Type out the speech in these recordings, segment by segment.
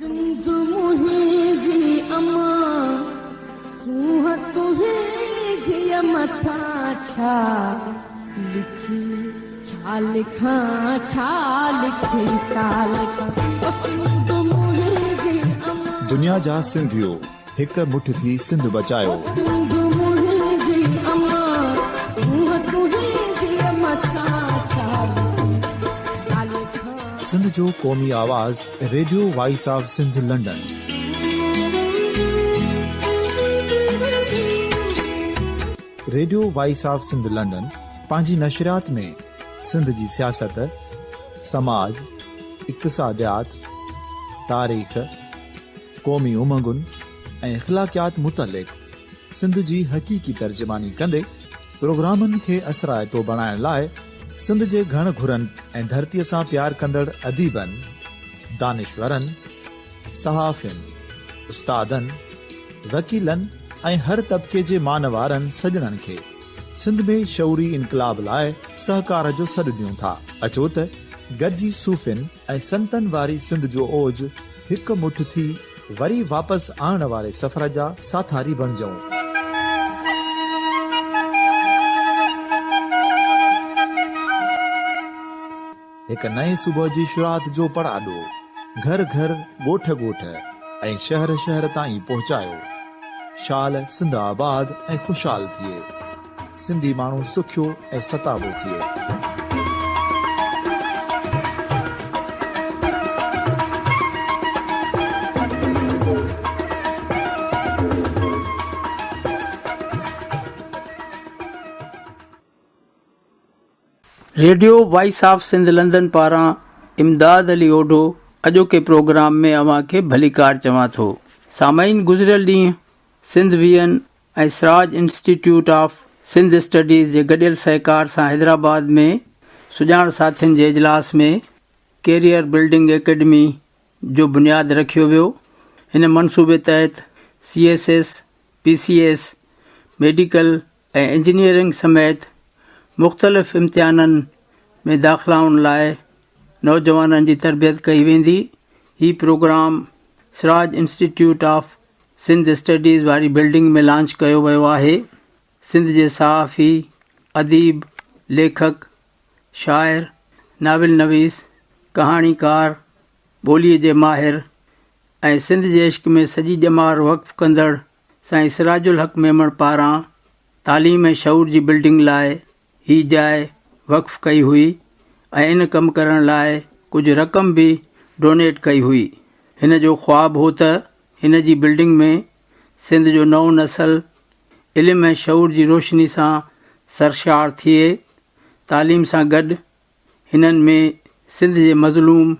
سنڌ منهنجي امان، سونهن تنهنجيء مٿان ڇا لکي، ڇا لکان، ڇا لکي، ڇا لکان، او سنڌ منهنجي امان. دنيا جا سنڌيو هڪ مٺ ٿي سنڌ بچايو. او سنڌ منهنجي امان، سونهن تنهنجيء مٿان ڇا لکي، ڇا لکان. سنڌ جو قومي آواز radio voice of Sindh London. Radio voice of Sindh London پنهنجي نشريات ۾ سنڌ جي سياست، سماج، اقتصاديات، تاريخ، قومي امنگن ۽ اخلاقيات متعلق سنڌ جي حقيقي ترجماني ڪندي پروگرامن کي اثرائتو بڻائڻ لاء سنڌ جي گهڻ گهرن ۽ ڌرتيء سان پيار ڪندڙ اديبن، دانشورن، صحافين، استادن، وڪيلن ۽ هر طبقي جي مان وارن سڄڻن کي سنڌ ۾ شعوري انقلاب لاء سهڪار جو سڏ ڏيون ٿا. اچو ته گڏجي صوفين ۽ سنتن واري سنڌ جو اوج هڪ مٺ ٿي وري واپس آڻڻ واري سفر جا ساٿاري بڻجون. هڪ نئين صبح جي شروعات جو پڙاڏو گهر گهر، ڳوٺ ڳوٺ ۽ شهر شهر تائين پهچايو. شال سنڌ آباد ۽ خوشحال ٿئي. سنڌي ماڻهو سکيو ۽ ستابو ٿئي. Radio voice of Sindh London پاران امداد علي اوڍو اڄوڪي پروگرام ۾ اوهان کي ڀليڪار چوان ٿو. سامعين گذريل ڏينهن Sindh vision ۽ Siraj institute of Sindh studies جي گڏيل سهڪار سان حيدرآباد ۾ سڄاڻ ساٿين جي اجلاس ۾ ڪيريئر بلڊنگ اڪيڊمي جو بنياد رکيو ويو. هن منصوبي تحت C S S, P C S, medical ۽ engineering سميت مختلف امتحانن ۾ داخلائن لاء نوجوانن جي تربيت ڪئي ويندي. هي programme Siraj institute of Sindh studies واري بلڊنگ ۾ لانچ ڪيو ويو آهي. سنڌ جي صحافي، اديب، ليکڪ، شاعر، ناول نويس، ڪهاڻيڪار، ٻوليء جي ماهر ۽ سنڌ جي عشق ۾ سڄي ڄمار وقف ڪندڙ سائين سراج الحق ميمڻ پاران تعليم ۽ شعور جي بلڊنگ لاء هي جاء وقف ڪئي هئي ۽ ان ڪم ڪرڻ لاء ڪجهه رقم به ڊونيٽ ڪئي هئي. هن جو خواب هو ته هن جي بلڊنگ ۾ سنڌ جو نئون نسل علم ۽ شعور جي روشني سان سرشار ٿئي، تعليم سان گڏ هنن ۾ سنڌ جي مظلوم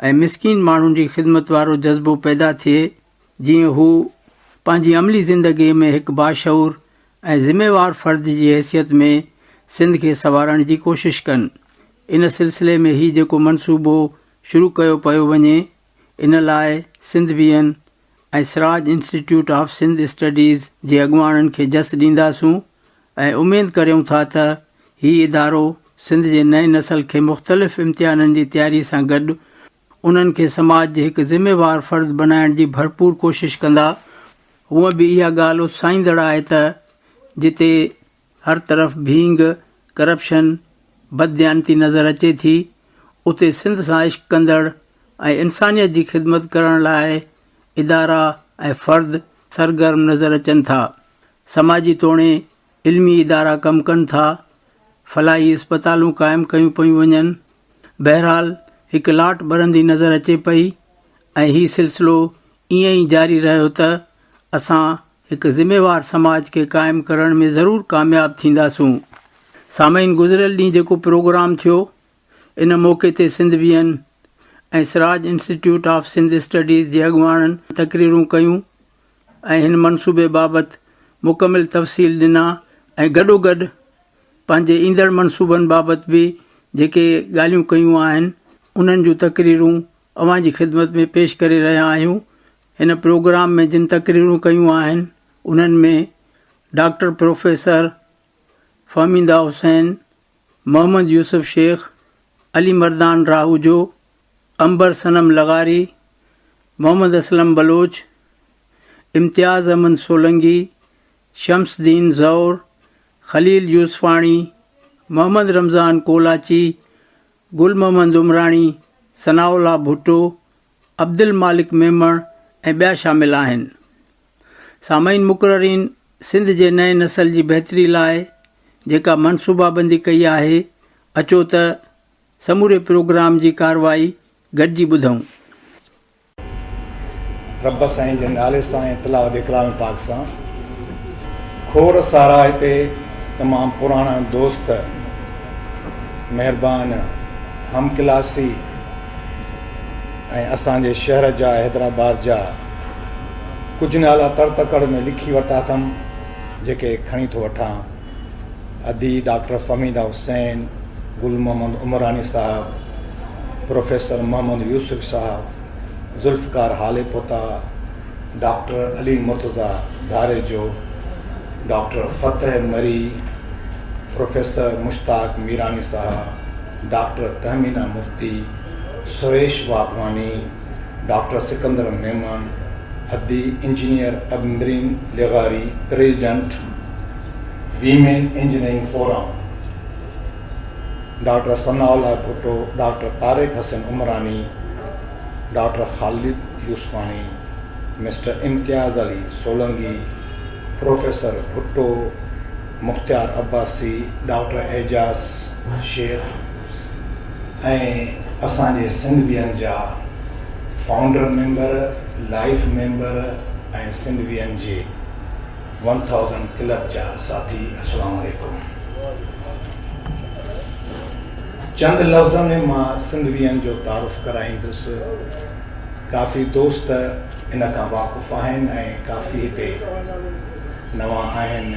۽ مسڪين ماڻهن جي خدمت وارو جذبو پيدا ٿئي، جيئن هو پنهنجي عملي زندگيء ۾ هڪ باشعور ۽ ذميوار فرد جي حيثيت ۾ سنڌ کي سنوارڻ جي ڪوشش ڪن. ان سلسلي ۾ هي جيڪو منصوبو شروع ڪيو پيو وڃي، ان لاء Sindh vision ۽ Siraj institute of Sindh studies جي اڳواڻن کي جس ڏينداسون ۽ اميد ڪريون ٿا ته هي ادارو سنڌ جي نئين نسل کي مختلف امتحانن جي تياري سان گڏ انهن کي سماج جي هڪ ذميوار فرد بنائڻ جي ڀرپور ڪوشش ڪندا. هونء به اها ڳالهه اتساهيندڙ آهي ته جتي هر طرف ڀينگ، ڪرپشن، بدديانتي نظر اچي ٿي، اتي سنڌ سان عشق ڪندڙ ۽ انسانيت جي خدمت ڪرڻ لاء ادارا ۽ فرد سرگرم نظر اچن ٿا. سماجي توڻي علمي ادارا ڪم ڪن ٿا، فلاحي اسپتالون قائم ڪيون پيون وڃن. بهرحال هڪ لاٽ ٻرندي نظر اچي پئي ۽ هي سلسلو ائين ئي جاري رهيو ته اسان هڪ ذميوار سماج کي قائم ڪرڻ ۾ ضرور ڪامياب ٿينداسون. سامعين گذريل ڏينهن جيڪو پروگرام ٿيو ان موقعي تي Sindh vision ۽ Siraj institute of Sindh studies جي اڳواڻن تقريرون ڪيون ۽ هن منصوبي بابت مڪمل تفصيل ڏنا ۽ گڏوگڏ پنهنجي ايندڙ منصوبن بابت به جيڪي ڳالهيون ڪيون آهن انهن جون تقريرون اوهان جي خدمت ۾ پيش ڪري رهيا آهيون. هن پروگرام ۾ جن تقريرون ڪيون آهن انهن ۾ ڊاڪٽر پروفيسر فهميده حسين، محمد يوسف شيخ، علي مردان راهوجو، عنبر صنم لغاري، محمد اسلم بلوچ، امتياز احمد سولنگي، شمس الدين زئور، خليل يوسفاڻي، محمد رمضان ڪولاچي، گل محمد عمراڻي، ثناء الله ڀٽو، عبدالمالڪ ميمڻ ۽ ٻيا شامل آهن. سامعين مقررين سنڌ جي نئين نسل جي بهتري لاء جيڪا منصوبابندي ڪئي آهي اچو ته سموري پروگرام جي ڪارروائي گڏجي ٻڌون. رب سائين جي نالي سان ۽ تلاوت ڪلام پاڪ سان کوڙ سارا هتي تمام پراڻا دوست مهربان هم ڪلاسي ۽ اسان جي شهر جا حيدرآباد جا ڪجهه نالا تڙ تڪڙ ۾ لکي ورتا اٿم جيڪي کڻي ٿو وٺان ادي ڊاڪٽر فهميده حسين، گل محمد عمراڻي صاحب، پروفيسر محمد يوسف صاحب، ذوالفقار هاليپوتا، ڊاڪٽر علي مرتضيٰ ڌاريجو، ڊاڪٽر فتح مري، پروفيسر مشتاق ميراڻي صاحب، doctor Tehmina Mufti, Suresh Wadhwani, doctor Sikandar Memon, ادي انجنيئر امبرين لغاري، president women engineering forum, doctor Sana Ullah Bhutto, doctor Tariq Hassan Umrani, doctor Khalid Yousfani, mister Imtiaz Ali Solangi, professor Bhutto, Mukhtiar Abbasi, doctor Ejaz Shaikh ۽ اسان جي سنڌ ويئن جا founder member, life member ۽ Sindh ويئن جي one thousand club جا ساٿي السلام عليڪم. چند لفظن ۾ مان سنڌ ويئن جو تعارف ڪرائيندس. ڪافي دوست ان کان واقف آهن ۽ ڪافي هتي نوان آهن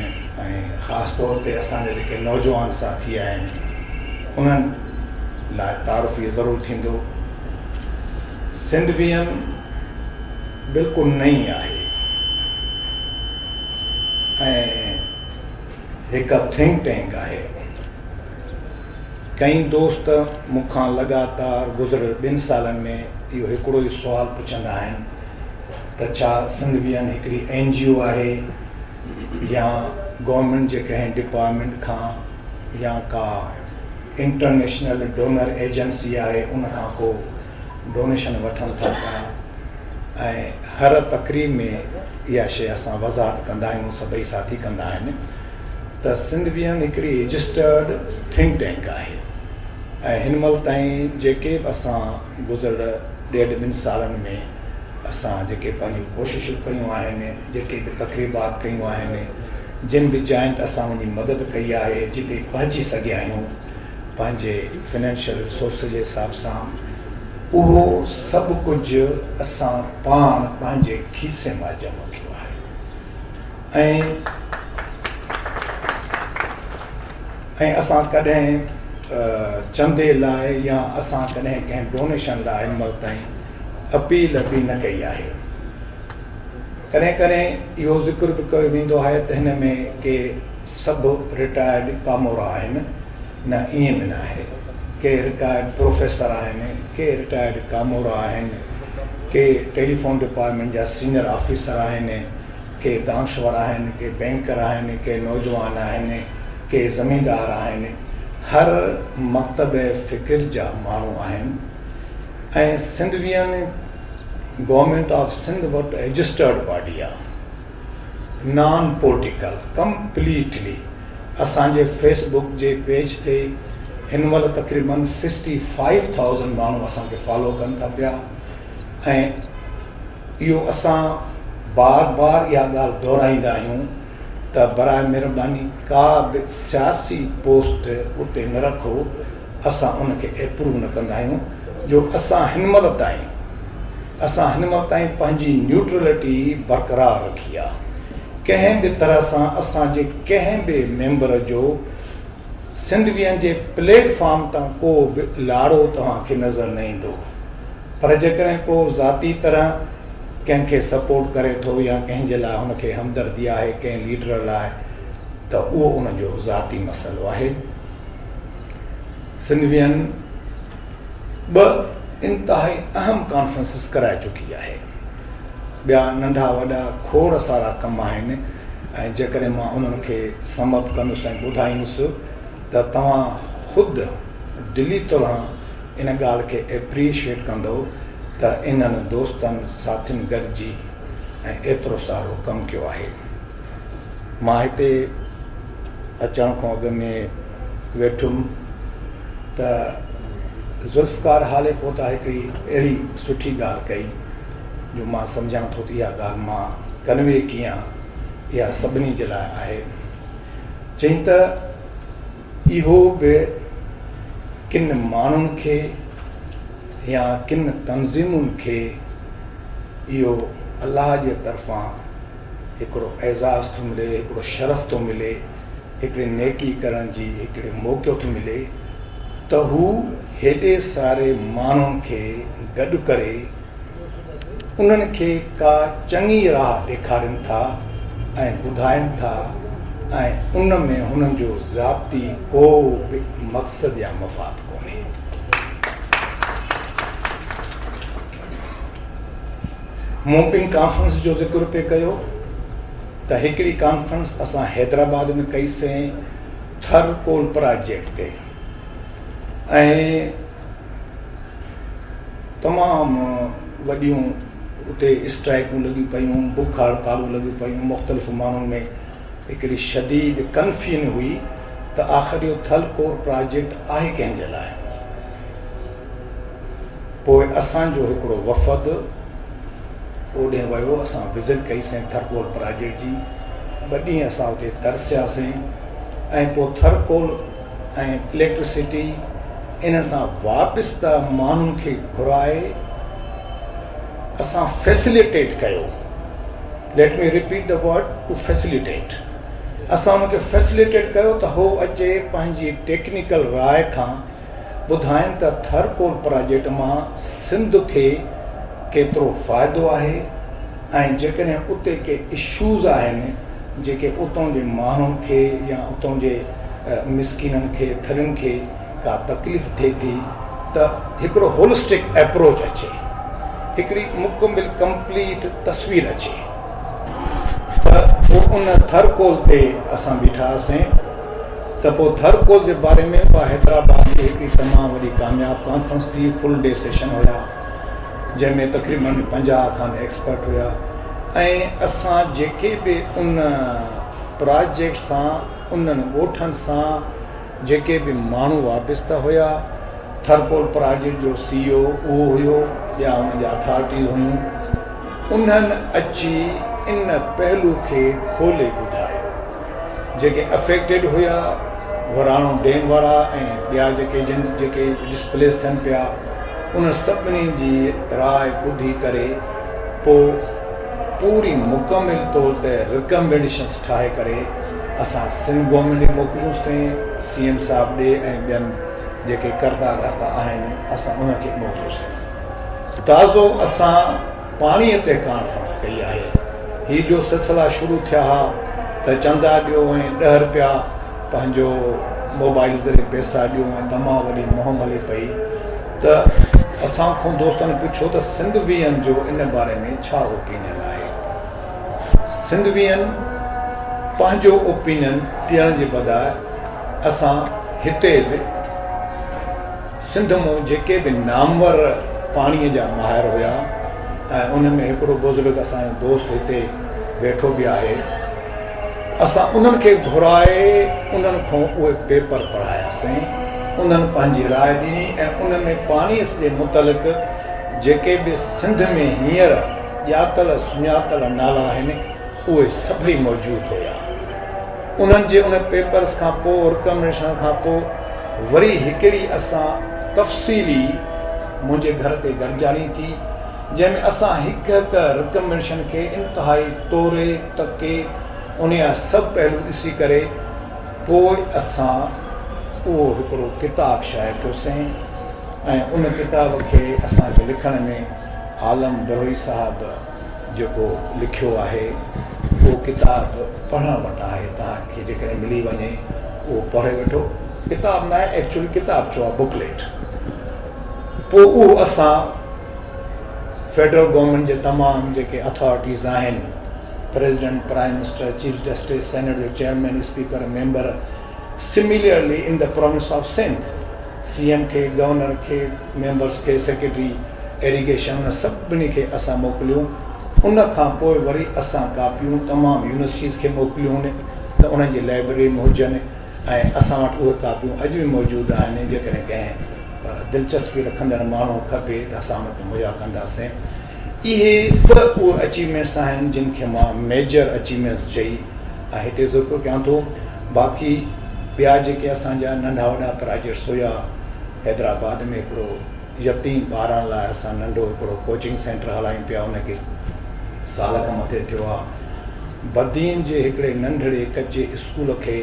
۽ خاص طور تي اسان جا جيڪي نوجوان ساٿي آهن انهن لاء تعارف اهو ضرور ٿيندو. سنڌ ويئن بلڪل نئين آهي ۽ هڪ ٿنڪ ٽينڪ آهي. ڪئين دوست مون کان لڳاتار گذريل ٻن سالن ۾ اهو هڪڙو ئي سوال پڇندا آهن ته ڇا سنڌ ويئن هڪڙي اين جي او آهي يا گورنمينٽ جي ڪنهن ڊپارٽمينٽ کان يا ڪا انٽرنيشنل ڊونر ايجنسي آهي ان کان ڪو ڊونيشن وٺن ٿا پيا ۽ هر تقريب ۾ اها شيء اسان وضاحت ڪندا آهيون سڀئي ساٿي ڪندا آهن ته سنڌ ويئن هڪڙي رجسٽرڊ ٿنڪ ٽينڪ آهي ۽ هن مهل تائين جيڪي به اسان گذريل ڏيڍ ٻن سالن ۾ اسان جيڪي پنهنجون ڪوششون ڪيون آهن جيڪي به تقريبات ڪيون آهن جن به جاين تي اسان وڃي مدد ڪئي آهي جتي پهچي سگهيا آهيون پنهنجي فنانشل ريسورس جي حساب سان اهو سڀ ڪجهه اسان پاڻ پنهنجي کيسي مان جمع ڪيو آهي ۽ ۽ اسان ڪڏهن چندي لاء يا اسان ڪڏهن ڪنهن ڊونيشن لاء هن مهل تائين اپيل به نه ڪئي آهي. ڪڏهن ڪڏهن اهو ذڪر به ڪيو ويندو آهي ته هن ۾ ڪي سڀ رٽائرڊ ڪامورا آهن، نه ائين به ناهي. ڪي رٽائرڊ پروفيسر آهن، ڪي رٽائرڊ ڪامورا آهن، ڪي ٽيليفون ڊپارٽمينٽ جا سينئر آفيسر آهن، ڪي دانشور آهن، ڪي بينڪر آهن، ڪي نوجوان آهن، ڪي زميندار آهن، هر مڪتب فڪر جا ماڻهو آهن ۽ سنڌ وين گورنمينٽ آف سنڌ وٽ رجسٽرڊ باڊي آ نان پولٽيڪل ڪمپليٽلي اسان جي فيس بڪ جي پيج تي هن مهل تقريبن سڪسٽي فائيو ٿائوزنڊ ماڻهو اسان کي فالو ڪن ٿا پيا ۽ اهو اسان بار بار اها ڳالهه دهرائيندا آهيون ته براء مهرباني ڪا به سياسي پوسٽ اتي نه رکو اسان ان کي ايپروو نه ڪندا آهيون جو اسان هن مهل تائين اسان هن مهل تائين پنهنجي نيوٽرلٽي برقرار رکي آهي ڪنهن به طرح سان اسان جي ڪنهن به ميمبر جو سنڌ وين جي پليٽ فارم تان ڪو به لاڙو توهان کي نظر نه ايندو پر جيڪڏهن ڪو ذاتي طرح ڪنهن کي سپورٽ ڪري ٿو يا ڪنهن جي لاء هن کي همدردي آهي ڪنهن ليڊر لاء ته اهو ان جو ذاتي مسئلو آهي. سنڌ وين ٻه. انتهائي اهم ڪانفرنسز ڪرائي چڪي آهي. ٻيا ننڍا وڏا کوڙ سارا ڪم آهن ۽ جيڪڏهن مان انهن کي سم اپ ڪندس ۽ ٻڌائيندس ته توهان خود دلي طرح ان ڳالهه کي ايپريشيئيٽ ڪندؤ ته انهن دوستن ساٿين گڏجي ۽ ايترو سارو ڪم ڪيو آهي. مان هتي اچڻ کان اڳ ۾ ويٺم ته ذوالفقار هاليپوٽا هڪڙي اهڙي سٺي ڳالهه ڪئي جو مان سمجهان ٿو ته اها ڳالهه مان ڪنوي ڪيان، اها سڀني جي لاء آهي. چيائين ته اهو به ڪن ماڻهن کي يا ڪن تنظيمن کي اهو الله جي طرفان هڪڙو اعزاز ٿو ملي، هڪڙو شرف ٿو ملي، هڪڙي نيڪي ڪرڻ جي هڪڙي موقعو ٿو ملي ته هو هيڏي ساري ماڻهن کي گڏ ڪري انهن کي ڪا چڱي راهه ڏيکارين ٿا ۽ ٻڌائين ٿا ۽ ان ۾ هنن جو ذاتي ڪو به مقصد يا مفاد ڪونهي. مون ٻن ڪانفرنس جو ذڪر پئي ڪيو ته هڪڙي ڪانفرنس اسان حيدرآباد ۾ ڪئي سين ٿر ڪول پراجيڪٽ تي ۽ تمام وڏيون اتي اسٽرائيڪون لڳيون پيون، بک هڙتالون لڳيون پيون، مختلف ماڻهن ۾ هڪڙي شديد ڪنفين هئي ته آخر اهو ٿل ڪور پراجيڪٽ آهي ڪنهن جي لاء؟ پوء اسان جو هڪڙو وفد اوڏهين ويو، اسان وزٽ ڪئي سين ٿر ڪول پراجيڪٽ جي، ٻه ڏينهن اسان اتي ترسياسين ۽ پوء ٿر ڪول ۽ اليڪٽرسٽي انهن سان وابسته ماڻهن کي گهرائي اسان فيسليٽيٽ ڪيو، let me repeat the word to facilitate, اسان انهن کي فيسليٽيٽ ڪيو ته هو اچي پنهنجي ٽيڪنيڪل راء کان ٻڌائين ته ٿر ڪول پراجيڪٽ مان سنڌ کي ڪيترو فائدو آهي ۽ جيڪڏهن اتي ڪي اشوز آهن جيڪي اتون جي ماڻهن کي يا اتون جي مسڪينن کي ٿرين کي ڪا تڪليف ٿئي ٿي ته هڪڙو هولسٽڪ ايپروچ اچي هڪڙي مڪمل ڪمپليٽ تصوير اچي ته پوء ان ٿر ڪول تي اسان بيٺا هئاسين ته پوء ٿر ڪول جي باري ۾ اها حيدرآباد جي هڪڙي تمام وڏي ڪامياب ڪانفرنس ٿي فل ڊي سيشن هيا جنهن ۾ تقريبن 50 کن ايڪسپرٽ هيا ۽ اسان جيڪي به ان پراجيڪٽ سان انهن ڳوٺن سان جيڪي به ماڻهو وابسته هيا ٿرڪول پراجيڪٽ جو سي او اهو هيو ٻيا ان جا اٿارٽيز هيون انهن اچي ان پهلو کي کولي ٻڌايو جيڪي افيڪٽيڊ هيا وراڻو ڊيم وارا ۽ ٻيا جيڪي جن جيڪي ڊسپليس ٿين پيا انهن سڀني جي راء ٻڌي ڪري پوء پوري مڪمل طور تي رڪمينڊيشنس ٺاهي ڪري اسان سنڌ گورنمينٽ ڏي موڪليون سين سي ايم صاحب ڏي ۽ ٻين جيڪي ڪرتا ڌرتا آهن اسان انهن کي موڪليون سين تازو اسان پاڻي تي ڪانفرنس ڪئي آهي. هي جو سلسلا شروع ٿيا ها ته چندا ڏيو ۽ ڏهه رپيا پنهنجو موبائل ذريعي پئسا ڏيو ۽ تمام وڏي مهم هلي پئي ته اسان کان دوستن پڇيو ته سنڌ ويئن جو ان باري ۾ ڇا اوپينين آهي؟ سنڌ ويئن پنهنجو اوپينين ڏيڻ جي بجاء اسان هتي به سنڌ مون جيڪي به نامور پاڻيء جا ماهر هيا ۽ انهن ۾ هڪڙو بزرگ اسان جو دوست هتي ويٺو به آهي، اسان انهن کي گهرائي انهن کان اهي پيپر پڙهاياسين، انهن پنهنجي راء ڏني ۽ ان ۾ پاڻيء جي متعلق جيڪي به سنڌ ۾ هينئر ڄاتل سڃاتل نالا آهن، اهي سڀئي موجود هيا. انهن جي ان پيپرز کان پوء رڪمنڊيشن کان پوء وري هڪڙي اسان تفصيلي منهنجي گهر تي گڏجاڻي ٿي جنهن ۾ اسان هڪ هڪ رڪمنڊيشن کي انتهائي توري تڪي ان جا سڀ پهلو ڏسي ڪري پوء اسان اهو هڪڙو ڪتاب شايع ڪيوسين ۽ ان ڪتاب کي اسان کي لکڻ ۾ عالم بروهي صاحب جيڪو لکيو آهي اهو ڪتاب پڙهڻ وٽان آهي توهان کي جيڪڏهن ملي وڃي اهو پڙهي وٺو ڪتاب ناهي ايڪچولي ڪتاب چئو آهي بڪليٽ. پوء اهو اسان فيڊرل گورنمينٽ جي تمام جيڪي اٿارٽيز آهن president, prime minister, chief justice, senate جو chairman, speaker, member, similarly in the province of Sindh C M کي، گورنر کي، ميمبرس کي، سيڪريٽري ايريگيشن ان سڀني کي اسان موڪليون. ان کان پوء وري اسان ڪاپيون تمام يونيورسٽيز کي موڪليون ته انهن جي لائبريري ۾ هجن ۽ اسان وٽ اهي ڪاپيون اڄ به موجود آهن جيڪڏهن ڪنهن دلچسپي رکندڙ ماڻهو کپي ته اسان ان کي مهيا ڪنداسين. اهي ٻه اهي اچيومينٽس آهن جن کي مان ميجر اچيومينٽس چئي ۽ هتي ذڪر ڪيان ٿو. باقي ٻيا جيڪي اسان جا ننڍا وڏا پراجيڪٽس هيا، حيدرآباد ۾ هڪڙو يتيم ٻارن لاء اسان ننڍو هڪڙو ڪوچنگ سينٽر هلايون پيا ان کي سال کان مٿي ٿيو آهي. بدين جي هڪڙي ننڍڙي ڪچي اسڪول کي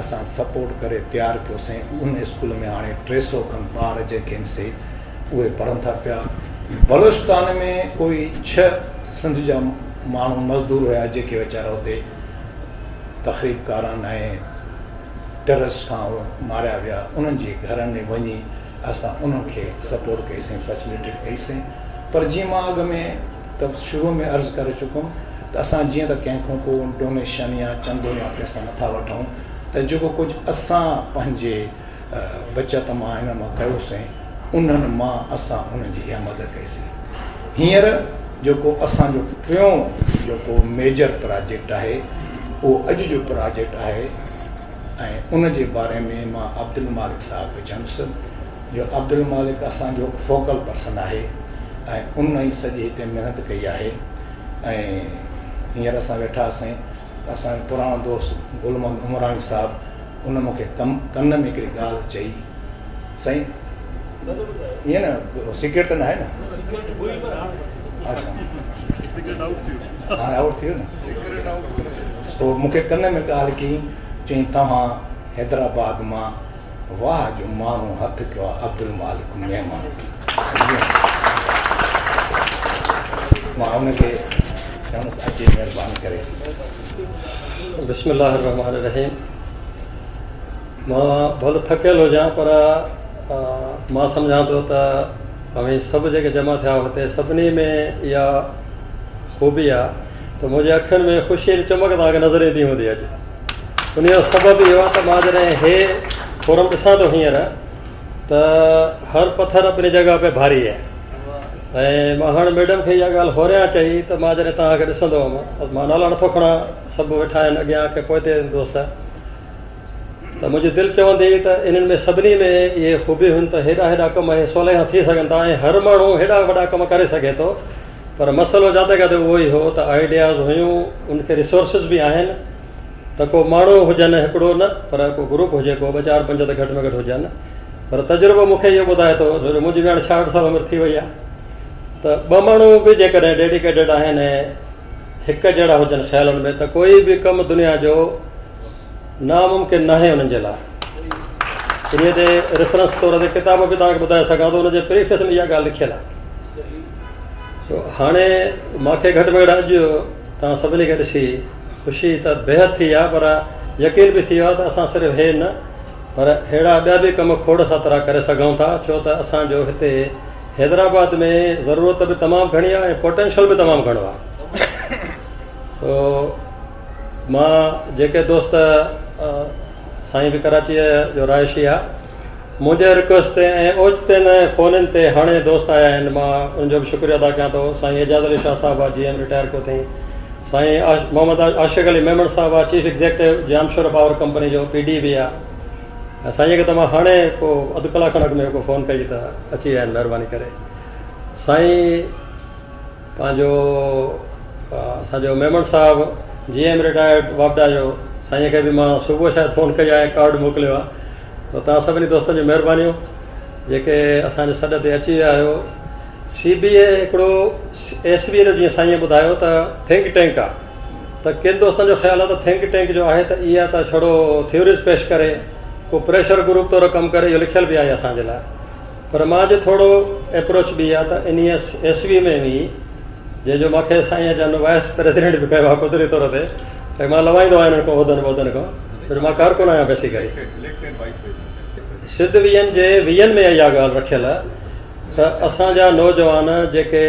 اسان سپورٽ ڪري تيار ڪيوسين ان اسڪول ۾ هاڻي 300 کن ٻار جيڪي آهن سي اهي پڙهن ٿا پيا. بلوچستان ۾ ڪوئي ڇهه سنڌ جا ماڻهو مزدور هيا جيڪي ويچارا اتي تخريب ڪارن ۽ ٽيررسٽ کان ماريا ويا انهن جي گهرن ۾ وڃي اسان انهن کي سپورٽ ڪئي سين فيسليٽيٽ ڪئي سين پر جيئن مان اڳ ۾ ته شروع ۾ عرض ڪري چڪم ته اسان جيئن ته ڪنهن کان ڪو ڊونيشن يا چندو يا پئسا نٿا وٺون ته جيڪو ڪجهه اسان پنهنجي بچت مان هن مان ڪيوسين انهن مان اسان انهن جي اها مدد ڪئي سين. هينئر جيڪو اسان جو ٽيون جيڪو ميجر پراجيڪٽ آهي اهو اڄ جو پراجيڪٽ آهي ۽ ان جي باري ۾ مان عبدالمالڪ صاحب کي چوندس جو عبدالمالڪ اسان جو فوڪل پرسن آهي ۽ ان ئي سڄي هتي محنت ڪئي آهي ۽ هينئر اسان ويٺا هئاسين ته اسان جو پراڻو دوست گل محمد عمراڻي صاحب ان مون کي ڪم ڪن ۾ هڪڙي ڳالهه چئي، سائين ائين نه سيڪريٽ ته ناهي نه؟ اڇا هاڻي آئوٽ ٿي ويو نه. سو مون کي ڪن ۾ ڳالهه ڪئي، چئين توهان حيدرآباد مان واهه جو ماڻهو هٿ ڪيو آهي عبدالمالڪ ميمڻ. مان ان کي چوندس اچي مهرباني ڪري. بسم الله الرحمٰن الرحيم مان ڀل ٿڪيل هجان پر مان سمجهان ٿو ته اوهين سڀ جيڪي جمع ٿيا هتي سڀني ۾ اها خوبي آهي ته منهنجي اکين ۾ خوشيء جي چمڪ توهان کي نظر ايندي هوندي اڄ ان جو سبب اهو آهي ته مان جڏهن هي فورم ڏسان ٿو هينئر ته هر پٿر اپني جڳهه پي ڀاري آهي ۽ مان هاڻ ميڊم کي اها ڳالهه هوريان چئي ته مان جڏهن توهان کي ڏسندو هئم مان نالا نٿو کڻان سڀ ويٺا آهن اڳيان ڪي پوئتي آهن دوست ته منهنجي دل چوندي هئي ته انهن ۾ سڀني ۾ اهي خوبيون هن ته هيڏا هيڏا ڪم اهي سولائي سان ٿي سگهن ٿا ۽ هر ماڻهو هيڏا وڏا ڪم ڪري سگهي ٿو پر مسئلو جاتي ڪاتي اهو ئي هو ته آئيڊياز هيون ان کي ريسورسز به آهن ته ڪو ماڻهو هجن هڪڙو نه پر ڪو گروپ هجي ڪو ٻه چار پنج ته گهٽ ۾ گهٽ هجن پر تجربو مون کي اهو ٻڌائي ٿو ڇو جو منهنجي به هاڻي 66 سال عمر ٿي وئي آهي ته ٻه ماڻهو به جيڪڏهن ڊيڊيڪيٽيڊ آهن ۽ هڪ جهڙا هجن خيالن ۾ ته ڪوئي به ڪم دنيا جو ناممڪن ناهي انهن جي لاء. انهيء تي ريفرنس طور تي ڪتاب به توهان کي ٻڌائي سگهان ٿو ان جي پريفيس ۾ اها ڳالهه لکيل آهي. سو هاڻي مان کي گهٽ ۾ گهٽ اڄ توهان سڀني کي ڏسي خوشي ته بيحد ٿي آهي پر يقين به ٿي ويو آهي ته اسان صرف هي نه پر ههڙا ٻيا به ڪم کوڙ ساترا ڪري سگهون ٿا ڇو ته اسان جو هتي حيدرآباد ۾ ضرورت به تمام گهڻي آهي ۽ پوٽينشل به تمام گهڻو آهي. سو مان جيڪي دوست سائين به ڪراچيء جو رهائشي آ منهنجي رڪويسٽ تي ۽ اوچتين فونن تي هاڻي دوست آيا آهن مان ان جو به شڪريو ادا ڪيان ٿو سائين اعجاز علي شاهه صاحب آ جي ايم رٽائر ڪيو اٿئين سائين محمد عاشق علي ميمڻ صاحب آ chief executive Jamshoro power company جو پي ڊي به آ سائين کي ته مان هاڻي ڪو اڌ ڪلاڪ کن اڳ ۾ ڪو فون ڪئي ته اچي ويا آهن مهرباني ڪري سائين پنهنجو اسان جو ميمڻ صاحب جي ايم رٽائرڊ واپڊا جو سائين کي به مان صبح شايد فون ڪئي آهي ڪارڊ موڪليو آهي ته توهان سڀني دوستن جون مهربانيون جيڪي اسان جي سڏ تي اچي ويا آهيو سي بي اي هڪڙو ايس بي اي جو جيئن سائين ٻڌايو ته ٿنڪ ٽينڪ آهي ته ڪن دوستن جو خيال آهي ته ٿنڪ ٽينڪ جو آهي ته اها ته ڇڙو ٿيوريز پيش ڪري ڪو پريشر گروپ طور ڪم ڪري اهو لکيل به آهي اسان جي لاء پر مان جي ٿورو ايپروچ ٻي آ ته انهيء ايس وي ۾ به جنهن جو مان کي سائين جن وائيس پريزيڊنٽ به ڪيو آ قدرتي طور تي ۽ مان لوائيندو آهيان انهن کان عهدن عهدن کان ڇو جو مان ڪارڪن آهيان بيسيڪلي. سڌ ويئن جي ويئن ۾ اها ڳالهه رکيل آ ته اسان جا نوجوان جيڪي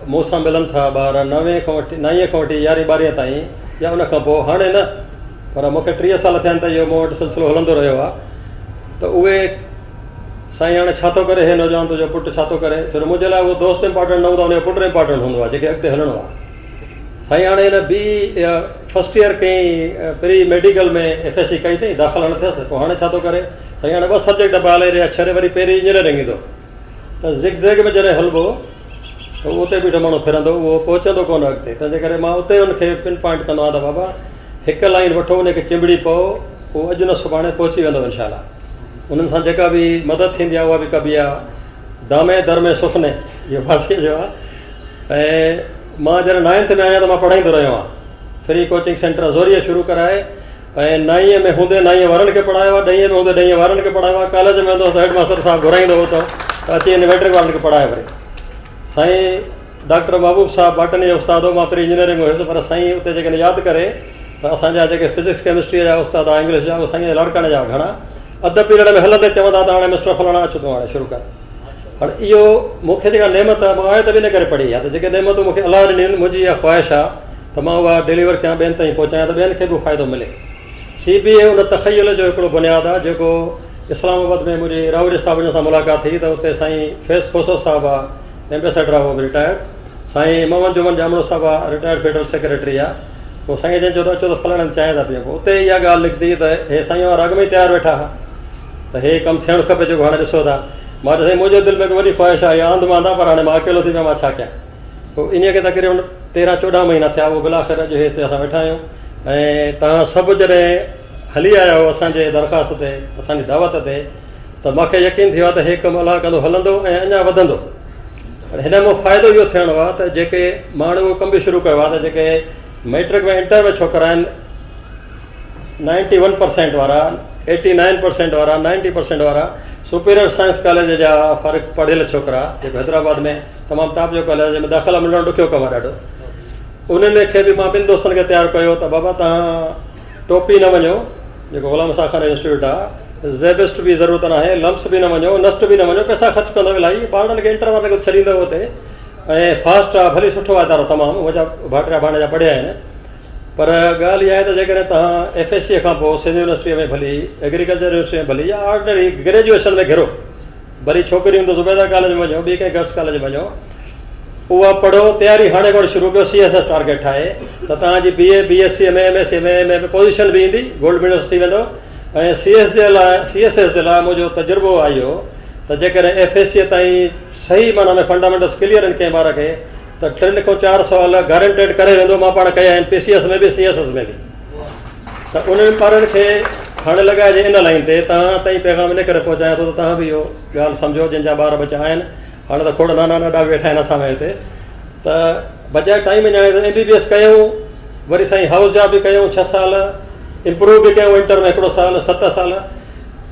مون سان ملن ٿا ٻار نوين کان وٺي نائين کان وٺي يارهين ٻارهين تائين يا ان کان پوء هاڻي نه پر مون کي 30 سال ٿيا آهن ته اهو مون وٽ سلسلو هلندو رهيو آهي ته اهي سائين هاڻي ڇا ٿو ڪري هي نوجوان تنهنجو پٽ ڇا ٿو ڪري ڇو جو منهنجي لاء اهو دوست امپارٽنٽ نه هوندو آهي ان جو پٽ امپارٽنٽ هوندو آهي جيڪي اڳتي هلڻو آهي سائين هاڻي هن بي فرسٽ ايئر ڪئي pre medical ۾ F S C ڪئي اٿئي داخلا نه ٿيس پوء هاڻي ڇا ٿو ڪري سائين هاڻي ٻه سبجيڪٽ بائلاجي رهيا ڇڏي وري پهرين انجنيئرنگ ايندو ته زگ زيگ ۾ جڏهن هلبو ته اتي بيٺو ماڻهو ڦرندو اهو پهچندو ڪونه اڳتي تنهنجي ڪري مان اتي ان کي پن پوائنٽ ڪندو آهيان ته بابا هڪ لائين وٺو ان کي چنبڙي پئو اهو اڄ نه سڀاڻي پهچي ويندو انشاء الله انهن سان جيڪا به مدد ٿيندي آهي اها به ڪبي آهي دامي در ۾ سفني اهو فارسيء جو آهي ۽ مان جڏهن نائنٿ ۾ آيان ته مان پڙهائيندو رهيو آهيان فري ڪوچنگ سينٽر زوريء شروع ڪرائي ۽ نائين ۾ هوندي نائين وارن کي پڙهايو آهي، ڏهين ۾ هوندي ڏهين وارن کي پڙهايو آهي، ڪاليج ۾ هوندو هوس ته هيڊ ماستر صاحب گهرائيندو هو ته اچي هن مئٽرڪ وارن کي پڙهايو وري سائين ڊاڪٽر محبوب صاحب باٽني جو استاد هو مان پري انجنيئرنگ ۾ هيس پر سائين اتي جيڪڏهن ياد ڪري ته اسان جا جيڪي فزڪس ڪيمسٽري جا استاد هئا انگلش جا اهي سائين جا لاڙڪاڻي جا گهڻا اڌ پيريڊ ۾ هلندي چوندا ته هاڻي مسٽر فلاڻا اچ تون هاڻي شروع ڪر هاڻي اهو مون کي جيڪا نعمت آهي مان آيت به ان ڪري پڙهي آهي ته جيڪي نعمتون مون کي الله ڏنيون آهن منهنجي اها خواهش آهي ته مان اها ڊليور ڪيان ٻين تائين پهچايان ته ٻين کي به فائدو ملي. سي بي اي ان تخيل جو هڪڙو بنياد آهي جيڪو اسلام آباد ۾ منهنجي راهوجي صاحب جن سان ملاقات ٿي ته اتي سائين فيض کوسو صاحب آ ايمبيسيڊر آ اهو به رٽائرڊ سائين محمد جمن ڄامڙو صاحب آ رٽائرڊ فيڊرل سيڪريٽري آ پوء سائين جن چيو ته اچو ته فلاڻي هنڌ چانهه ٿا پيئون پوء اتي اها ڳالهه نڪتي ته هي سائين وارا اڳ ۾ ئي تيار ويٺا ها ته هي ڪم ٿيڻ کپي جيڪو هاڻي ڏسو ٿا مان چيو سائين منهنجي دل ۾ به وڏي خواهش آهي آنڌ مانڌ آ پر هاڻي مان اڪيلو ٿي پيو آهيان مان ڇا ڪيان پوء انهيء کي تقريباً تيرهن چوڏهن مهينا ٿيا اهو بالاخر اڄ هتي اسان ويٺا آهيون ۽ توهان سڀ جڏهن هلي آيا آهيو اسان جي درخواست تي اسان جي دعوت تي ته مان کي يقين ٿيو آهي ته هي ڪم الله ڪندو هلندو ۽ اڃا وڌندو هن مان فائدو اهو ٿيڻو آهي ته جيڪي مان اهو ڪم به شروع ڪيو آهي ته جيڪي مئٽرڪ ۾ انٽر ۾ ڇوڪرا آهن نائنٽي ون پرسينٽ وارا، ايٽي نائن پرسينٽ وارا، نائنٽي پرسينٽ وارا سپيريئر سائنس ڪاليج جا فارغ پڙهيل ڇوڪرا جيڪو حيدرآباد ۾ تمام ٽاپ جو ڪاليج آهي جنهن ۾ داخلا ملڻ ڏکيو ڪم آهي ڏاڍو انهن کي به مان ٻن دوستن کي تيار ڪيو ته بابا توهان ٽوپي نه وڃو جيڪو غلام اسحاق خان انسٽيٽيوٽ آهي زيبسٽ به ضرورت ناهي لمس به نه وڃو نسٽ به نه وڃو پئسا خرچ ڪندو الاهي ٻارڙن کي انٽر وارن کي ڇڏيندو اتي ۽ فاسٽ آهي ڀلي سٺو آهي ادارو تمام منهنجا ڀائٽيا ڀاڻيجا پڙهيا آهن پر ڳالهه اها آهي ته جيڪڏهن توهان ايف ايس سيء کان پوء سنڌ يونيورسٽيء ۾ ڀلي ايگريڪلچر يونيورسٽيء ۾ ڀلي يا آرڊنري گريجوئيشن ۾ گهرو ڀلي ڇوڪريون ته زبيده ڪاليج ۾ وڃو ٻي ڪنهن گرلس ڪاليج ۾ وڃو اها پڙهو تياري هاڻي کان شروع ڪيو سي ايس ايس ٽارگيٽ ٺاهي ته توهان جي B A B S C ۾ M S C ۾ M A ۾ position به ايندي گولڊ ميڊلسٽ ٿي ويندو ۽ سي ايس جي لاء سي ايس ايس جي لاء منهنجو تجربو آهي اهو ته جيڪڏهن ايف ايس سيء تائين صحيح معنيٰ ۾ فنڊامينٽلس ڪليئر آهن ڪنهن ٻار کي ته ٽن کان چار سوال گارنٽيڊ ڪري ويندو مان پاڻ ڪيا آهن پي سي ايس ۾ به سي ايس ايس ۾ به ته انهن ٻارن کي هاڻي لڳائجي ان لائين تي توهان تائين پيغام ان ڪري پهچايان ٿو ته توهان به اهو ڳالهه سمجهو جن جا ٻار ٻچا آهن هاڻي ته کوڙ نانا ڏاڏا به ويٺا آهن اسان ۾ هتي ته بجاء ٽائيم وڃائڻ جي ايم بي بي ايس ڪيون وري سائين هائوس جاب به ڪيون ڇهه سال امپروو به ڪيون انٽر ۾ هڪڙو سال ست سال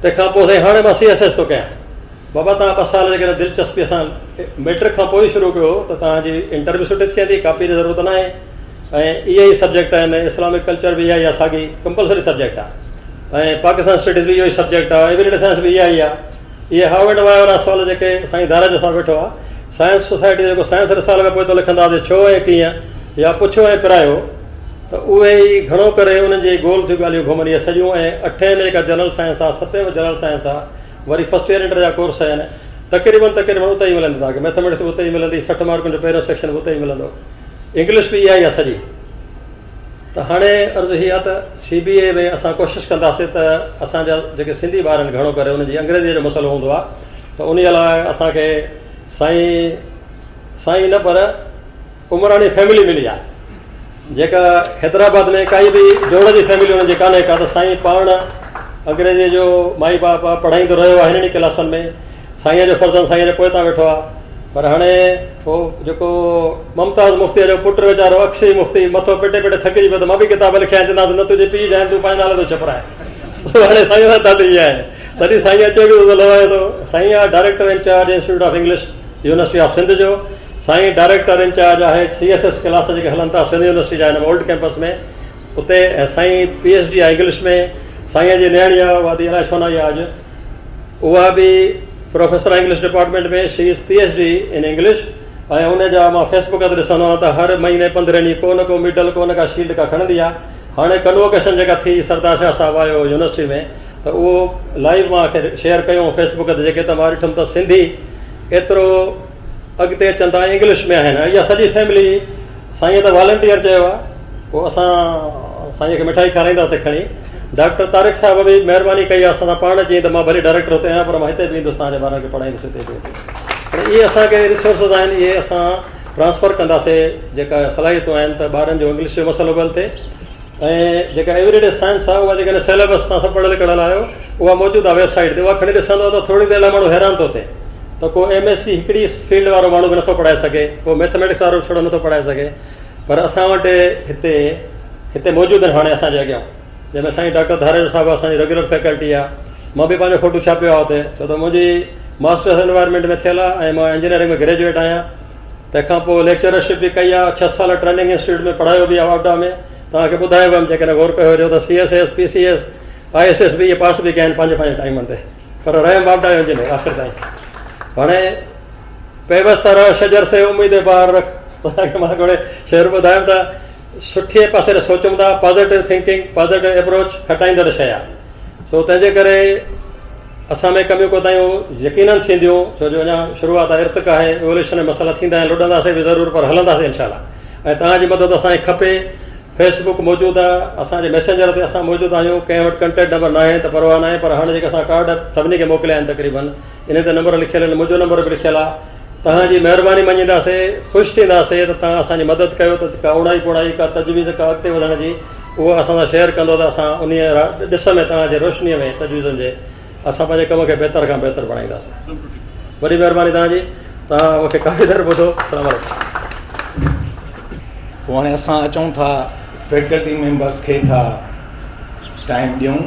تنهن کان پوء سائين هاڻي مان سي ايس ايس ٿو ڪيان بابا توهان ٻه سال جيڪڏهن دلچسپيء سان مئٽرڪ کان پوء ئي شروع ڪيو ته توهان جي انٽر به سٺي ٿي ويندي، ڪاپيء جي ضرورت ناهي ۽ اهي ئي سبجيڪٽ آهن، اسلامڪ ڪلچر به اها ئي آهي ساڳي ڪمپلسري سبجيڪٽ آهي ۽ پاڪستان اسٽڊيز به اهو ئي سبجيڪٽ آهي، ايوري ڊي سائنس به اها ئي آهي. اهي هاء اينڊ واء وارا سوال جيڪي سائين ڌاريجو صاحب ويٺو آهي سائنس سوسائٽي جيڪو سائنس رسالي ۾ پوئتو لکندا هئاسين ڇو ۽ ڪيئن يا پڇيو ۽ پرايو ته اهي ئي گهڻو ڪري انهن جي گول ٿيون ڳالهيون گهمن اهي سڄيون ۽ اٺين ۾ جيڪا جنرل سائنس آهي ستين ۾ جنرل سائنس آهي وري فرسٽ ايئر انٽر جا ڪورس آهن تقريبن تقريبن اتي ئي ملندي توهان کي ميٿميٽڪس به اتي ئي ملندي 60 مارڪن جو پهريون سيڪشن به اتي ئي ملندو انگلش به اها ئي آهي سڄي ته هاڻي عرض هي آهي ته سي بي اي ۾ اسان ڪوشش ڪنداسين ته اسان جا جيڪي سنڌي ٻار آهن گهڻو ڪري انهن جي انگريزيء جو مسئلو هوندو آهي ته انهيء لاء اسان کي سائين سائين نه پر عمراڻي فيملي ملي آهي جيڪا حيدرآباد ۾ ڪائي به جوڙ جي فيملي انهن جي ڪانهي ڪا ته سائين پاڻ انگريزي جو مائي باپ آهي پڙهائيندو رهيو آهي هنن ئي ڪلاسن ۾ سائينء جو فرزند سائينء جي پوئتان ويٺو آهي پر هاڻي هو جيڪو ممتاز مفتيء جو پٽ ويچارو اڪشي مفتي مٿو پٽي پٽي ٿڪجي پيو ته مان به ڪتاب لکيا آهن چونداس نه تنهنجي پيء جا آهن تون پنهنجي نالي ٿو ڇپرائين هاڻي سائين سان ٿا ته ائين آهي تڏهن سائين اچي به ٿو ته لوائي ٿو سائين آهي director incharge institute of English university of Sindh جو سائين ڊائريڪٽر انچارج آهي سي ايس ايس ڪلاس جيڪي هلن ٿا سنڌ يونيورسٽي جا هن اولڊ ڪيمپس ۾ اتي ۽ سائين پي ايڇ ڊي آهي انگلش ۾ سائين جي نياڻي آهي اها the الائي ڇو نه آئي آهي اڄ اها به پروفيسر آهي English department ۾ she is P H D in English ۽ ان جا مان فيس بڪ تي ڏسندو آهيان ته هر مهيني پندرهين ڏينهن ڪو نه ڪو ميڊل ڪو نه ڪا شيلڊ ڪا کڻندي آهي هاڻي ڪنووڪيشن جيڪا ٿي سردار شاهه صاحب آيو يونيورسٽي ۾ ته اهو لائيو مان کي شيئر ڪيو فيس بڪ تي جيڪي ته مان ڏٺم ته سنڌي ايترو اڳتي اچن ٿا ۽ انگلش ۾ آهن ۽ اها سڄي فيملي سائين ته والنٽيئر چيو آهي پوء اسان سائين کي مٺائي کارائينداسين کڻي ڊاڪٽر طارق صاحب به مهرباني ڪئي آهي اسان سان پاڻ چيائين ته مان ڀلي ڊائريڪٽر هتي آهيان پر مان هتي به ايندس توهان جي ٻارن کي پڙهائيندس هتي به پر اهي اسان کي ريسورسز آهن اهي اسان ٽرانسفر ڪنداسين جيڪا صلاحيتون آهن ته ٻارن جو انگلش جو مسئلو به حل ٿئي ۽ جيڪا ايوري ڊي سائنس آهي اها جيڪڏهن سيليبس تان سڀ پڙهيل ڪڙهيل آهيو اها موجود آهي ويب سائيٽ تي اها کڻي ڏسندو ته ٿوري دير لاء ماڻهو حيران ٿو ٿئي ته ڪو ايم ايس سي هڪڙي فيلڊ وارو ماڻهو به نٿو پڙهائي سگهي ڪو ميٿميٽڪس وارو به ڇڙو نٿو پڙهائي سگهي پر اسان وٽ هتي هتي موجود آهن هاڻي اسان جي اڳيان جنهن ۾ سائين ڊاڪٽر ڌاريجو صاحب اسان جي ريگيولر فيڪلٽي آهي مان به پنهنجو فوٽو ڇاپيو آهي اتي ڇو ته منهنجي ماسٽرس انوائرمينٽ ۾ ٿيل آهي ۽ مان انجنيئرنگ ۾ گريجوئيٽ آهيان تنهن کان پوء ليڪچررشپ به ڪئي آهي ڇهه سال ٽريننگ انسٽيٽيوٽ ۾ پڙهايو به آهي واپڊا ۾ توهان کي ٻڌايو ويم جيڪڏهن غور ڪيو هجيو ته C S S P C S I S S B اهي پاس به ڪيا آهن پنهنجي پنهنجي ٽائيمن تي پر رهيم واپڊا جو انجنيئر آخر تائين هاڻي پيوسته رهه شجر سي اميد بهار رک توهان کي مان هڪڙو شعر ٻڌايم ته سٺي پاسي ڏي سوچون ٿا پازيٽو ٿنڪنگ پازيٽو اپروچ کٽائيندڙ شيء آهي سو تنهن جي ڪري اسان ۾ ڪميون ڪوتاهيون يقينن ٿينديون ڇو جو اڃا شروعات آهي ارتقا آهي ايولوشن ۾ مسئلا ٿيندا آهن لڏنداسين به ضرور پر هلنداسين انشاء الله ۽ توهان جي مدد اسان کي کپي فيس بڪ موجود آهي اسان جي ميسينجر تي اسان موجود آهيون ڪنهن وٽ ڪنٽيڪٽ نمبر ناهي ته پرواهه ناهي پر هاڻي جيڪي اسان ڪارڊ سڀني کي موڪليا آهن تقريبن انهن تي نمبر لکيل آهن منهنجو نمبر به لکيل آهي توهان جي مهرباني مڃينداسي خوش ٿينداسي ته توهان اسان جي مدد ڪيو ته ڪا اوڻائي پوڻائي ڪا تجويز ڪا اڳتي وڌڻ جي اها اسان سان شيئر ڪندو ته اسان انهي ڏس ۾ توهان جي روشني ۾ تجويزن جي اسان پنهنجي ڪم کي بهتر کان بهتر بڻائينداسي وڏي مهرباني توهان جي توهان مون کي ڪافي دير ٻڌو السلام عليڪم. پوء هاڻي اسان اچون ٿا فيڪلٽي ميمبرس کي ٿا ٽائيم ڏيون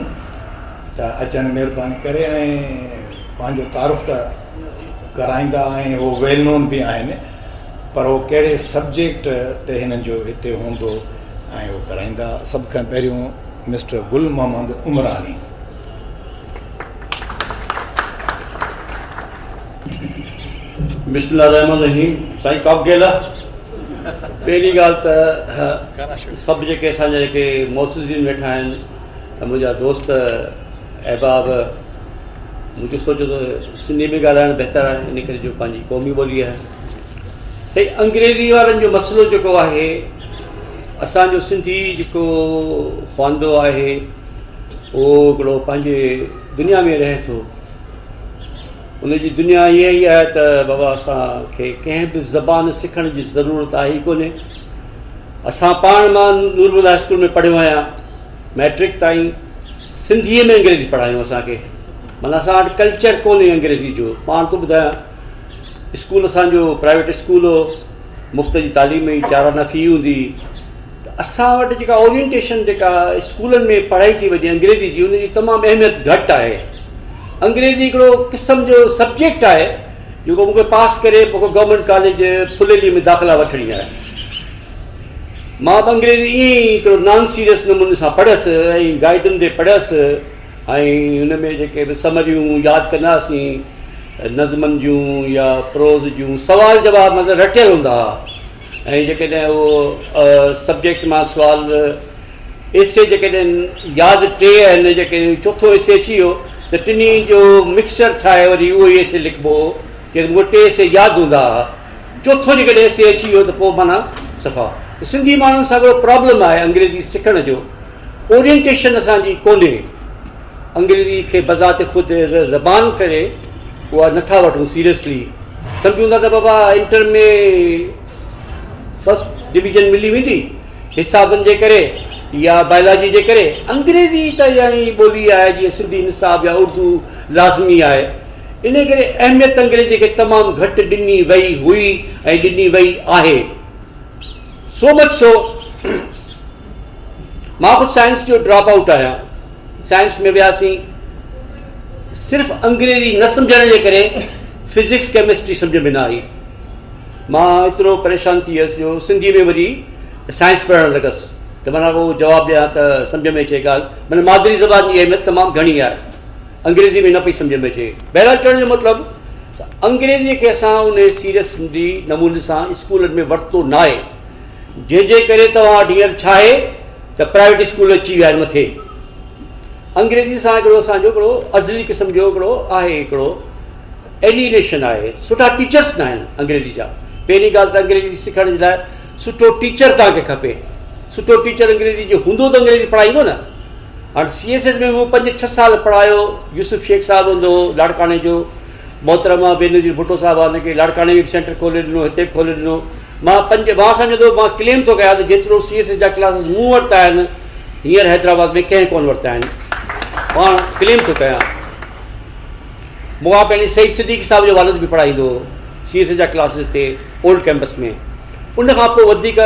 ته اچن مهرباني ڪري ۽ پنهنجو تعارف ته ڪرائيندا ۽ هو ويل نون به آهن پر هو ڪهڙي سبجيڪٽ تي هنن جو هتي هوندو ۽ هو ڪرائيندا سڀ کان پهريون مسٽر گل محمد عمراڻي. بسم الله الرحمن الرحيم سائين ڪاڪٽيل پهرين ڳالهه ته سڀ جيڪي اسان جا جيڪي معززين ويٺا آهن ۽ منهنجا دوست احباب منهنجو سوچو ته سنڌي ۾ ڳالهائڻ بهتر آهي ان ڪري جو پنهنجي قومي ٻولي آهي سائين انگريزي وارن جو مسئلو جيڪو آهي اسانجو سنڌي جيڪو خواندو آهي اهو هڪڙو پنهنجي دنيا ۾ رهي ٿو ان جي دنيا اها ئي آهي ته بابا اسان کي ڪنهن به زبان سکڻ جي ضرورت آهي ئي ڪونهي اسان پاڻ مان نور محمد هاء اسڪول ۾ پڙهيو آهيان ميٽرڪ تائين سنڌيء ۾ انگريزي پڙهايون اسان کي معنيٰ اسان وٽ ڪلچر ڪونهي انگريزي جو پاڻ ٿو ٻڌايان اسڪول اسانجو پرائيويٽ اسڪول هو مفت جي تعليم هئي چار آنا في هوندي هئي ته اسان وٽ جيڪا اورينٽيشن جيڪا اسڪولن ۾ پڙهائي ٿي وڃي انگريزي جي ان جي تمام اهميت گهٽ آهي انگريزي هڪڙو قسم جو سبجيڪٽ آهي جيڪو مونکي پاس ڪري مونکي گورنمينٽ ڪاليج ڦليلي ۾ داخلا وٺڻي آهي مان به انگريزي ائين ئي هڪڙو نان سيريس نموني سان پڙهيس ۽ گائيڊن تي پڙهيس ۽ ان ۾ جيڪي به سمريون ياد ڪندا هئاسين نظمن جون يا پروز جون سوال جواب مطلب رٽيل هوندا هئا ۽ جيڪڏهن اهو سبجيڪٽ مان سوال ايسي جيڪڏهن ياد ٽي آهن جيڪڏهن چوٿون ايسي اچي ويو ته ٽنهي جو مڪسچر ٺاهي وري اهو ئي ايسي لکبو هو جيڪي مون کي ٽي ايسي ياد هوندا هئا چوٿون جيڪڏهن ايسي اچي ويو ته پوء معنيٰ صفا ته سنڌي ماڻهن سان هڪڙو پرابلم آهي انگريزي سکڻ جو اورينٽيشن اسان جي ڪونهي انگريزي کي بذات خود ايز اي زبان ڪري اها نٿا وٺون سيريسلي سمجهون ٿا ته بابا انٽر ۾ فرسٽ ڊويزن ملي ويندي حسابن جي ڪري يا بائلاجي جي ڪري انگريزي ته اها ئي ٻولي آهي جيئن سنڌي نصاب يا اردو لازمي آهي ان ڪري اهميت انگريزي کي تمام گهٽ ڏني وئي هئي ۽ ڏني وئي آهي سو مچ سو مان خود سائنس جو ڊراپ آئوٽ آهيان سائنس ۾ وياسين صرف انگريزي نه سمجهڻ جي ڪري فزڪس ڪيمسٽري سمجهه ۾ نه آئي مان ايترو پريشان ٿي ويس جو سنڌي ۾ وري سائنس پڙهڻ لڳس ته معنيٰ ڪو جواب ڏيان ته سمجهه ۾ اچي ڳالهه معنيٰ مادري زبان جي اهميت تمام گهڻي آهي. انگريزي ۾ نه پئي سمجهه ۾ اچي. بهرحال چوڻ جو مطلب ته انگريزي کي اسان ان سيريس نموني سان اسڪولن ۾ ورتو ناهي جنهن جي ڪري توهان وٽ هينئر ڇا آهي ته پرائيويٽ اسڪول اچي ويا آهن مٿي. انگريزي سان هڪڙو اسان جو هڪڙو ازلي قسم جو هڪڙو آهي هڪڙو ايلينيشن آهي سٺا ٽيچرس نه آهن انگريزي جا پهرين ڳالهه ته انگريزي سکڻ جي لاء سٺو ٽيچر توهان کي کپي سٺو ٽيچر انگريزي جو هوندو ته انگريزي پڙهائيندو نه هاڻ سي ايس ايس ۾ مون پنج ڇهه سال پڙهايو يوسف شيخ صاحب هوندو هو لاڙڪاڻي جو محترمه بينظير ڀٽو صاحب هن کي لاڙڪاڻي ۾ به سينٽر کولي ڏنو هتي به کولي ڏنو مان پنج مان سمجهان ٿو مان ڪليم ٿو ڪيان ته جيترو سي ايس ايس جا ڪلاسز مون ورتا آهن هينئر حيدرآباد ۾ ڪنهن ڪونه ورتا آهن مان ڪليم ٿو ڪيان مون کان پهرين سعيد صديقي صاحب جو والد به پڙهائيندو هو سي ايس ايس جا ڪلاسز هتي اولڊ ڪيمپس ۾ ان کان پوء وڌيڪ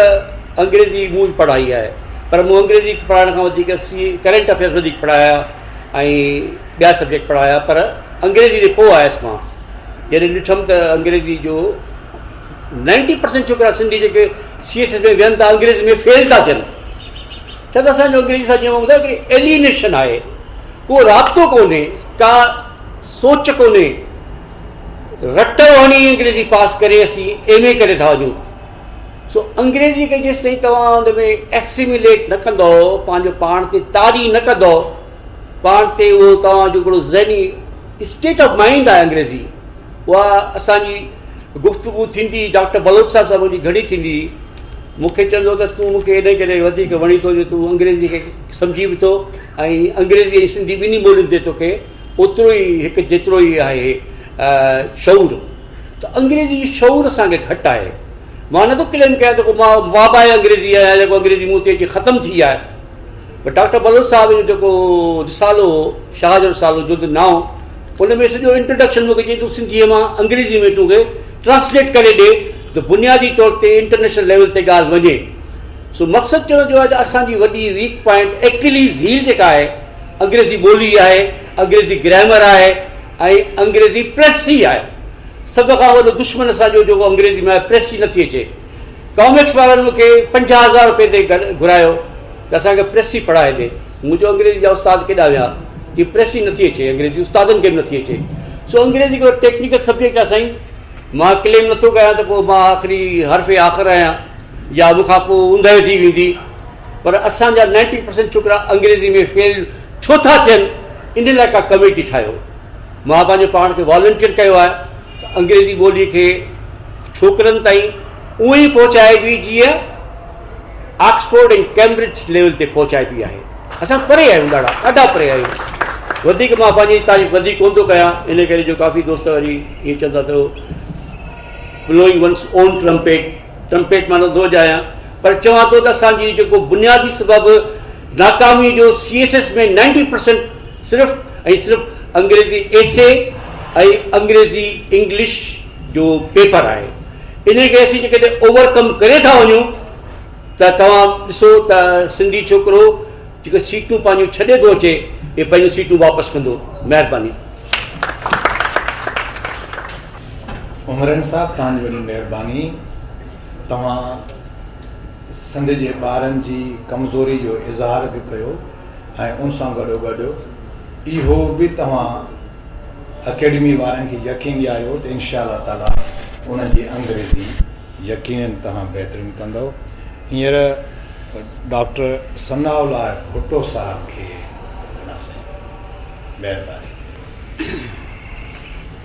انگريزي مون به پڙهائي آهي پر مون انگريزي پڙهائڻ کان وڌيڪ سي ڪرنٽ افيئرس وڌيڪ پڙهايا ۽ ٻيا سبجيڪٽ پڙهايا پر انگريزي تي پوء آيس مان جڏهن ڏٺم ته انگريزي جو نائنٽي پرسنٽ ڇوڪرا سنڌي جيڪي سي ايس ايس ۾ ويهن ٿا انگريزي ۾ فيل ٿا ٿين ڇا ته اسانجو انگريزي سان جيئن ٻڌايو هڪڙي ايلينيشن آهي ڪو رابطو ڪونهي ڪا سوچ ڪونهي رٽ هڻي انگريزي پاس ڪري اسين ايم اي ڪري ٿا وڃون سو انگريزي کي جيستائين توهان ان ۾ ايسيميليٽ نه ڪندو پنهنجو پاڻ تي طاري نه ڪندو پاڻ تي اهو توهان جو هڪڙو ذهني اسٽيٽ آف مائنڊ آهي انگريزي اها اسان جي گفتگو ٿيندي ڊاڪٽر بلوچ صاحب سان منهنجي گهڻي ٿيندي هئي مون کي چوندو ته تون مون کي ان ڪري وڌيڪ وڻي ٿو جو تون انگريزي کي سمجهي به ٿو ۽ انگريزي ۽ سنڌي ٻنهي ٻولين تي توکي اوترو ئي هڪ جيترو ئي آهي شعور ته انگريزي جو شعور اسان کي گهٽ آهي مان نٿو ڪليم ڪيان ته ڪو مان بابا انگريزي آهيان جيڪو انگريزي مون تي اچي ختم ٿي آهي پر ڊاڪٽر بلوچ صاحب جو جيڪو رسالو هو شاهه جو رسالو جلد نائون ان ۾ سڄو انٽروڊڪشن مونکي چئي تون سنڌيء مان انگريزيء ۾ توکي ٽرانسليٽ ڪري ڏي ته بنيادي طور تي انٽرنيشنل ليول تي ڳالهه وڃي سو مقصد چوڻ جو آهي ته اسان جي وڏي ويڪ پوائنٽ ايڪليز هيل جيڪا آهي انگريزي ٻولي آهي انگريزي گرامر آهي ۽ انگريزي پريس ئي آهي سڀ کان وڏو دشمن اسان جو جيڪو انگريزي ۾ آهي پريس ئي نٿي اچي ڪاميڪس وارن مون کي 50,000 روپيه تي گهرايو ته اسان کي پريس ئي پڙهائي ڏي. مون چيو انگريزي جا استاد ڪيڏانهن ويا؟ چي پريس ئي نٿي اچي، انگريزي استادن کي به نٿي اچي. سو انگريزي هڪڙو ٽيڪنيڪل سبجيڪٽ آهي سائين، مان ڪليم نٿو ڪيان ته پوء مان آخري حرف آخر آهيان يا مون کان پوء اوندهه ٿي ويندي، پر اسان جا نائنٽي پرسنٽ ڇوڪرا انگريزي ۾ فيل ڇو ٿا ٿين، ان لاء ڪا ڪميٽي ٺاهيو. مان پنهنجو پاڻ کي والنٽيئر ڪيو آهي ته انگريزي ٻولي کي ڇوڪرن تائين اونئن ئي پهچائبي جيئن آڪسفورڊ ۽ ڪيمبرج ليول تي پهچائبي آهي. اسان پري آهيون ڏاڍا ڏاڍا پري آهيون. وڌيڪ مان پنهنجي تعريف وڌيڪ ڪونه ٿو ڪيان ان ڪري جو ڪافي دوست وري ائين چوندا ته blowing one's own trumpet trumpet مان نٿو وڄايان پر چوان ٿو ته اسان جي جيڪو بنيادي سبب ناڪامي جو C S S ۾ ninety percent صرف ۽ صرف انگريزي ايسي ۽ انگريزي انگلش جو پيپر آهي انهي کي اسين جيڪڏهن اوور ڪم ڪري ٿا وڃون ته توهان ڏسو ته سنڌي ڇوڪرو جيڪي سيٽون پنهنجون ڇڏي ٿو اچي اهي پنهنجون سيٽون واپس ڪندو مهرباني. عمرين صاحب توهان جي وڏي مهرباني توهان سنڌ جي ٻارن جي ڪمزوري جو اظهار به ڪيو ۽ ان سان گڏو گڏ اهو به توهان اڪيڊمي وارن کي يقين ڏياريو ته انشاء الله تعالي انهن جي انگريزي يقينن توهان بهترين ڪندؤ. هينئر ڊاڪٽر ثناء الله ڀٽو صاحب کي ڏناسين. مهرباني.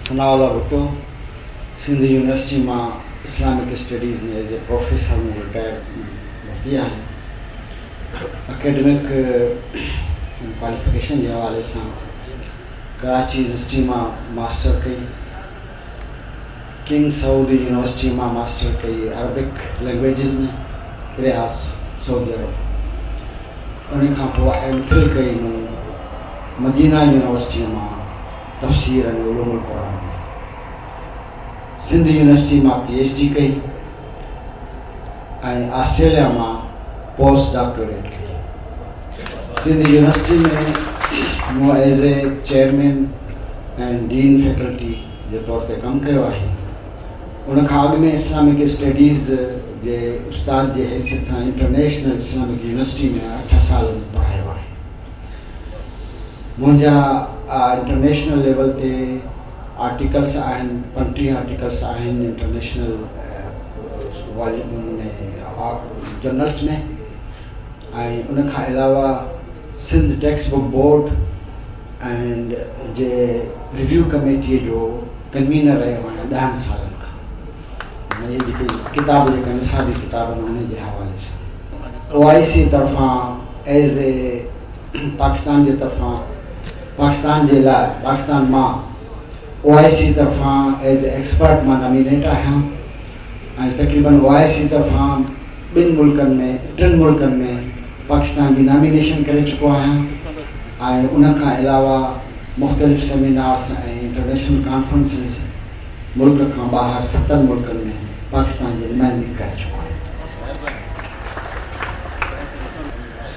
ثناء الله ڀٽو سنڌ يونيورسٽي مان Islamic studies ۾ as a professor مون رٽائرمينٽ ورتي آهي. اڪيڊمڪ ڪواليفڪيشن جي حوالي سان ڪراچي يونيورسٽي مان ماسٽر ڪئي، ڪنگ سعود يونيورسٽي مان ماسٽر ڪئي عربڪ لينگويجز ۾ رياض سعودي عرب ان کان پوء ايم فل ڪئي مون مدينه يونيورسٽي مان تفسير ۽ علوم القرآن ۾ سنڌ يونيورسٽي مان پي ايڇ ڊي ڪئي ۽ آسٽريليا مان پوسٽ ڊاڪٽوريٽ ڪئي. سنڌ يونيورسٽي ۾ مون as a chairman ۽ dean faculty جي طور تي ڪم ڪيو آهي. ان کان اڳ ۾ اسلامڪ اسٽڊيز جي استاد جي حيثيت سان انٽرنيشنل اسلامڪ يونيورسٽي ۾ اٺ سال پڙهايو آهي. منهنجا انٽرنيشنل ليول تي آرٽيڪلس آهن، 35 آرٽيڪلس آهن انٽرنيشنل ۾ جرنلس ۾، ۽ ان کان علاوه سنڌ ٽيڪسٽ بڪ بورڊ ۽ جي ريويو ڪميٽيء جو ڪنوينر رهيو آهيان 10 سالن کان. اهي جيڪي ڪتاب جيڪا نصابي ڪتاب آهن انهن جي حوالي سان او آء سي طرفان ايز اي پاڪستان جي طرفان پاڪستان جي لاء پاڪستان مان او آء سي طرفان ايز اي ايڪسپرٽ مان نامينيٽ آهيان ۽ تقريبن او آء سي طرفان ٻن ملڪن ۾ ٽن ملڪن ۾ پاڪستان جي نامينيشن ڪري چڪو آهيان ۽ ان کان علاوه مختلف سيمينارس ۽ انٽرنيشنل ڪانفرنسز ملڪ کان ٻاهر ستن ملڪن ۾ پاڪستان جي نمائندگي ڪري چڪو آهي.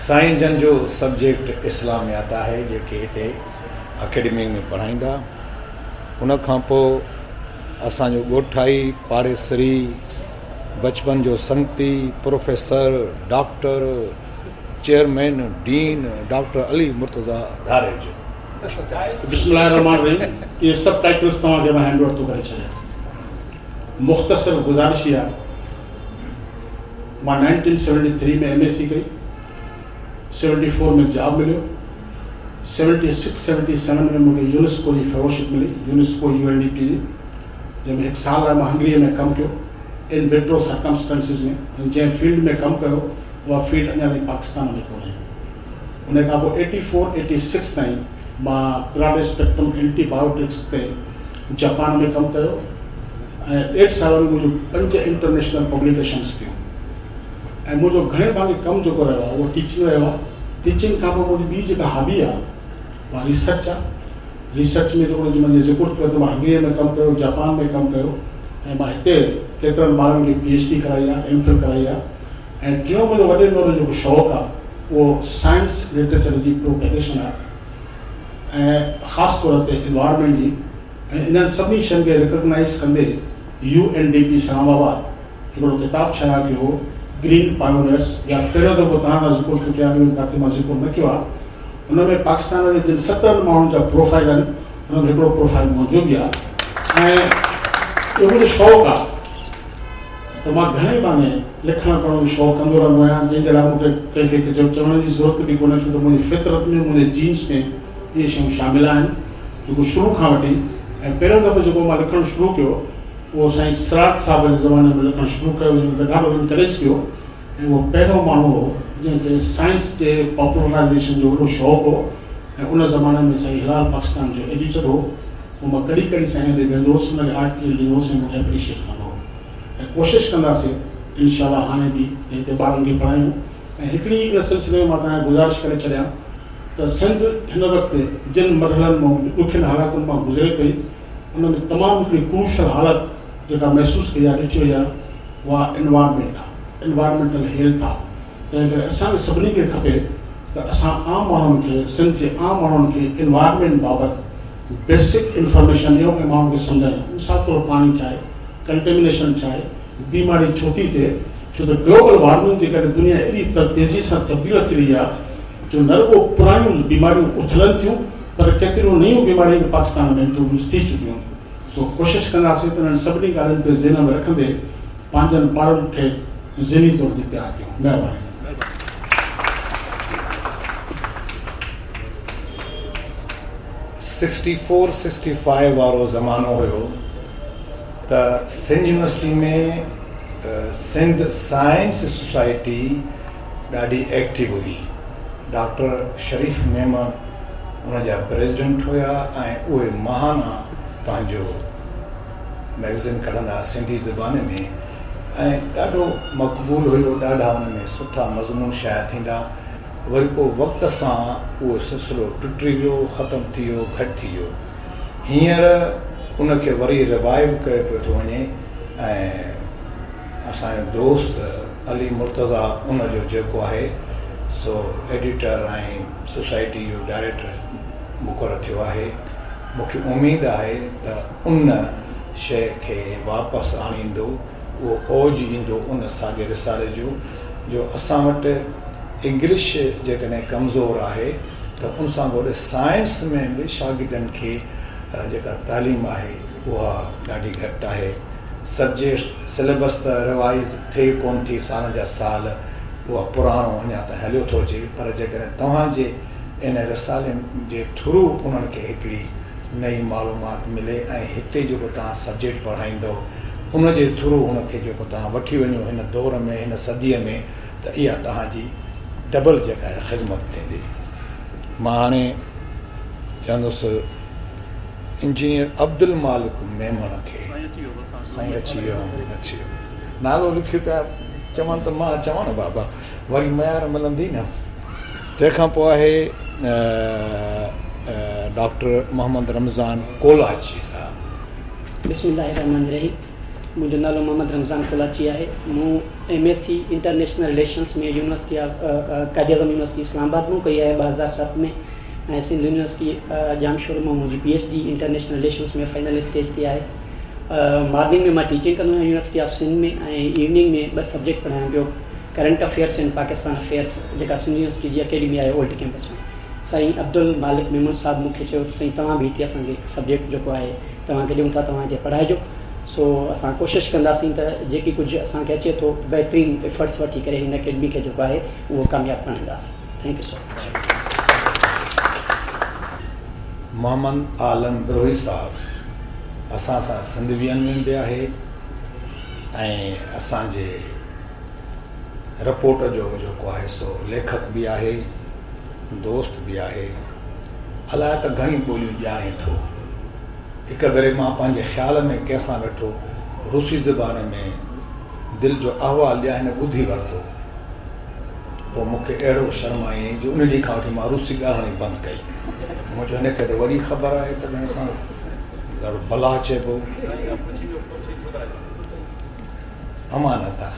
سائين جن جو سبجيڪٽ اسلاميات آهي جيڪي هتي اڪيڊمي ۾ پڙهائيندا. ان کان پوء اسان جو ڳوٺائي پاڙيسري بچپن جو سنگتي professor doctor chairman dean doctor Ali Murtaza Dharejo. بسم الله الرحمٰن الرحيم اهي سڀ ٽائيٽلز توهان کي مان هينڊ اوور ٿو ڪري ڇڏيان. مختصر گذارش اها مان 1973 ۾ ايم ايس سي ڪئي، 74 ۾ جاب مليو، 76 77 ۾ مونکي يونيسڪو جي فيلوشپ ملي، UNESCO U N D P جي، جنهن ۾ هڪ سال لاء مان هنگريء ۾ ڪم ڪيو ان ويٽرو سرڪمسٽنسز ۾ ۽ جنهن فيلڊ ۾ ڪم ڪيو اها فيلڊ اڃا تائين پاڪستان ۾ ڪونهي. ان کان پوء ايٽي فور ايٽي سڪس تائين مان براڊ اسپيڪٽرم اينٽي بايوٽڪس تي جاپان ۾ ڪم ڪيو ۽ ڏيڍ سال ۾ منهنجون 5 انٽرنيشنل پبليڪيشنس ٿيون ۽ منهنجو گهڻي ڀاڱي ڪم جيڪو رهيو آهي اهو ٽيچنگ رهيو آهي. ٽيچنگ کان پوء منهنجي ٻي جيڪا هابي آهي اها ريسرچ آهي. ريسرچ ۾ جيڪو منهنجي ذڪر ڪيو ته مان هنگريء ۾ ڪم ڪيو، جاپان ۾ ڪم ڪيو ۽ مان هتي ڪيترن ٻارن کي پي ايڇ ڊي ڪرائي آهي، ايم فل ڪرائي آهي. ۽ ٽيون منهنجو وڏي ۾ وڏو جيڪو شوق آهي اهو سائنس لٽريچر جي پروپيگيشن آهي ۽ خاص طور تي انوائرمينٽ جي ۽ انهن سڀني شين کي ريڪگنائيز ڪندي U N D P Islamabad هڪڙو ڪتاب شايع ڪيو هو گرين پايونيئرس يا پهريون دفعو توهان کان ذڪر ٿو ڪيان ٻيو ڪاٿي مان ذڪر نه ڪيو آهي ان ۾ پاڪستان جي جن 17 ماڻهن جا پروفائل آهن ان ۾ هڪڙو پروفائل منهنجو به آهي ۽ اهو منهنجو شوق آهي ته مان گهڻي ڀاڱي لکڻ پڙهڻ جو شوق ڪندو رهندو آهيان، جنهن جي لاء مون کي ڪنهن کي ڪجهه چوڻ جي ضرورت به ڪونهي، ڇو ته منهنجي فطرت ۾، منهنجي جينس ۾ اهي شيون شامل آهن، جيڪو شروع کان وٺي ۽ پهريون دفعو جيڪو مان لکڻ شروع ڪيو، اهو سائين سراج صاحب جي زماني ۾ لکڻ شروع ڪيو، جنهن مون کي ڏاڍو انڪريج ڪيو ۽ اهو پهريون ماڻهو هو، جنهن کي سائنس جي پاپولرائيزيشن جو وڏو شوق هو ۽ ان زماني ۾ سائين هلال پاڪستان جو ايڊيٽر هو. پوء مان ڪڏهن ڪڏهن سائين ڏي ويندو هوس، ان کي آرٽيڪل ڏيندو هوس ۽ مون کي اپريشيئيٽ ڪندو هو ۽ ڪوشش ڪنداسين انشاء الله هاڻي به ته هتي ٻارن کي پڙهايون ۽ هڪڙي ان سلسلي ۾ مان توهان کي گذارش ڪري ڇڏيان ته سنڌ هن وقت جن مرحلن مان ڏکين حالاتن مان گذري پئي ان ۾ تمام هڪڙي ڪروشل حالت جيڪا محسوس ڪئي آهي ڏٺي وئي آهي اها انوائرمينٽ آهي انوائرمينٽل هيلٿ آهي تنهن ڪري اسان کي سڀني کي کپي ته اسان عام ماڻهن کي سنڌ جي عام ماڻهن کي انوائرمينٽ بابت بيسڪ انفارميشن ڏيون ۽ ماڻهن کي سمجهايون مثال طور پاڻي ڇا آهي، ڪنٽيمنيشن ڇا آهي، بيماري ڇو ٿي ٿئي، ڇو ته گلوبل وارمنگ جي ڪري دنيا ايڏي ته تيزي سان تبديل ٿي رهي آهي جو نه رڳو پراڻيون بيماريون اٿلن ٿيون پر ڪيتريون نيون بيماريون به پاڪستان ۾ انٽروڊيوس ٿي چڪيون آهن سو ڪوشش ڪنداسين ته انهن سڀني ڳالهين کي ذهن ۾ رکندي پنهنجن ٻارن کي ذهني طور تي تيار ڪيون. مهرباني. سڪسٽي فور سڪسٽي فائيو وارو زمانو هيو ته Sindh university ۾ Sindh science society ڏاڍي ايڪٽو هئي. ڊاڪٽر شريف ميمڻ ان جا پريزيڊنٽ هيا ۽ اهي ماهانه پنهنجو مئگزين ڪڍندا سنڌي زبان ۾ ۽ ڏاڍو مقبول هيو ڏاڍا ان ۾ سٺا مضمون شايع ٿيندا وري پوء وقت سان اهو سلسلو ٽٽي ويو ختم ٿي ويو گهٽ ٿي ويو هينئر ان کي وري ريوائيو ڪيو پيو ٿو وڃي ۽ اسان جو دوست علي مرتضيٰ ان جو جيڪو آهي سو ايڊيٽر ۽ سوسائٽي جو ڊائريڪٽر مقرر ٿيو آهي مون کي اميد آهي ته ان شيء کي واپس آڻيندو، اهو اوج ايندو ان ساڳئي رسالي جو، جو اسان وٽ انگلش جيڪڏهن ڪمزور آهي ته ان سان گڏ سائنس ۾ به شاگردن کي جيڪا تعليم آهي اها ڏاڍي گهٽ آهي. سبجيڪٽ سليبس ته روائيز ٿئي ڪونه ٿي سالن جا سال اها پراڻو اڃا تائين هليو ٿو اچي پر جيڪڏهن توهان جي ان رسالي جي ٿرو انهن کي هڪڙي نئين معلومات ملي ۽ هتي جيڪو توهان سبجيڪٽ پڙهائيندؤ ان جي ٿرو هن کي جيڪو توهان وٺي وڃو هن دور ۾ هن صديء ۾ ته اها توهان جي ڊبل جيڪا آهي خذمت ٿيندي. مان هاڻي چوندس انجنيئر عبدالمالڪ ميمڻ کي. سائين اچي ويو اچي ويو نالو لکيو پيا چون ته مان چوان نه بابا وري ميار ملندي نه. تنهن کان پوء آهي ڊاڪٽر محمد رمضان ڪولاچي صاحب. بسم الله الرحمٰن الرحيم منهنجو نالو محمد رمضان ڪولاچي آهي مون M S C international relations ۾ university of Quaid Azam university Islamabad مان ڪئي آهي 2007 ۾ ۽ سنڌ يونيورسٽي ڄامشورو مان منهنجي P H D international relations ۾ final stage تي آهي مارننگ ۾ مان ٽيچنگ ڪندو آهيان يونيورسٽي آف سنڌ ۾ ۽ ايوننگ ۾ ٻه سبجيڪٽ پڙهايان پيو current affairs and Pakistan affairs جيڪا سنڌ يونيورسٽي جي اڪيڊمي آهي اولڊ ڪيمپس ۾ سائين عبدالمالڪ ميمڻ صاحب مون کي چيو ته سائين توهان به هتي اسان کي سبجيڪٽ جيڪو آهي توهان کي ڏيون ٿا توهان هتي پڙهائجو سو اسان ڪوشش ڪنداسين ته جيڪي ڪجهه اسان کي اچي ٿو بهترين افرٽس وٺي ڪري هن اڪيڊمي کي جيڪو آهي اهو ڪامياب بڻائينداسين thank you so much. Muhammad Alam Brohi صاحب اسان سان سنڌ وين ۾ به آهي ۽ اسان جي رپورٽ جو جيڪو آهي سو ليکڪ به آهي دوست به آهي الاء ته گهڻيون ٻوليون ڄاڻي ٿو. هڪ ڀيري مان پنهنجي خيال ۾ ڪنهن سان ويٺو روسي زبان ۾ دل جو احوال ڏيان هن ٻڌي ورتو. پوء مون کي اهڙو شرمايائين جو ان ڏينهن کان وٺي مان روسي ڳالهائڻ ئي بند ڪئي. مون چيو هن کي ته وڏي خبر آهي ته هن سان ڏاڍو بلا چئبو. امانت آ.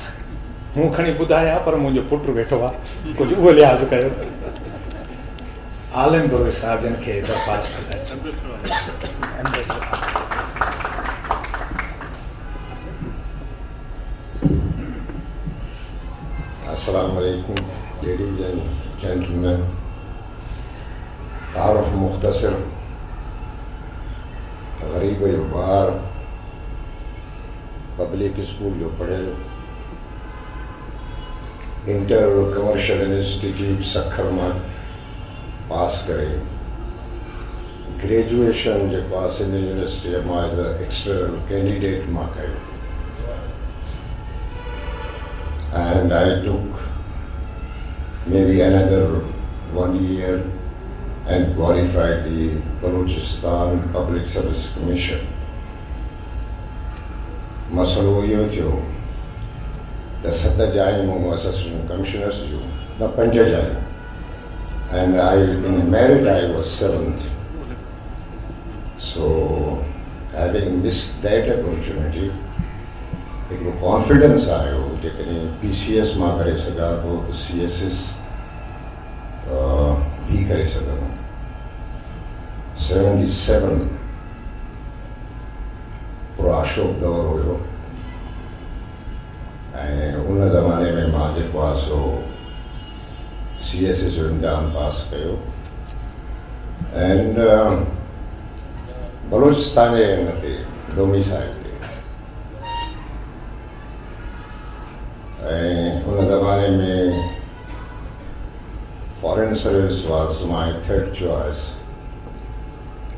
مون کڻي ٻڌايان پر منهنجو پٽ ويٺو آ ڪجهه اهو لحاظ ڪيو. عالم بروهي صاحب جن کي درخواست ته اچو. السلام عليڪم ليڊيز اينڊ جينٽلمين تعارف مختصر غريب جو ٻار پبلڪ اسڪول جو پڙهيل انٽر ڪمرشل انسٽيٽيوٽ سکر مان پاس ڪري گريجوئيشن جيڪو آهي سنڌ يونيورسٽيء مان ايز اي ايڪسٽرنل ڪينڊيڊيٽ مان ڪيو and I took maybe another one year and qualified the Balochistan public service commission. مسئلو اهو ٿيو ته ست جايون هيون اسسٽنٽ ڪمشنرس جون نه پنج جايون and I in merit I was seventh so having missed that opportunity هڪڙو ڪانفيڊنس آيو جيڪڏهن پي سي ايس مان ڪري سگهان ٿو ته سي ايس ايس به ڪري سگهندم 77 پرآشوب دور هيو ۽ ان زماني ۾ مان جيڪو آهي سو سي ايس ايس جو امتحان پاس ڪيو اينڊ بلوچستان جي ان تي ڊوميسائل تي ۽ ان زماني ۾ foreign service was my third choice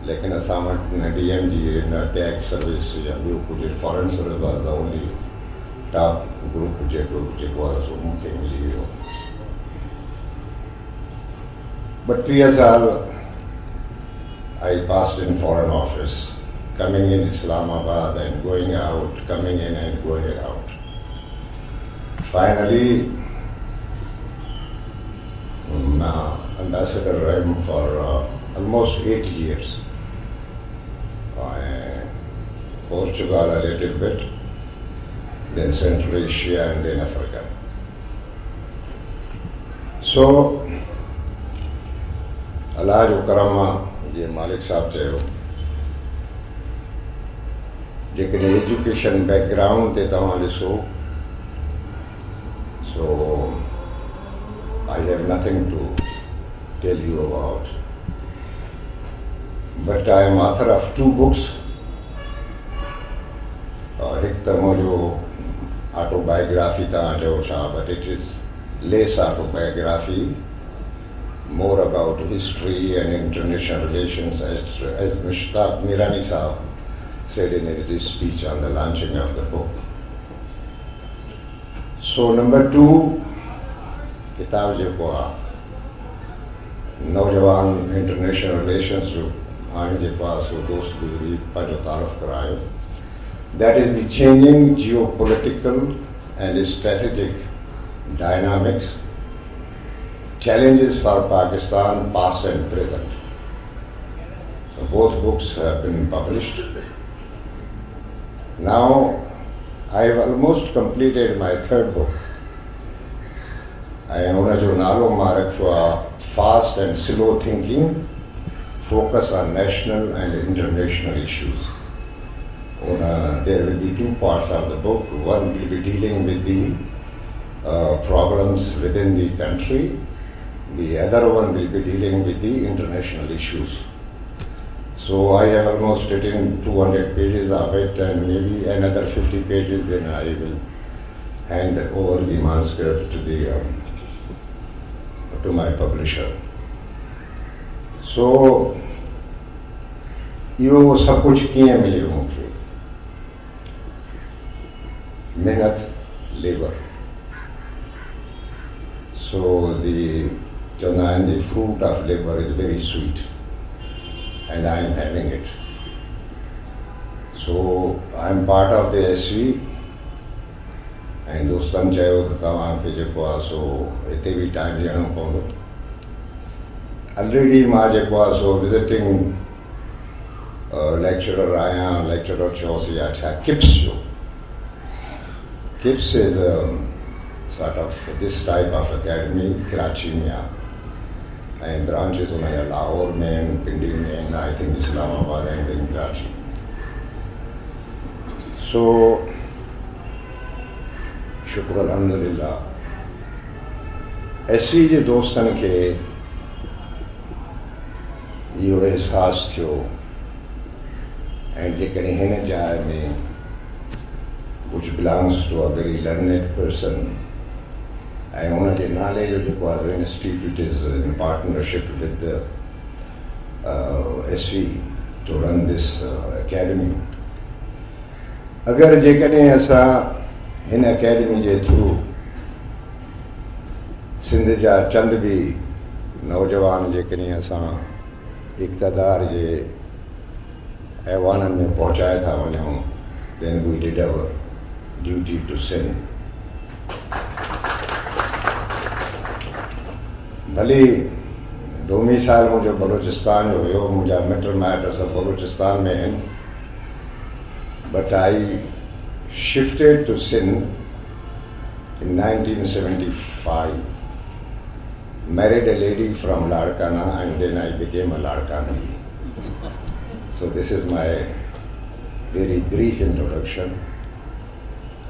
ليڪن اسان وٽ نه ڊي ايم جي نه ٽيڪس سروس يا ٻيو ڪجهه foreign service was the only top group جيڪو جيڪو آهي سو مون کي ملي ويو 32 سال I passed in foreign office coming in Islamabad and going out coming in and going out finally مان ambassador رهيم for almost 8 years ۽ Portugal a little bit then Central Asia and then Africa. So الله جو ڪرم آ جيئن مالڪ صاحب چيو جيڪڏهن education back ground تي توهان ڏسو so I have nothing to tell you about. But I am author of two books. هڪ ته منهنجو آٽوبايوگرافي توهان چئو ڇا but it is less autobiography more about history and international relations as Mushtaq Mirani sahib said in his speech on the launching of the book. So number 2 ڪتاب جيڪو آ نوجوان انٽرنيشنل رليشنز جو هاڻي جيڪو آ سو دوست گذري پنهنجو تعارف ڪرايو that is the changing geopolitical and strategic dynamics challenges for Pakistan past and present so both books have been published now I have almost completed my third book ۽ ان جو نالو مان رکيو آ fast and slow thinking focus on national and international issues in there will be two parts of the book one will be dealing with the problems within the country the other one will be dealing with the international issues so I have almost written 200 pages of it and maybe another 50 pages then I will hand over the manuscript to the to my publisher. So اهو سڀ ڪجهه ڪيئن مليو مون کي؟ محنت labour so the چوندا آهن the fruit of labour is very sweet and I am having it so I am part of the S V ۽ دوستن چيو ته توهان کي جيڪو آهي سو هتي به ٽائيم ڏيڻو پوندو. الريڊي مان جيڪو آهي سو وزٽنگ ليڪچرر آهيان، ليڪچرر چئوس يا ڇا ڪپس جو، KIPS is sort of this type of academy Karachi ۾ آهي ۽ برانچز ان جا لاهور ۾ آهن، پنڊي ۾ آهن، I think اسلام آباد ۽ دين ڪراچي. سو شڪر الحمدلله ايس سي جي دوستن کي اهو احساس ٿيو ۽ جيڪڏهن هن جاء ۾ which belongs to a very learned person ۽ ان جي نالي جو جيڪو آهي institute is in partnership with S V to run this academy اگر جيڪڏهن اسان هن اڪيڊمي جي ٿرو سنڌ جا چند به نوجوان جيڪڏهن اسان اقتدار جي ايوانن ۾ پهچائي ٿا وڃون then we did our duty to Sindh. ڀلي ڊوميسائل منهنجو بلوچستان جو هيو، منهنجا مٽ مائٽ سڀ بلوچستان ۾ آهن، but I shifted to Sindh in 1975, married a lady from Larkana and then I became a Larkanvi. So this is my very brief introduction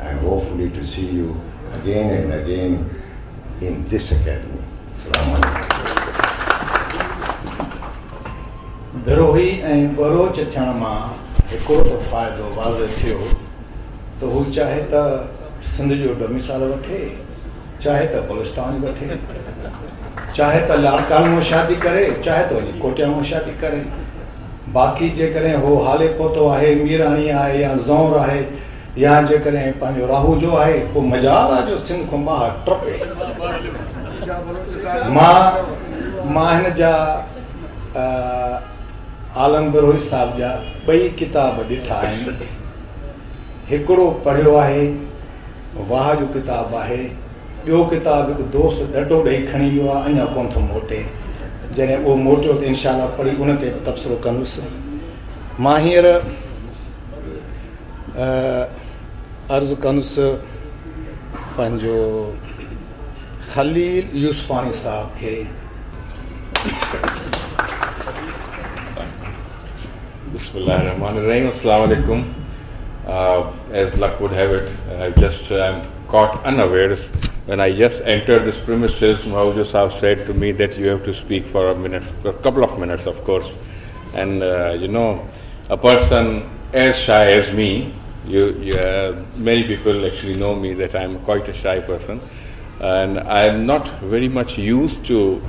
۽ hopefully to see you again and again in this academy. السلام عليڪم. بروهي ۽ ٻروچ ٿيڻ مان هڪڙو ته فائدو واضح ٿيو ته هو چاهي ته سنڌ جو ڊوميسائل وٺي، چاهي ته بلوچستان جو وٺي، چاهي ته لاڙڪاڻي مان شادي ڪري، چاهي ته وڃي ڪوٽيا مان شادي ڪري. باقي جيڪڏهن هو هالي پوتو آهي، ميراڻي آهي يا زئونر آهي يا جيڪڏهن پنهنجو راهوجو آهي، پوء مجال آهي جو سنڌ کان ٻاهر ٽپي. مان مان هن جا عالم بروهي صاحب جا ٻئي ڪتاب ڏٺا آهن. هڪڙو پڙهيو آهي، واهه جو ڪتاب آهي. ٻيو ڪتاب هڪ دوست ڏٽو ڏئي کڻي ويو آهي، اڃا ڪونه ٿو موٽي. جڏهن اهو موٽيو ته انشاء الله پڙهي ان تي به تبصرو ڪندس. مان هينئر عرض ڪندس پنهنجو خليل يوسفاڻي صاحب کي. بسم الله الرحمن الرحيم السلام عليڪم as luck would have it I just I am caught unawares When I just entered this premises, Rahoojo Saab said to me that you have to speak for a minute, a couple of minutes, of course. And a person as shy as me, many people actually know me that I'm quite a shy person, and I'm not very much used to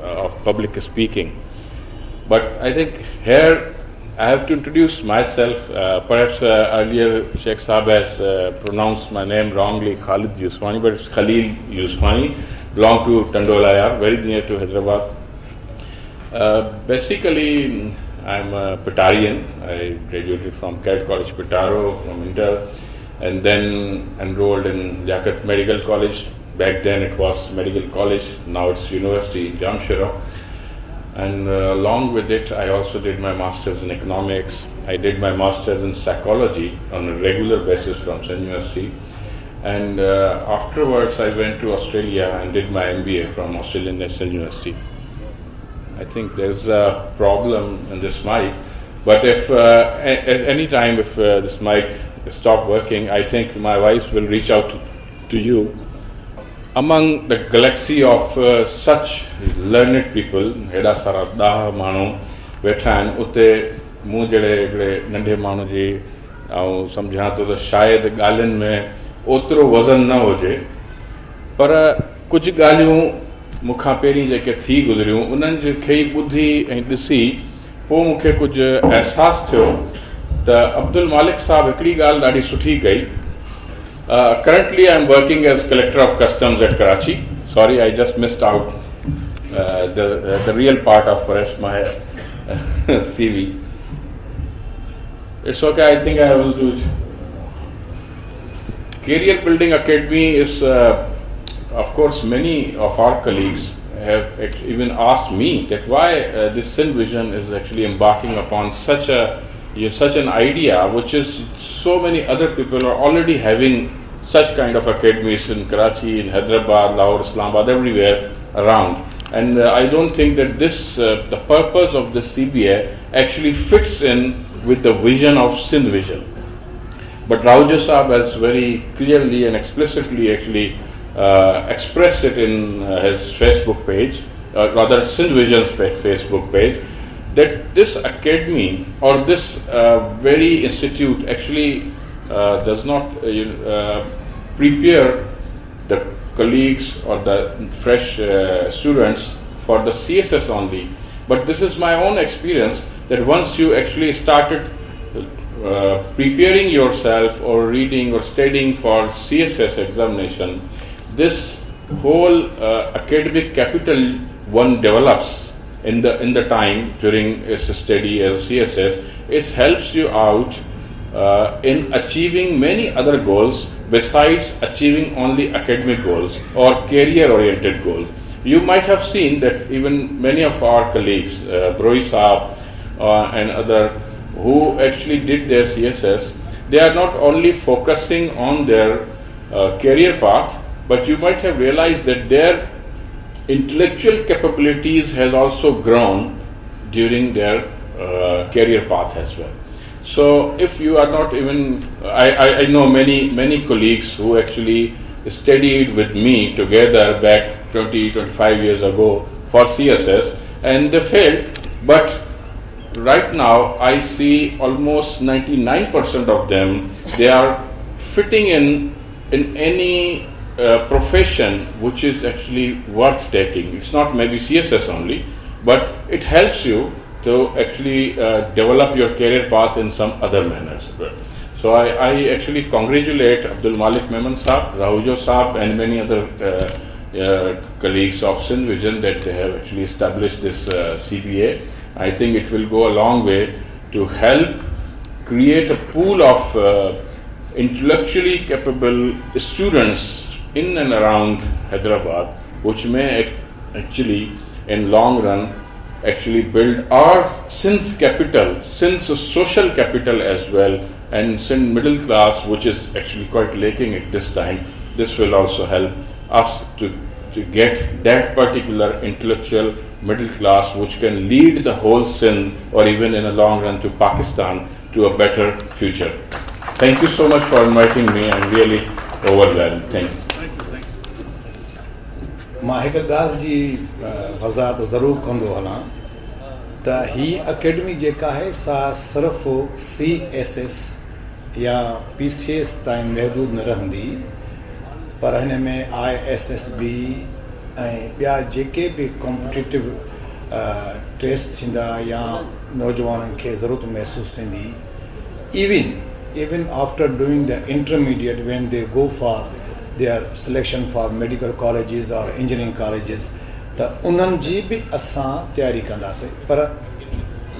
of public speaking. But I think here I have to introduce myself. Perhaps earlier Sheikh Saab has pronounced my name wrongly, Khalid Yusufani, but it's Khalil Yusufani. Belong to Tando Allahyar, very near to Hyderabad. Basically, I'm a Petarian. I graduated from Cadet College Petaro from Inter, and then enrolled in Liaquat Medical College. Back then it was Medical College, now it's University in Jamshoro. And along with it, I also did my master's in economics. I did my master's in psychology on a regular basis from Sindh University. And afterwards, I went to Australia and did my MBA from Australian National University. I think there's a problem in this mic, but if at any time if this mic stop working, I think my wife will reach out to you. Among the galaxy of such learned people, هيڏا سارا ڏاها ماڻهو ويٺا آهن، اتي مون جهڙي هڪڙي ننڍي ماڻهو جي آئون سمجهان ٿو ته شايد ڳالهين ۾ اوترو وزن نه هجي، پر ڪجهه ڳالهيون مون کان پهرين جيڪي ٿي گذريون انهن کي ئي ٻڌي ۽ ڏسي پوء مون کي ڪجهه احساس ٿيو ته عبدالمالڪ صاحب هڪڙي ڳالهه ڏاڍي سٺي ڪئي. Currently I am working as collector of customs at Karachi. Sorry I just missed out the real part of perhaps my CV. It's okay, I think I will do it. Career Building Academy is, of course, many of our colleagues have even asked me that why this Sindh Vision is actually embarking upon such an idea, which is so many other people are already having such kind of academies in Karachi, in Hyderabad, Lahore, Islamabad, everywhere around. And I don't think that the purpose of this CBA actually fits in with the vision of Sindh Vision. But Rahoojo Saab has very clearly and explicitly actually expressed it in his Facebook page, rather Sindh Vision's Facebook page, that this academy or this very institute actually does not prepare the colleagues or the fresh students for the CSS only. But this is my own experience that once you actually started preparing yourself or reading or studying for CSS examination, this whole academic capital one develops in the time during its study as CSS, it helps you out in achieving many other goals besides achieving only academic goals or career-oriented goals. You might have seen that even many of our colleagues, Brohi Saab and other who actually did their CSS, they are not only focusing on their career path, but you might have realized that their intellectual capabilities has also grown during their career path as well. So if you are not even, I know many, many colleagues who actually studied with me together back 20, 25 years ago for CSS, and they failed, but right now I see almost 99% of them, they are fitting in any profession which is actually worth taking. It's not maybe CSS only, but it helps you to actually develop your career path in some other manners. So I actually congratulate Abdul Malik Memon Saab, Rahoojo Saab, and many other colleagues of Sindh Vision that they have actually established this CBA. I think it will go a long way to help create a pool of intellectually capable students in and around Hyderabad, which may actually in long run actually build our Sindh's capital, Sindh's social capital as well, and Sindh middle class, which is actually quite lacking at this time. This will also help us to get that particular intellectual middle class which can lead the whole Sindh or even in the long run to Pakistan to a better future. Thank you so much for inviting me. I'm really overwhelmed. Thanks. Thank you. Thank you. مان هڪ ڳالهه جي وضاحت ضرور ڪندو هلان ته هي academy جيڪا آهي سا صرف سي ايس ايس يا پي سي ايس تائين محدود نه رهندي پر هن ۾ I S S B ۽ ٻيا جيڪي به ڪمپٽيٽو ٽيسٽ ٿيندا يا نوجوانن کي ضرورت محسوس ٿيندي even even after doing the intermediate when they go for their selection for medical colleges or engineering colleges ته انهن جي به اسان تياري ڪنداسين پر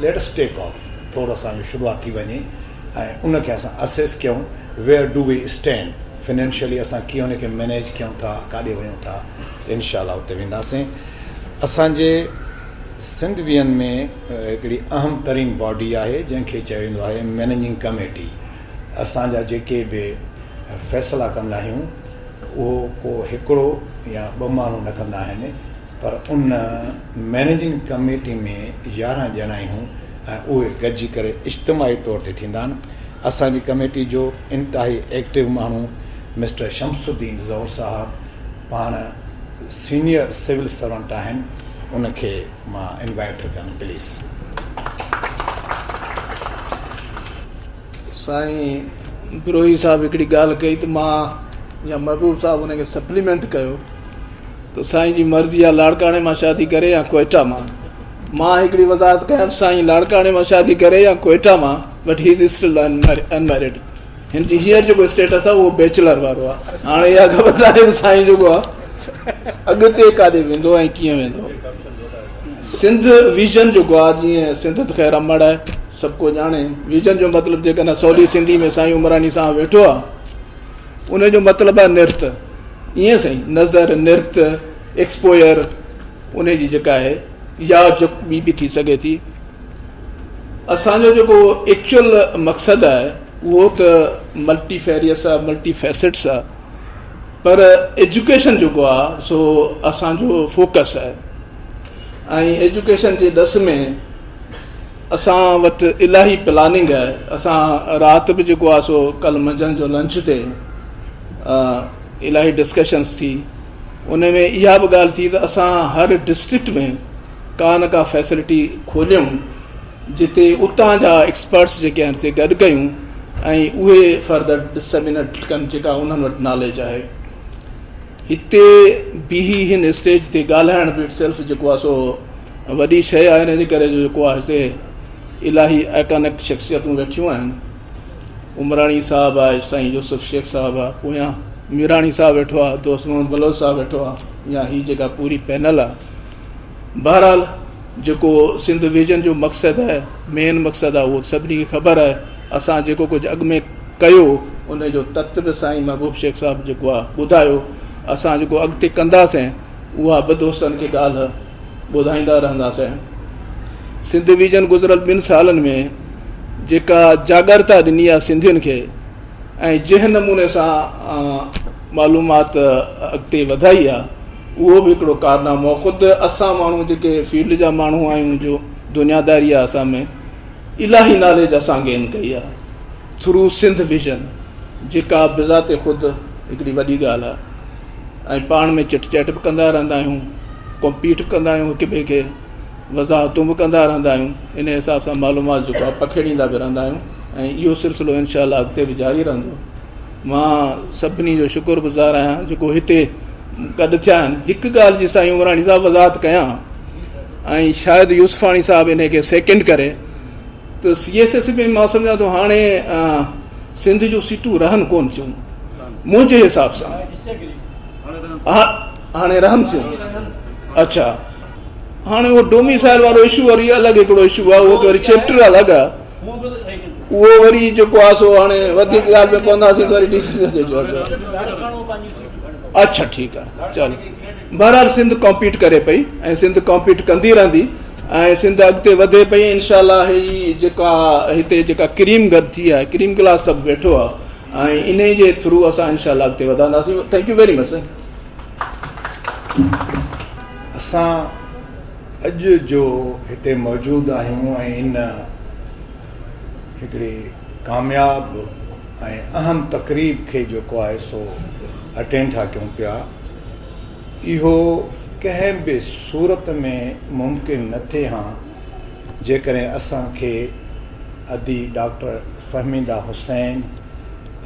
ليٽ اس ٽيڪ آف ٿورو اسان جو شروعات ٿي وڃي ۽ ان کي اسان اسيس ڪيون where do we stand financially اسان ڪيئن ان کي مينيج ڪيون ٿا ڪاڏي وڃون ٿا انشاء الله اتي وينداسين اسان جي سنڌ وين ۾ هڪڙي اهم ترين باڊي آهي جنهن کي چيو ويندو آهي مينيجنگ ڪميٽي اسان جا جيڪي به فيصلا ڪندا آهيون اهو ڪو هڪڙو يا ٻه ماڻهو نه ڪندا آهن پر ان مينيجنگ ڪميٽي ۾ 11 ڄڻا آهيون ۽ اهي گڏجي ڪري اجتماعي طور تي ٿيندا آهن. اسان جي ڪميٽي جو انتهائي ايڪٽو ماڻهو مسٽر شمس الدين زئور صاحب پاڻ سينيئر سول سرونٽ آهن ان کي مان انوائيٽ ٿو ڪيان پليز. سائين بروهي صاحب هڪڙي ڳالهه ڪئي ته مان يا محبوب صاحب ان کي سپليمينٽ ڪيو ته سائين جي مرضي آ لاڙڪاڻي مان شادي ڪري يا ڪوئيٽا مان. مان هڪڙي وضاحت ڪيان ته سائين لاڙڪاڻي مان شادي ڪري يا ڪوئيٽا مان but he is still unmarried هن جي هينئر جيڪو اسٽيٽس آ اهو بيچلر وارو آ. هاڻي اها خبر ناهي ته سائين جيڪو آ اڳتي ڪاڏي ويندو ۽ ڪيئن ويندو. سنڌ ويزن جيڪو آ جيئن سنڌ ته خير امڙ آهي سڀ ڪو ڄاڻي ويزن جو مطلب جيڪڏهن سولي سنڌي ۾ سائين عمراڻي صاحب ويٺو آ ان جو مطلب آهي نرت ائين سائين نظر نرت ايڪسپوئر ان جي جيڪا آهي يا ٻي به ٿي سگهي ٿي اسان جو جيڪو ايڪچوئل مقصد آهي اهو ته ملٽي فيريس آهي ملٽي فيسٽس آهي پر ايجوڪيشن جيڪو آهي سو اسان جو فوڪس آهي ۽ ايجوڪيشن جي ڏس ۾ اسان وٽ الاهي پلاننگ آهي اسان رات به جيڪو آهي سو ڪل منجهند جو لنچ تي الاهي ڊسڪشنس ٿي ان ۾ اها به ڳالهه ٿي ته اسان هر ڊسٽرڪٽ ۾ ڪا نه ڪا فيسلٽي کوليون جتي اتان جا ايڪسپرٽس جيڪي آهن سي گڏ ڪيون ۽ اهي فردر ڊسمينيٽ ڪن جيڪا انهن وٽ ناليج آهي هتي بيهي هن اسٽيج تي ڳالهائڻ به it self جيڪو آهي سو وڏي شيء آهي ان جي ڪري جو جيڪو آهي سي الاهي آئڪانڪ شخصيتون ويٺيون آهن عمراڻي صاحب آهي سائين يوسف شيخ صاحب آهي پويان ميراڻي صاحب ويٺو آهي دوست محمد بلوچ صاحب ويٺو آهي يا هي جيڪا پوري پينل آهي بهرحال جيڪو سنڌ ويزن جو مقصد آهي مين مقصد آهي اهو سڀني کي خبر آهي اسان جيڪو ڪجهه اڳ ۾ ڪيو ان جو تت به سائين محبوب شيخ صاحب جيڪو آهي ٻڌايو اسان جيڪو اڳتي ڪنداسين اها به دوستن کي ڳالهه ٻڌائيندا رهنداسين. سنڌ ويزن گذريل ٻن سالن ۾ جيڪا جاڳرتا ڏني آهي سنڌين کي ۽ جنهن نموني سان معلومات اڳتي وڌائي آهي اهو به هڪڙو ڪارنامو آهي. خود اسان ماڻهو جيڪي فيلڊ جا ماڻهو آهيون جو دنياداري آهي اسان ۾ الاهي ناليج اسان گين ڪئي آهي ٿرو سنڌ ويزن جيڪا بذات خود هڪڙي وڏي ڳالهه آهي. ۽ پاڻ ۾ چٽ چيٽ به ڪندا رهندا آهيون ڪمپيٽ به ڪندا آهيون هڪ ٻئي کي وضاحتون به ڪندا رهندا آهيون ان حساب سان معلومات جيڪو آهي پکيڙيندا به رهندا آهيون ۽ اهو سلسلو انشاء الله اڳتي به جاري رهندو مان سڀني جو شڪر گذار آهيان جيڪو هتي گڏ ٿيا آهن هڪ ڳالهه جي سائين عمراڻي صاحب وضاحت ڪيان ۽ شايد يوسفاڻي صاحب ان کي سيڪنڊ ڪري ته سي ايس ايس ۾ مان سمجهان ٿو هاڻي سنڌ جون سيٽون رهن ڪون ٿيون منهنجي حساب سان هاڻي رهن ٿيون اڇا هاڻي اهو ڊوميسائل وارو اشو وري الڳ هڪڙو اشو آهي اهو ته وري چيپٽر الڳ آهي اهو وري جيڪو آهي سو هاڻي وڌيڪ ڳالهه ۾ پونداسين ته وري ڊي سي اڇا ٺيڪ آهي چلو بهرحال سنڌ ڪمپيٽ ڪري پئي ۽ سنڌ ڪمپيٽ ڪندي رهندي ۽ سنڌ اڳتي وڌي پئي انشاء الله هي جيڪا هتي جيڪا ڪريم گڏ ٿي آهي ڪريم ڪلاس سڀ ويٺو آهي ۽ انهي جي ٿرو اسان انشاء الله اڳتي وڌنداسين thank you very much sir. اسان اڄ جو هتي موجود آهيون ۽ ان هڪڙي ڪامياب ۽ اهم تقريب کي جيڪو آهي سو اٽينڊ ٿا ڪيون پيا. اهو ڪنهن به صورت ۾ ممڪن نه ٿئي هان جيڪڏهن اسان کي ادي ڊاڪٽر فهميده حسين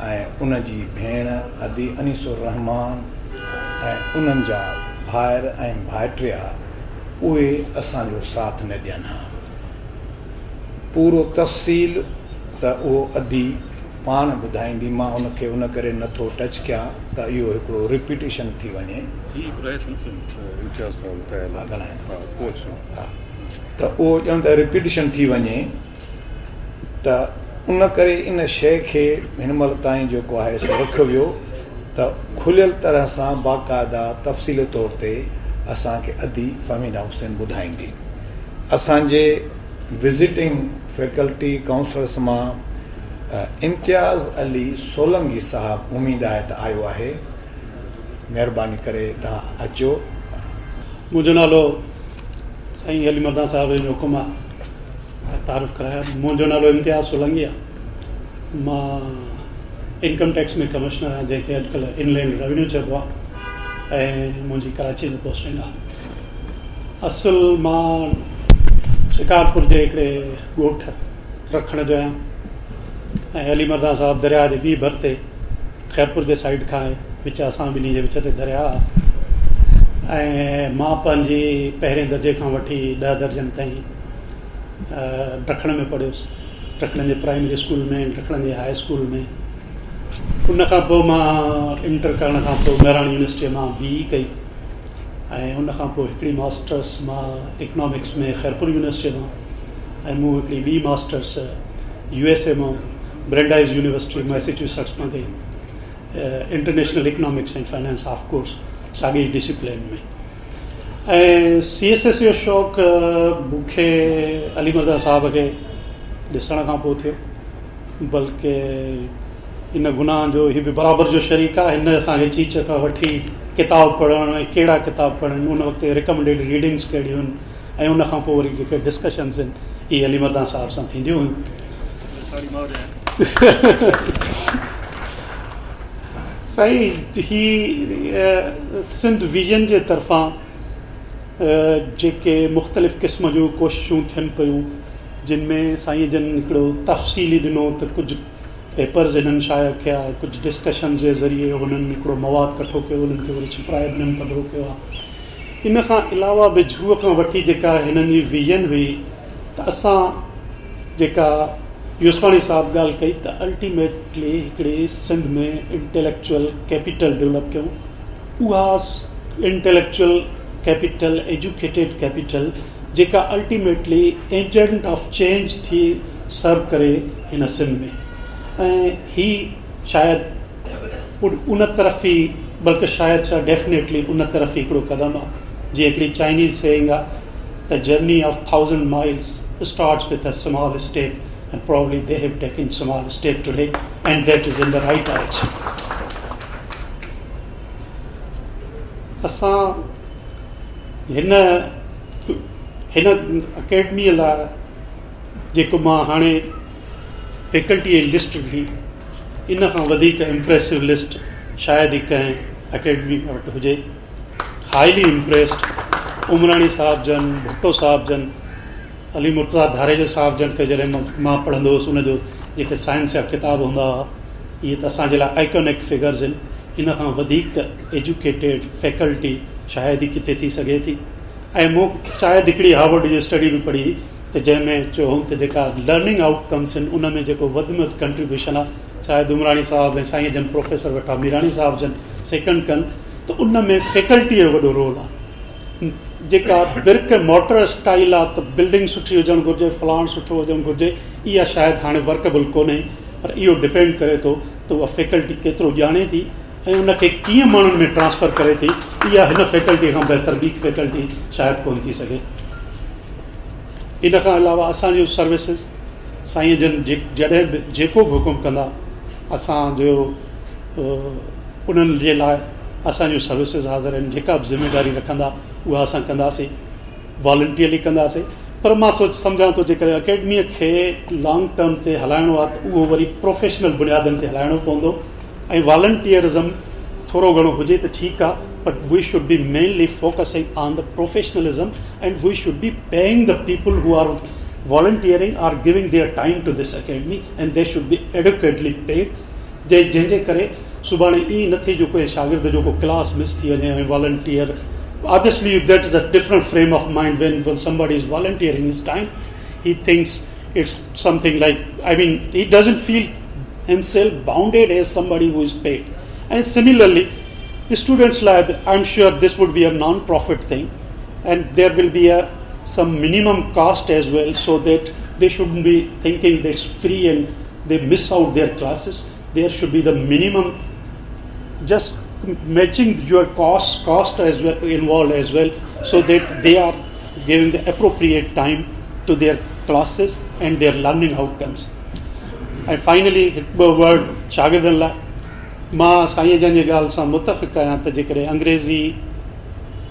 ۽ ان جي ڀيڻ ادي انيس الرحمان ۽ انهن جا ڀائر ۽ ڀائٽيا اهي اسان جو ساٿ نه ڏين ها. پورو تفصيل ته اهو ادي پاڻ ٻڌائيندي مان ان کي ان ڪري نه ٿو ٽچ ڪيان ته اهو هڪڙو رپيٽيشن ٿي وڃي. ته اهو ڄڻ ته رپيٽيشن ٿي وڃي ته ان ڪري ان شيء کي هن مهل تائين جيڪو آهي سو رکيو ويو ته کليل طرح سان باقاعده تفصيلي طور تي اسان کي ادي فهميده حسين ٻڌائيندي. اسان جي وزيٽنگ فيڪلٽي ڪائونسلرس مان امتياز علي سولنگي صاحب اميد آهي ته آيو آهي مهرباني ڪري توهان اچو. منهنجو نالو سائين علي مردان صاحب جو حڪم آ تعارف ڪرايان منهنجو نالو امتياز سولنگي آ مان انڪم ٽيڪس ۾ ڪمشنر آهيان جنهن کي اڄڪلهه ان لينڊ روينيو چئبو آ ۽ منهنجي ڪراچي ۾ پوسٽنگ آ اصل مان شڪارپور جي هڪڙي ڳوٺ رکڻ جو آهيان ۽ علي مردان صاحب درياء جي ٻي ڀر تي خيرپور جي سائيڊ کان آهي وچ اسان ٻنهي جي وچ تي درياء آهي ۽ مان پنهنجي پهرين درجي کان وٺي ڏهه درجن تائين ڊکڻ ۾ پڙهيس ڊکڻ جي پرائمري اسڪول ۾ ڊکڻ جي هاء اسڪول ۾ ان کان پوء مان انٽر ڪرڻ کان پوء مهراڻ يونيورسٽيء مان بي اي ڪئي ۽ ان کان پوء هڪڙي ماسٽرس مان اڪنامڪس ۾ خيرپور يونيورسٽيء مان ۽ مون هڪڙي ٻي ماسٽرس يو ايس اي مان برينڊائز يونيورسٽي ميسيچوسٽس مان ڪئي international economics ۽ finance of course ساڳي ئي ڊسيپلين ۾ ۽ سي ايس ايس جو شوق مون کي علي مردان صاحب کي ڏسڻ کان پوء ٿيو بلڪه ان گناهه جو هي به برابر جو شريڪ آهي. هن اسان کي چيچ کان وٺي ڪتاب پڙهڻ ۽ ڪهڙا ڪتاب پڙهڻ، ان وقت ريڪمنڊيڊ ريڊنگس ڪهڙيون آهن ۽ ان کان پوء وري جيڪي ڊسڪشنز آهن اهي علي مردان صاحب سان ٿينديون هيون. سائين هي سنڌ ويزن جي طرفان جيڪي مختلف قسم جون ڪوششون ٿين پيون جن ۾ سائين جن هڪڙو تفصيلي ڏنو ته ڪجهه پيپرز هنن شايع ڪيا، ڪجهه ڊسڪشنز جي ذريعي هنن هڪڙو مواد ڪٺو ڪيو، انهن کي وري ڇپرائي به هنن پڌرو ڪيو آهي. ان کان علاوه به جھوء کان وٺي جيڪا هنن جي ويزن هئي ته اسان جيڪا يوسفاڻي صاحب ڳالهه ڪئي ته الٽيميٽلي هڪڙي سنڌ ۾ انٽيليڪچوئل ڪيپيٽل ڊولپ ڪيون، اها انٽيليڪچوئل ڪيپيٽل، ايجوڪيٽيڊ ڪيپيٽل جيڪا الٽيميٽلي ايجنٽ آف چينج ٿي سرو ڪري هن سنڌ ۾ ۽ هي شايد ان طرف ئي بلڪه شايد ڇا ڊيفنيٽلي ان طرف ئي هڪڙو قدم آ جيئن هڪڙي چائنيز سيئنگ آ ته journey of thousand miles starts with a small step and probably they have taken small step today and that is in the right direction. اسان هن هن اڪيڊميء لاء جيڪو مان هاڻي فيڪلٽيء جي لسٽ ڏني ان کان وڌيڪ امپريسو لسٽ شايد ئي ڪنهن اڪيڊمي وٽ هجي. هائلي امپريسڊ عمراڻي صاحب جن، ڀٽو صاحب جن، علي مرتضيٰ ڌاريجو صاحب جن کي جڏهن مان پڙهندو هوس ان جو جيڪي سائنس جا ڪتاب هوندا هئا اهي ته اسان جي لاء آئيڪونڪ فگرز آهن ان کان وڌيڪ ايجوڪيٽيڊ فيڪلٽي شايد ئي ڪٿي ٿي سگهي ٿي ۽ مون شايد هڪڙي هارورڊ جي اسٽڊي به پڙهي هئي ته جنهن ۾ چيو هوم ته جيڪا لرننگ آئوٽ ڪمس آهن ان ۾ جيڪو وڌ ۾ وڌ ڪنٽريبيوشن آهي شايد عمراڻي صاحب ۽ سائين جن پروفيسر ويٺا ميراڻي صاحب جن سيڪنڊ ڪن ته ان ۾ فيڪلٽي جو وڏو رول آهي جيڪا برڪ مارٽر اسٽائل آهي ته بلڊنگ سٺي هجڻ گهرجي فلاڻ سٺو هجڻ گهرجي اها شايد هاڻي ورڪبل ڪونهي پر اهو ڊپينڊ ڪري ٿو ته اها فيڪلٽي ڪيترو ڄاڻي ٿي ۽ ان کي ڪيئن ماڻهن ۾ ٽرانسفر ڪري ٿي، اها هن فيڪلٽيء کان بهتر ٻي فيڪلٽي شايد ڪونه ٿي سگهي. ان کان علاوه اسان جون سروسز سائين جن جڏهن به جيڪو به حڪم ڪندا اسان جو انهن جي لاء اسان جون سروسز حاضر آهن، جيڪا به ذميواري رکندا اها اسان ڪنداسين، والنٽيئرلي ڪنداسين پر مان سوچ سمجهان ٿو جيڪڏهن اڪيڊميء کي لانگ ٽرم تي هلائڻو آهي ته اهو وري پروفيشنل بنيادن تي هلائڻو پوندو. ۽ والنٽيئرزم ٿورو گهڻو هجي ته ٺيڪ آ but we should be mainly focusing on the professionalism and we should be paying the people who are volunteering or giving their time to this academy and they should be adequately paid جنهن جي ڪري سڀاڻي ائين نه ٿئي جو ڪنهن شاگرد جو ڪو ڪلاس مس ٿي وڃي ۽ volunteer obviously that is a different frame of mind when when somebody is volunteering his time he thinks it's something like I mean he doesn't feel himself bounded as somebody who is paid and similarly students لاء به I am sure this would be a non profit thing and there will be a some minimum cost as well so that they shouldn't be thinking that's free and they miss out their classes there should be the minimum just matching your cost cost as well involved as well so that they are giving the appropriate time to their classes and their learning outcomes ۽ finally هڪ ٻه word شاگردن لاء مان سائين جن جي ڳالهه سان متفق آهيان ته جيڪڏهن انگريزي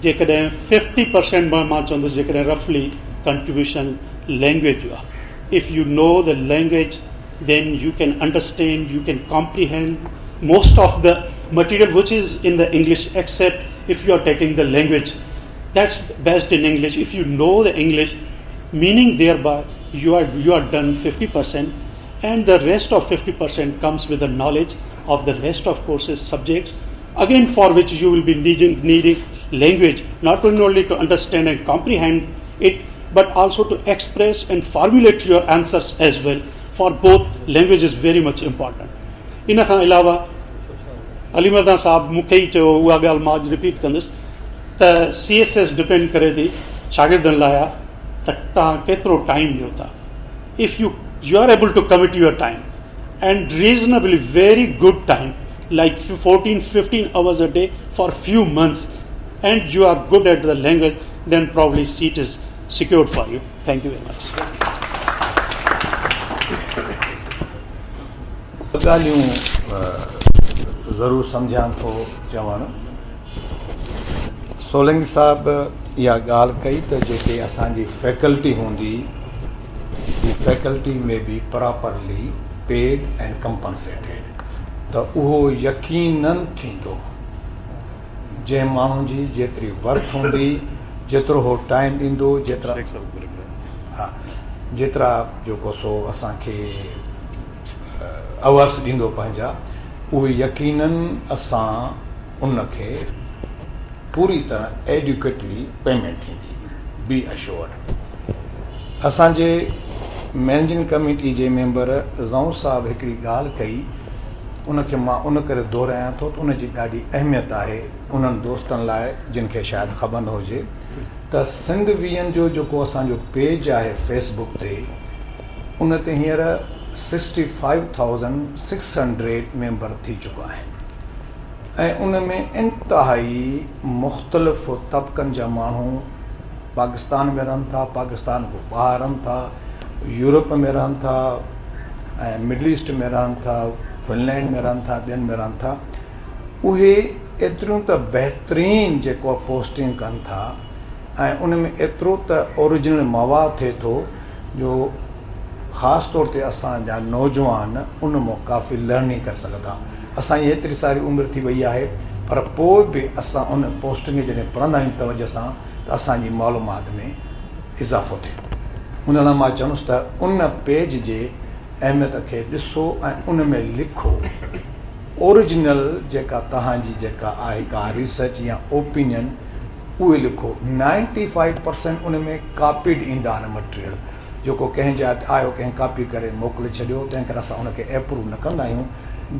جيڪڏهن ففٽي پرسينٽ مان چوندس جيڪڏهن رفلي ڪنٽريبيوشن لينگويج جو آهي if you know the language then you can understand you can comprehend most of the material which is in the English except if you are taking the language that's best in English if you know the English meaning thereby you are you are done 50% and the rest of 50% comes with the knowledge of the rest of courses subjects again for which you will be needing, needing language not only to understand and comprehend it but also to express and formulate your answers as well for both language is very much important ان کان علاوه علي مردان صاحب مون کي ئي چيو اها ڳالهه مان اڄ رپيٽ ڪندس ته سي ايس ايس ڊپينڊ ڪري ٿي شاگردن لاء آ ته توهان ڪيترو ٽائيم ڏيو ٿا if you you are able to commit your time and reasonably very good time like 14 15 hours a day for few months and you are good at the language then probably seat is secured for you thank you very much ڳالهيون ضرور سمجهان ٿو چوڻ سولنگي صاحب اها ڳالهه ڪئي ته جيڪي اسان جي فيڪلٽي هوندي the faculty may be properly paid and compensated ته اهو يقينن ٿيندو جنهن ماڻهو جي جيتري ورٿ هوندي جيترو هو ٽائيم ڏيندو جيترا ها جيترا جيڪو سو اسان کي اورس ڏيندو پنهنجا اهي يقينن اسان ان کي پوري طرح ايڊيڪوئٽلي پيمينٽ ٿيندي بي اشورڊ. اسان جي مئنيجنگ ڪميٽي جي ميمبر زئون صاحب هڪڙي ڳالهه ڪئي ان کي مان ان ڪري دهرايان ٿو ته ان جي ڏاڍي اهميت آهي انهن دوستن لاء جن کي شايد خبر نه هجي ته سنڌ ويئن جو جيڪو اسان جو پيج آهي فيس بڪ تي ان تي هينئر sixty five thousand six hundred member ٿي چڪا آهن ۽ ان ۾ انتهائي مختلف طبقن جا ماڻهو پاڪستان ۾ رهن ٿا، پاڪستان کان ٻاهر رهن ٿا، يورپ ۾ رهن ٿا ۽ مڊل ايسٽ ۾ رهن ٿا، فنلينڊ ۾ رهن ٿا، ٻين ۾ رهن ٿا. اهي ايتريون ته بهترين جيڪو پوسٽنگ ڪن ٿا ۽ ان ۾ ايترو ته اوريجنل مواد ٿئي ٿو جو خاص طور تي اسان جا نوجوان ان مان ڪافي لرننگ ڪري سگهن ٿا. اسان جي ايتري ساري عمر ٿي وئي آهي پر پوء به اسان ان پوسٽنگ کي جڏهن پڙهندا آهيون توجه سان ته اسان جي معلومات ۾ اضافو ٿئي ٿو. ان لاء مان چوندس ته ان پيج جي اهميت کي ڏسو ۽ ان ۾ لکو اوريجنل جيڪا توهان جي جيڪا آهي ڪا ريسرچ يا اوپينين اهي لکو. نائنٽي فائيو پرسينٽ ان ۾ ڪاپيڊ ايندا آهن مٽيريل جيڪو ڪنهن جاء تي آيو ڪنهن ڪاپي ڪري موڪلي ڇڏيو تنهن ڪري اسان ان کي ايپروو نه ڪندا آهيون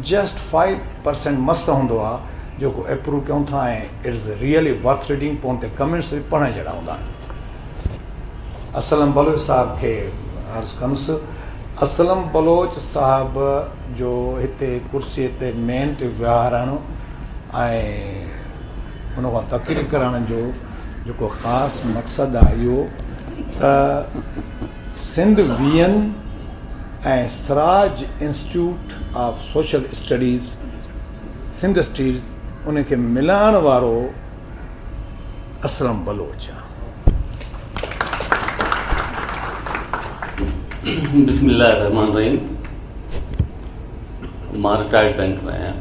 جسٽ فائيو پرسينٽ مس هوندو آهي جيڪو ايپروو ڪيون ٿا ۽ it's really worth reading پوء ان تي ڪمينٽس به پڙهڻ جهڙا هوندا آهن. اسلم بلوچ صاحب کي عرض ڪندس اسلم بلوچ صاحب جو هتي ڪرسي تي مين تي ويهارڻ ۽ ان کان تقرير ڪرائڻ جو جيڪو خاص مقصد آهي اهو ته Sindh vision ۽ Siraj institute of social studies Sindh studies ان کي ملائڻ وارو اسلم بلوچ آهي. بسم الله الرحمن الرحيم مان رٽائرڊ بينڪر آهيان.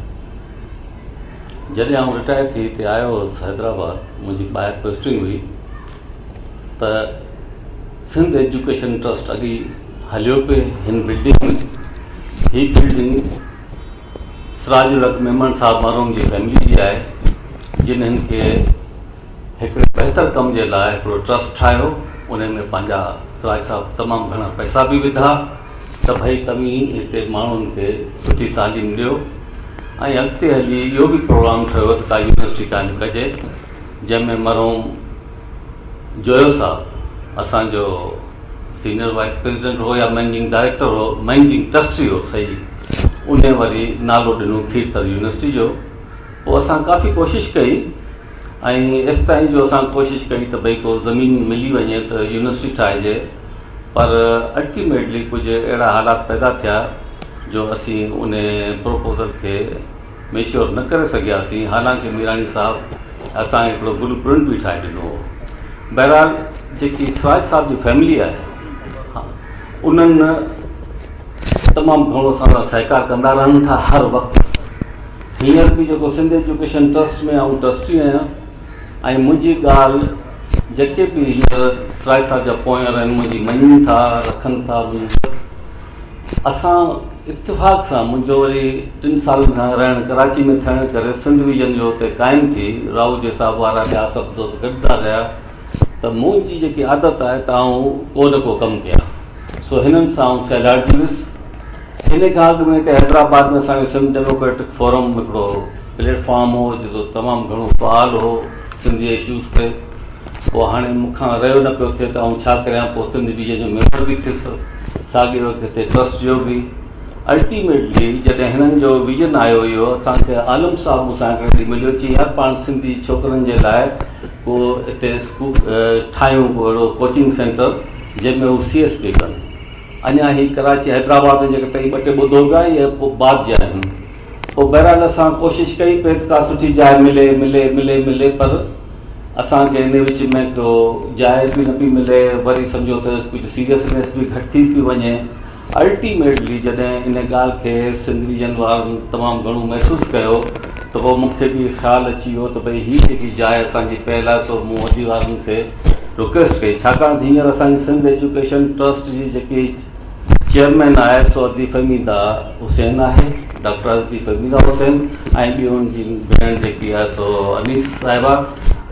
جڏهن آئون رٽائر ٿي هتي آيو هوس حيدرآباد منهنجي ٻاهر پوسٽنگ هئي ته سنڌ ايجوڪيشن ٽرسٽ اڳ ئي هليو پئي هن بلڊنگ ۾ هي بلڊنگ سراج الحق ميمڻ صاحب مرحوم جي فيملي جي آهي جن هن کي هڪڙي بهتر ڪم جي لاء هڪڙو ٽرسٽ ٺاهيو ان ۾ پنهنجا سراج صاحب تمام گهڻا پئسا به وڌا ته ڀئي توهين هتي ماڻهن کي سٺي تعليم ڏيو ۽ اڳتي هلي اهو به پروگرام ٺهيو ته ڪا يونيورسٽي قائم ڪجي جنهن ۾ مرحوم جويو صاحب اسان جو سينئر وائيس پريزيڊنٽ هو يا مئنيجنگ ڊائريڪٽر هو مئنيجنگ ٽرسٽي هو صحيح ان وري نالو ڏنو کيرٿر يونيورسٽي جو پوء اسان ڪافي ڪوشش ڪئي ۽ ايستائين جو اسان ڪوشش ڪئي ته ڀئي ڪو زمين ملي وڃي ته يونيورسٽي ٺاهجي پر الٽيميٽلي ڪجهه اهڙا حالات پيدا ٿيا جو اسين ان پروپوزل کي ميچور نه ڪري سگهياسين حالانڪه ميراڻي صاحب اسان کي هڪڙو بلو پرنٽ به ٺاهي ڏنو هو بهرحال جيڪي سراج صاحب جي فيملي آهي انهن تمام گهڻو اسان سان سهڪار ڪندا رهن ٿا هر وقت هينئر به جيڪو سنڌ ايجوڪيشن ٽرسٽ ۾ آئون ٽرسٽي آهيان ۽ منهنجي ڳالهه جيڪي به هينئر سراج صاحب جا پوئنر آهن منهنجي مڃين ٿا رکن ٿا منهنجي اسان اتفاق سان منهنجو وري ٽن سالن کان رهڻ ڪراچي ۾ ٿيڻ ڪري سنڌ ويزن جو اتي قائم ٿي راهوجي صاحب وارا ٻيا سڀ دوست گڏ ٿا رهيا ته منهنجي جيڪي عادت آهي ته آئون ڪو نه ڪو ڪم ڪيان سو هنن سان آئون سهلاڙجي ويس ان کان اڳ ۾ هتي حيدرآباد ۾ اسان جو سنڌ ڊيموڪريٽڪ فورم هڪڙو پليٽ فارم هو جيڪو تمام گهڻو فعال هو سنڌ جي اشوز تي پوء هاڻي مون کان رهيو نه پيو ٿئي ته آئون ڇا ڪريان پوء سنڌ ويزن جو ميمبر به ٿيس ساڳي وقت هتي ٽرسٽ جو به الٽيميٽلي جڏهن هنن جو ويزن آيو اهو اسان کي عالم صاحب مون سان هڪڙي ڏينهن مليو چي يار پاڻ سنڌي ڇوڪرن جي لاء ڪو هتي اسڪول ٺاهيون ڪو اهڙو ڪوچنگ سينٽر جنهن ۾ هو سي ايس پي ڪن اڃا هي ڪراچي حيدرآباد ۾ جيڪي تئين ٻه ٽي ٻڌو پيا اهي پوء بعد جا آهن پوء بهرحال اسان ڪوشش ڪئي پئي ته ڪا سٺي جاء ملي ملي ملي ملي پر اسان کي ان وچ ۾ ڪو جاء به نه پئي ملي وري سمجهو ته ڪجهه سيريسنيس به گهٽ ٿي پئي وڃي الٽيميٽلي جڏهن ان ڳالهه کي سنڌ ويزن وارن تمام گهڻو محسوس ڪيو ته پوء مون کي به خيال اچي ويو ته ڀئي هي جيڪي جاء اسان جي پيل آهي سو مون ادي وارن کي رڪويسٽ ڪئي ڇاڪاڻ ته هينئر اسان جي سنڌ ايجوڪيشن ٽرسٽ جي جيڪي چيئرمين آهي سو ادي فهميده حسين آهي ڊاڪٽر ادي فهميده حسين ۽ ٻي ان جي ڀيڻ جيڪي آهي سو انيس صاحبه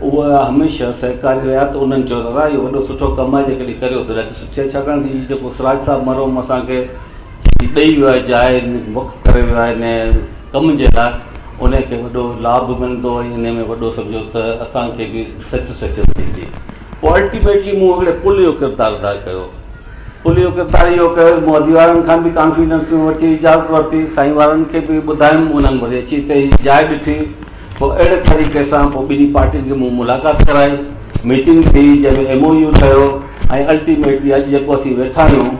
اها هميشه سهڪاري رهيا ته انهن چيو دادا اهو وڏو سٺو ڪم آهي جيڪڏهن ڪريو ته ڏاڍي سٺي آهي ڇاڪاڻ ته هي جيڪو سراج صاحب مرحوم اسان کي ڏئي ويو آهي جاء وقف ڪري ويو آهي ان ڪم جي لاء ان کي وڏو لاڀ ملندو ۽ ان ۾ وڏو سمجهو ته اسان کي به سيٽسفيڪشن ٿيندي. پوء الٽيميٽلي مون هڪڙي پل جو ڪردار ادا ڪيو. پل جو ڪردار اهو ڪيو مون ادي وارن کان به ڪانفيڊنس ۾ وٺي اجازت ورتي، سائين وارن کي به ٻڌايم، انهن وري اچي هتي هي جاء ڏٺي. پوء اهڙي طريقي سان پوء ٻنهي پارٽين کي مون ملاقات ڪرائي، ميٽنگ ٿي جنهن ۾ ايم او يو ٺهيو ۽ الٽيميٽلي اڄ جيڪو اسين ويٺا آهيون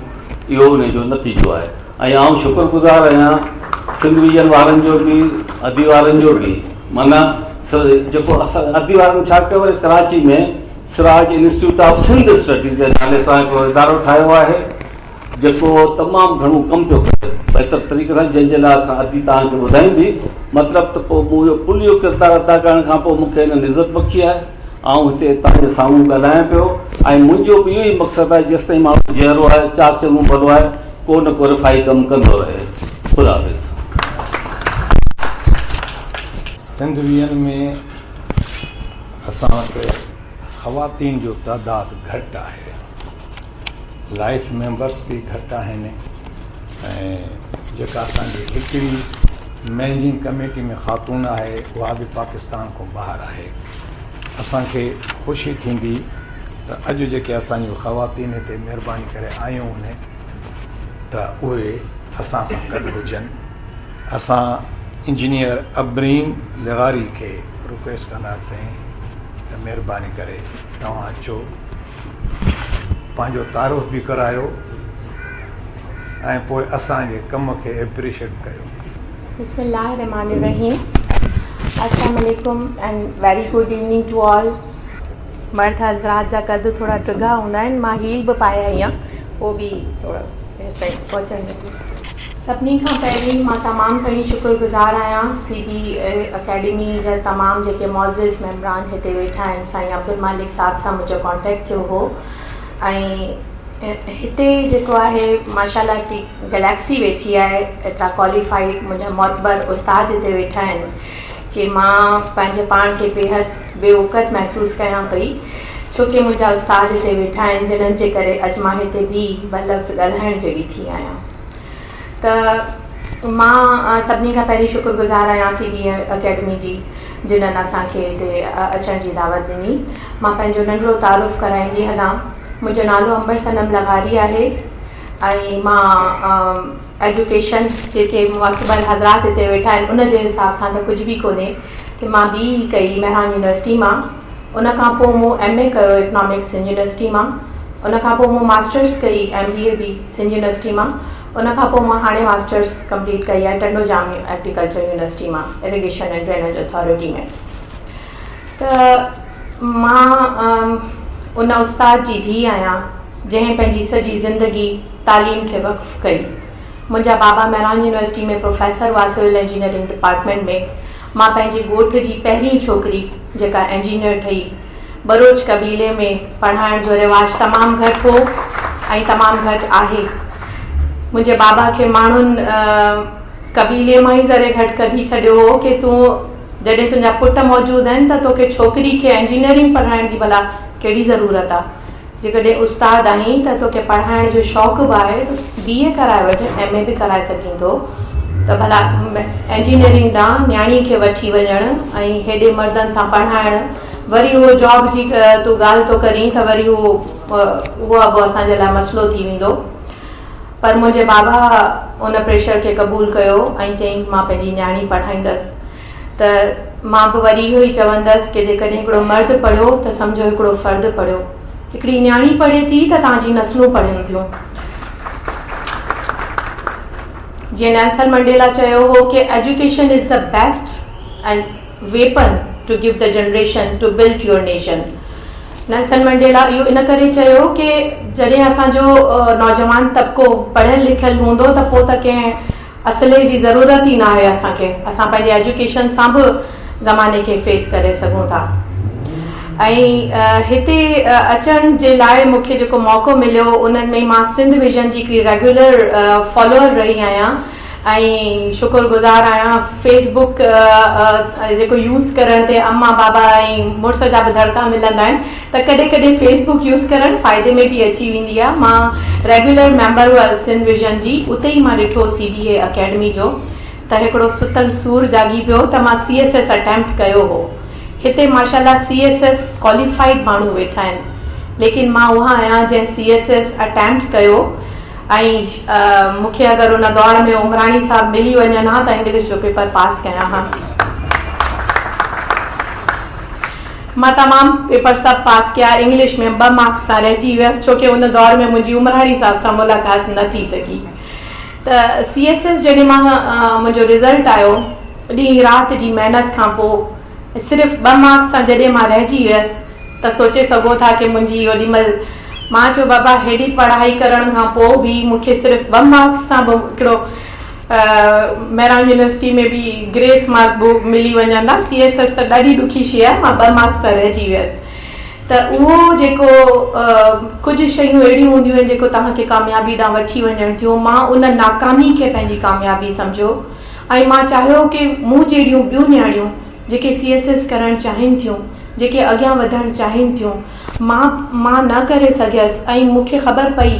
اهو ان جو نتيجو آهي. ۽ آئون شڪر گذار آهيان سنڌ ويزن وارن جو به ادي وارن جو به معنيٰ جيڪو اسان ادي وارن ڇا ڪيو وري Karachi ۾ Siraj institute of Sindh studies جي نالي سان هڪڙو ادارو ٺاهيو آهي جيڪو تمام گهڻو ڪم پيو ڪري بهتر طريقي سان جنهن جي لاء اسان ادي توهان کي ٻڌائيندي مطلب ته پوء مون اهو پل جو ڪردار ادا ڪرڻ کان پوء مون کي هنن عزت بخشي آهي آئون هتي توهان جي سامهون ڳالهايان پيو ۽ منهنجو به اهو ئي مقصد آهي جيستائين ماڻهو جيئرو آهي چاڪ چڱو ڀلو آهي ڪو نه ڪو رفاهي ڪم ڪندو رهي. خدا حافظ. سنڌ ويئن ۾ اسان وٽ خواتين جو تعداد گهٽ آهي. لائف ميمبرس به گهٽ آهن ۽ جيڪا اسان جي هڪڙي مئنيجنگ ڪميٽي ۾ خاتون آهي اها به پاڪستان کان ٻاهر آهي. اسان کي خوشي ٿيندي ته اڄ جيڪي اسان جون خواتين هتي مهرباني ڪري آيون آهن ته اهي اسان سان گڏ هجن. اسان انجنيئر ابرين لغاري کي رڪويسٽ ڪنداسين ته مهرباني ڪري توهان اچو پنهنجو تعارف به ڪرايو ۽ پوء اسان جي ڪم کي ايپريشيٽ ڪيو. بسم الله الرحمٰن الرحيم السلام عليڪم and very good evening to all مرد حضرات جا قد ٿورا ڊگها هوندا آهن مان هيل به پائي آئي آهيان پوء به ٿورو هيستائين پهچڻ ۾ سڀني کان پهرين مان تمام گهڻي شڪر گذار آهيان سي بي اي اڪيڊمي جا تمام جيڪي معزز ميمبران هتي ويٺا آهن سائين عبدالمالڪ صاحب سان منهنجو ڪانٽيڪٽ ٿيو هو ۽ هتي جيڪو آهي ماشاء الله هڪڙي گليڪسي ويٺي آهي ايترا ڪواليفائيڊ منهنجا معتبر استاد هتي ويٺا آهن ڪي مان پنهنجي پاڻ کي بيحد بي اوقت محسوس ڪيان پئي ڇو ڪي منهنجا استاد هتي ويٺا آهن جنھن جي ڪري اڄ مان هتي بيهي ٻه لفظ ڳالهائڻ جهڙي ٿي آهيان ته مان سڀني کان پهرين شڪر گذار آهيان سي بي اي اڪيڊمي جي جنھن اسان کي هتي اچڻ جي دعوت ڏني مان پنهنجو ننڍڙو تعارف ڪرائيندي هلان منهنجو نالو امبر صنم لغاري آهي ۽ مان ايجوڪيشن جيڪي معتبر حضرات هتي ويٺا آهن ان جي حساب سان ته ڪجهه به ڪونهي ڪي مان بي اي ڪئي مهراڻ يونيورسٽي مان ان کان پوء مون ايم اي ڪيو اڪنامڪس سنڌ يونيورسٽي مان ان کان پوء مون ماسٽرس ڪئي ايم بي اي به سنڌ يونيورسٽي مان ان کان پوء مان هاڻي ماسٽرس ڪمپليٽ ڪئي آهي ٽنڊو ڄام ايگريڪلچر يونيورسٽي مان اريگيشن اينڊ ڊرينيج اٿارٽي ۾ ته مان ان استاد جي ڌيء آهيان جنهن پنهنجي سڄي زندگي تعليم کي وقف ڪئي. منهنجا بابا مهراڻ يونيورسٽي ۾ پروفيسر هئا سول انجنيئرنگ ڊپارٽمينٽ ۾. مان پنهنجي ڳوٺ جي پهرين ڇوڪري جيڪا انجنيئر ٺهي. ٻروچ قبيلي ۾ پڙهائڻ جو رواج تمام گهٽ هو ۽ تمام گهٽ آهي. منهنجي بابا کي ماڻهن قبيلي مان ئي ذري گهٽ ڪڍي ڇڏيو هو ڪي تون جڏهن تنهنجا پٽ موجود آهن ته توکي ڇوڪري کي انجنيئرنگ پڙهائڻ جي ڀلا ڪهڙي ضرورت آ. جيڪڏهن استاد آهين ته توکي پڙهائڻ جو شوق به آهي ته بي اي ڪرائي وٺ، ايم اي به ڪرائي سگهين ٿو ته ڀلا انجنيئرنگ ڏانهن نياڻي کي وٺي وڃڻ ۽ هيڏي مردن سان پڙهائڻ وري اهو جاب جي تون ڳالهه ٿو ڪرين ته وري اهو اهو به اسان جي لاء مسئلو ٿي ويندو پر منهنجي بابا ان پريشر کي قبول ڪيو ۽ چيائين مان پنهنجي نياڻي پڙهائيندس. ته مان به وري اهو ئي چوندس ڪي جيڪڏهن هڪڙو مرد پڙهيو ته سمجهو هڪڙو فرد پڙهيو. هڪڙي نياڻي پڙهي ٿي ته توهان جي نسلون پڙهن ٿيون. جيئن نيلسن منڊيلا چيو هو ڪي education is the best and weapon to give the generation to build your nation. Nelson Mandela اهو ان ڪري چيو ڪي جڏهن اسان جو نوجوان طبقو پڙهيل لکيل هوندو ته پوء ته ڪنهن اسلحي جي ضرورت ئي ناهي اسان کي اسان پنهنجي ايجوڪيشن سان به زماني کي فيس ڪري سگهون ٿا ۽ هتي اچڻ جي لاء مون کي جيڪو موقعو مليو انهن ۾ مان سنڌ ويزن جي هڪڙي ريگيولر فالوئر رهي آهيان ۽ شڪر گذار آهيان فيس بڪ جيڪو يوز ڪرڻ تي اما بابا ۽ مڙس جا به دڙڪا ملندا آهن ته ڪڏهن ڪڏهن فيس بڪ يوز ڪرڻ فائدي ۾ به اچي ويندي آهي مان ريگيولر ميمبر هئس سنڌ ويزن جي اتي ئي مان ڏٺو سي بي اي اڪيڊمي جو ته هڪڙو ستل سور جاڳي پيو ته مان سي ايس ايس اٽيمپٽ ڪيو هو هتي ماشاء الله سي ايس ايس ڪواليفائيڊ ماڻهو ويٺا آهن ليڪن مان اها آهيان جنهن سي ايس ايس اٽيمپٽ ڪيو ۽ مون کي اگر ان دور ۾ عمراڻي صاحب ملي وڃن ها ته انگلش جو پيپر پاس ڪيان ها. مان تمام پيپر سڀ پاس ڪيا، انگلش ۾ ٻه مارڪس سان رهجي ويس ڇو ڪي ان دور ۾ منهنجي عمراڻي صاحب سان ملاقات نه ٿي سگهي ته سي ايس ايس جڏهن مان منهنجو رزلٽ آيو ڏينهن رات جي محنت کان پوء صرف ٻه مارڪس سان جڏهن مان رهجي ويس ته سوچي سگهو ٿا ڪي منهنجي اوڏي مهل مان چيو بابا هيڏي پڙهائي ڪرڻ کان پوء به مون کي صرف ٻه مارڪس سان به هڪڙو مهراڻ يونيورسٽي ۾ به گريس مارڪ به ملي وڃن ها سي ايس ايس ته ڏاڍي ڏکي شيء آهي مان ٻه مارڪس سان رهجي ويس ته اهو جيڪو ڪجهه شيون اهڙيون هونديون آهن جيڪو توهان کي ڪاميابي ڏانهن وٺي وڃن ٿيون مان ان ناڪامي کي پنهنجي ڪاميابي سمجهيو ۽ مان چاهيو ڪي مون جهڙيون ٻيون نياڻيون جيڪي سي ايس ايس ڪرڻ چاهين ٿيون جيڪي اڳيان وڌڻ چاهين ٿيون مان مان نه ڪري سگهيس ۽ مون کي خبر پئي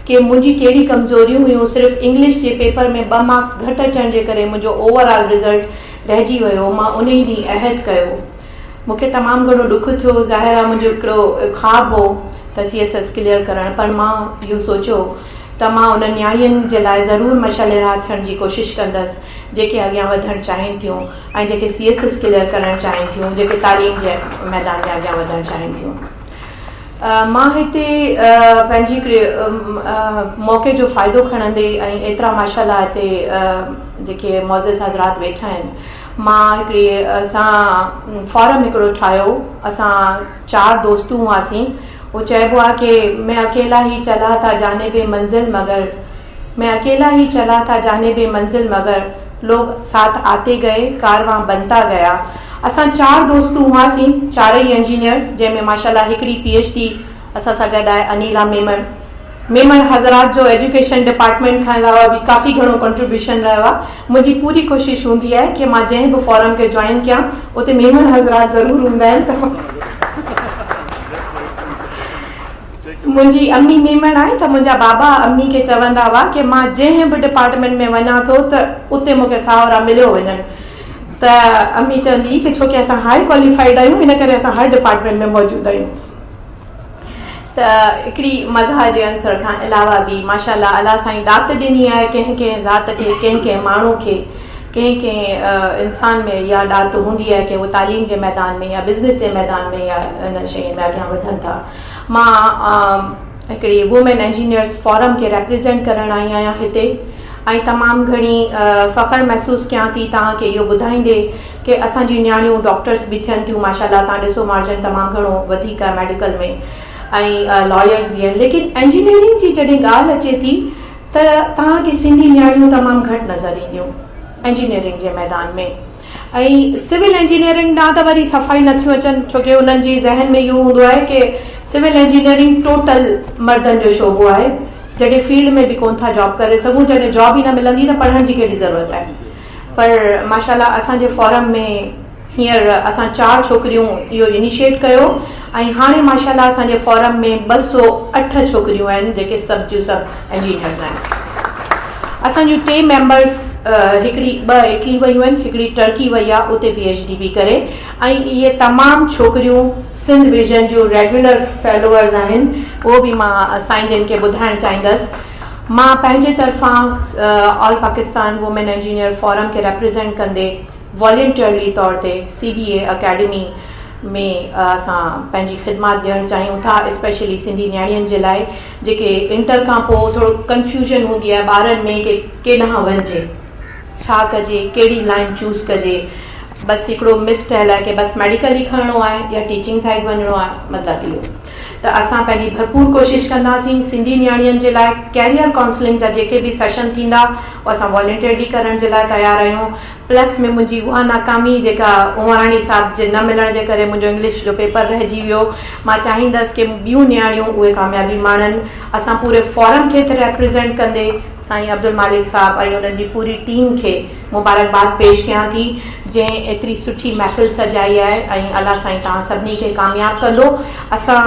ڪي منهنجي ڪهڙي ڪمزوريون هيون صرف انگلش جي پيپر ۾ ٻه مارڪس گهٽ اچڻ جي ڪري منهنجو اوور آل رزلٽ رهجي ويو مان انهي ڏينهن عهد ڪيو مون کي تمام گهڻو ڏک ٿيو ظاهر آهي منهنجو هڪڙو خواب هو ته سي ايس ايس ڪليئر ڪرڻ پر مان اهو سوچيو ته مان انهن نياڻين جي لاء ضرور مشعل راهه ٿيڻ جي ڪوشش ڪندس جيڪي اڳيان وڌڻ چاهين ٿيون ۽ جيڪي سي ايس ايس ڪليئر ڪرڻ چاهين ٿيون جيڪي تعليم جي ميدان ۾ اڳيان وڌڻ چاهين ٿيون. مان هتي پنهنجي هڪڙي موقعي جو فائدو کڻندي ۽ ايترا ماشاء الله هتي جيڪي معزز حضرات ويٺا آهن مان هڪڙي اسان فورم هڪڙو ٺاهيو اسان چار دوستون هئاسين اهو چئبو آهي ڪي مين اڪيلا هي چلا ٿا جانب منزل مگر مين اڪيلا هي چلا ٿا جانب منزل مگر لوگ ساٿ آتي گئي ڪاروان بنتا گيا اسان چار دوستون هئاسين چارئي انجنيئر جنهن ۾ ماشاءالله هڪڙي پي ايڇ ڊي اسان سان گڏ آهي انيلا ميمڻ ميمڻ حضرات جو ايجوڪيشن ڊپارٽمينٽ کان علاوه به ڪافي گهڻو ڪنٽريبيوشن رهيو آهي منهنجي پوري ڪوشش هوندي آهي ڪي مان جنهن به فورم کي جوائن ڪيان اتي ميمڻ حضرات ضرور هوندا آهن ته منهنجي امي ميمڻ آهي ته منهنجا بابا امي کي چوندا هئا ڪي مان جنهن به ڊپارٽمينٽ ۾ وڃان ٿو ته اتي مون کي ساهورا مليو وڃن ته امي چوندي هئي ڪي ڇو ڪي اسان هائي ڪواليفائيڊ آهيون ان ڪري اسان هر ڊپارٽمينٽ ۾ موجود آهيون ته هڪڙي مزاح جي عنصر کان علاوه به ماشاء الله الله سائين ڏات ڏني آهي ڪنهن ڪنهن ذات کي ڪنهن ڪنهن ماڻهو کي ڪنهن ڪنهن انسان ۾ اها ڏات هوندي آهي ڪي هو تعليم جي ميدان ۾ يا بزنس جي ميدان ۾ يا انهن شين ۾ اڳيان وڌن ٿا مان هڪڙي وومين انجنيئرس فورم کي ريپريزينٽ ڪرڻ آئي آهيان هتي ۽ تمام گهڻي فخر محسوس ڪيان ٿي توهان کي اهو ٻڌائيندي ڪي اسان جون نياڻيون ڊاڪٽرس به ٿين ٿيون ماشاء الله توهان ڏسو مارجن تمام گهڻو وڌيڪ آهي ميڊيڪل ۾ ۽ لائرس به آهن ليڪن انجنيئرنگ جي جڏهن ڳالهه اچي ٿي ته توهان کي سنڌي نياڻيون تمام گهٽ نظر اينديون انجنيئرنگ جي ميدان ۾ ۽ سول انجنيئرنگ ڏانهن ته وري صفا ئي نٿيون اچن ڇو ڪي انهن جي ذهن ۾ اهو هوندو آهي ڪي سول انجنيئرنگ ٽوٽل مردن جو شعبو آهي جڏهن فيلڊ ۾ به ڪون ٿا جاب ڪري سگهون جڏهن جاب ئي نه ملندي ته پڙهڻ جي ڪهڙي ضرورت آهي پر ماشاء الله اسان جي فورم ۾ هينئر اسان چار ڇوڪريون اهو انيشيٽ ڪيو ۽ هاڻي ماشاء الله اسان جي فورم ۾ 208 ڇوڪريون آهن جيڪي سڀ جون سڀ انجنيئرز آهن. اسان جون ٽي ميمبرس هڪڙي ٻه اٽلي ويون آهن هڪڙي ٽرڪي وئي آهي اتي پي ايڇ ڊي به ڪري ۽ اهي تمام ڇوڪريون سنڌ ويزن جون ريگيولر فيلوورز آهن اهو به مان سائين جن کي ٻڌائڻ چاهيندس مان پنهنجي طرفان all Pakistan women engineer forum کي ريپريزينٽ ڪندي والنٽيئرلي طور تي سي بي اي اڪيڊمي ۾ اسان پنهنجي خدمات ڏيڻ چاهيون ٿا اسپيشلي سنڌي نياڻين جي لاء جيڪي انٽر کان پوء ٿورو ڪنفيوزن هوندي آهي ٻارن ۾ ڪي ڪيڏانهن وڃجي ڇا ڪجي ڪهڙي لائن چوز ڪجي بس هڪڙو مٿ ٺهيل آهي ڪي بس ميڊيڪل ئي کڻڻو آهي يا ٽيچنگ سائيڊ وڃڻو آهي مطلب اهو ته اسان پنهنجي ڀرپور ڪوشش ڪنداسين سنڌي نياڻين جي لاء ڪيريئر ڪائونسلنگ جا جيڪي به سيشن ٿيندا اهو اسان والنٽيئرلي ڪرڻ جي لاء تيار آهيون پلس ۾ منهنجي اها ناڪامي جيڪا عمراڻي صاحب جي نه ملڻ جي ڪري منهنجو انگلش جو پيپر رهجي ويو. مان چاهيندس ڪي ٻيون نياڻيون اهي ڪاميابي ماڻن. اسان پوري فورم کي هتي ريپريزينٽ ڪندي سائين عبدالمالڪ صاحب ۽ انهن جي پوري ٽيم کي مبارڪباد پيش ڪيان ٿي جنهن ايتري سٺي محفل سجائي آهي ۽ الله سائين توهان سڀني کي ڪامياب ڪندو. اسان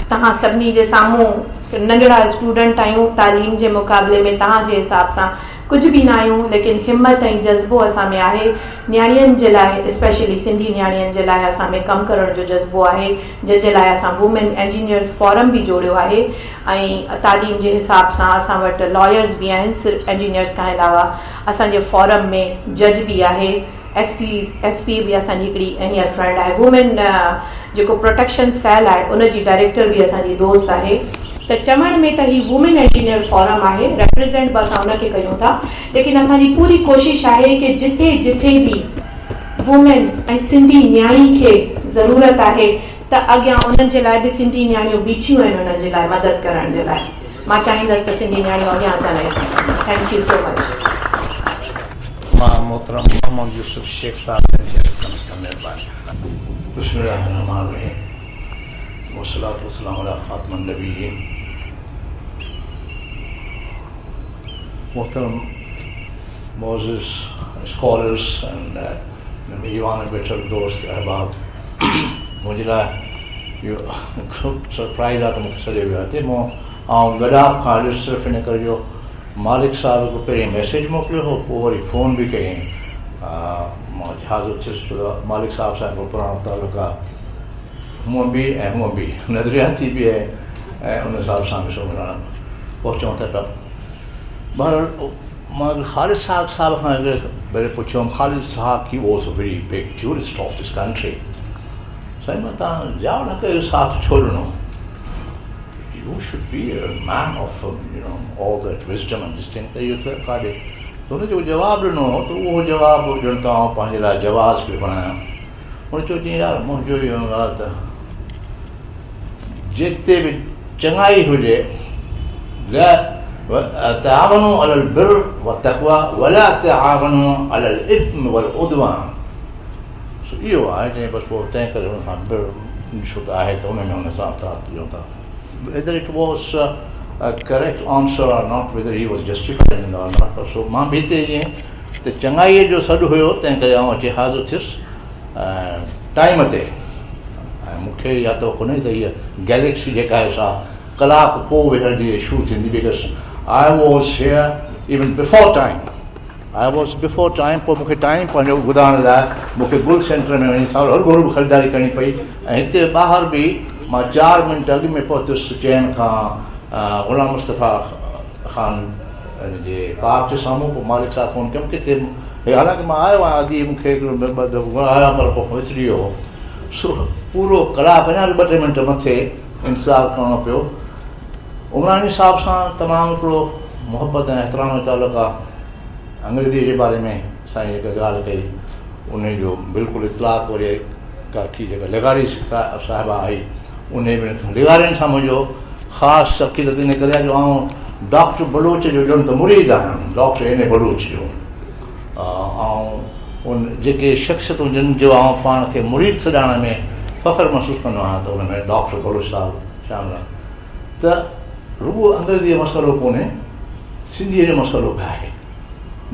توهان سڀني جي سامهون ننڍڙا اسٽوڊنٽ آهيون تعليم جي مقابلي ۾ توهان جي حساب سان ڪجهه به ناهيون ليڪن همت ۽ جذبو اسان ۾ آهي نياڻين جي لاء اسپيشلي سنڌي نياڻين جي لاء اسان ۾ ڪم ڪرڻ جو جذبو آهي جنهن جي لاء اسان وومين انجنيئرز فورم به جوڙيو آهي ۽ تعليم جي حساب سان اسان وٽ لائرز به آهن صرف انجنيئرز کان علاوه اسان جي فورم ۾ جج به آهي ايس پي ايس پي به اسان جي هڪڙي هينئر فرينڊ آهي وومين جيڪو پروٽيڪشن سيل آهي ان جي ڊائريڪٽر به اسان جي دوست آهي ته چوڻ ۾ ته هي وومين انجنيئر فورم آهي ريپريزينٽ به اسان ان کي ڪيون ٿا ليڪن اسان جي پوري ڪوشش آهي ڪي جٿي جٿي به وومين ۽ سنڌي نياڻي کي ضرورت آهي ته اڳيان انهن جي لاء به سنڌي نياڻيون بيٺيون آهن انهن جي لاء مدد ڪرڻ جي لاء مان چاهيندس ته سنڌي نياڻيون اڳيان اچن ۽ اسان thank you سو مچ. مان محترم محمد يوسف شيخ صاحب جن کي عرض ڪندس ته مهرباني. بسم الله الرحمٰن الرحيم والصلوة والسلام علي خاتم النبيين محترم معزز اسڪالرس ۽ ايوان ۾ ويٺل دوست احباب منهنجي لاء اهو سرپرائز آهي ته مونکي سڏيو ويو آهي مون آئون گڏاپ کان هليس صرف ان ڪري جو مالڪ صاحب هڪ پهرين ميسيج موڪليو هو پوء وري فون به ڪيائين مان حاضر ٿيس ڇو ته مالڪ صاحب سان هڪڙو پراڻو تعلق آهي هونء به ۽ هونء به نظرياتي به آهي ۽ ان حساب سان به سو ملڻ پهچون ٿا پيا بهرحال مان خالد صاحب صاحب کان هڪڙي ڀيري پڇيو هوم خالد صاحب he was a very big jurist of this country سائين مان تان ضياء الحق جو ساٿ ڇو ڏنو You should be a man of you know all that wisdom and this thing ته اهو ته ڪاڏي ته هن جيڪو جواب ڏنو هو ته اهو جواب ڄڻ ته آئون پنهنجي لاء جواز پيو بڻايان هن چيو چيائين يار منهنجو اهو آهي ته جتي به چڱائي هجي غير تعاونوا علي البر والتقويٰ ولا تعاونوا علي الاثم والعدوان سو اهو آهي چيائين بس پوء تنهن ڪري هن سان بر ڏسو ته آهي ته ان ۾ هن سان ساٿ ڏيون ٿا whether it was a correct answer or not whether he was justified in or not پر سو مان به هتي ائين ته چڱائيء جو سڏ هيو تنهن ڪري آئون اچي حاضر ٿيس ٽائيم تي ۽ مون کي اها توقع نه هئي ته هيء گيليڪسي جيڪا آهي سا ڪلاڪ پوء ويهجي شروع ٿيندي because I was here even before time I was before time پوء مون کي ٽائيم پنهنجو ٻڌائڻ لاء مون کي گل سينٽر ۾ وڃي سارو هر گهرو به خريداري ڪرڻي پئي ۽ هتي ٻاهر به مان چار منٽ اڳ ۾ پهتس چين کان غلام مصطفيٰ خان جي پارڪ جي سامهون پوء مالڪ صاحب فون ڪيم ڪٿي حالانڪه مان آيو آهيان ادي مون کي هڪڙو ٻه دفعو آيو پر پوء وسري ويو هو سو پورو ڪلاڪ اڃا به ٻه ٽي منٽ مٿي انتظار ڪرڻو پيو. عمراڻي صاحب سان تمام هڪڙو محبت ۽ احترام جو تعلق آ. انگريزيء جي باري ۾ سائين جيڪا ڳالهه ڪئي انهي جو بلڪل اطلاق وري ڪاڪي جيڪا لغاري صاحبه آئي انهي به لغارين سان منهنجو خاص عقيدت انهي ڪري آ جو آئون ڊاڪٽر بلوچ جو ڄڻ ته مريد آهيان ڊاڪٽر اين اي بلوچ جو. آئون ان جيڪي شخصيتون جن جو آئون پاڻ کي مريد سڏائڻ ۾ فخر محسوس ڪندو آهيان ته ان ۾ ڊاڪٽر بلوچ صاحب شامل آهن ته رڳو انگريزيء جو مسئلو ڪونهي سنڌيء جو مسئلو به آهي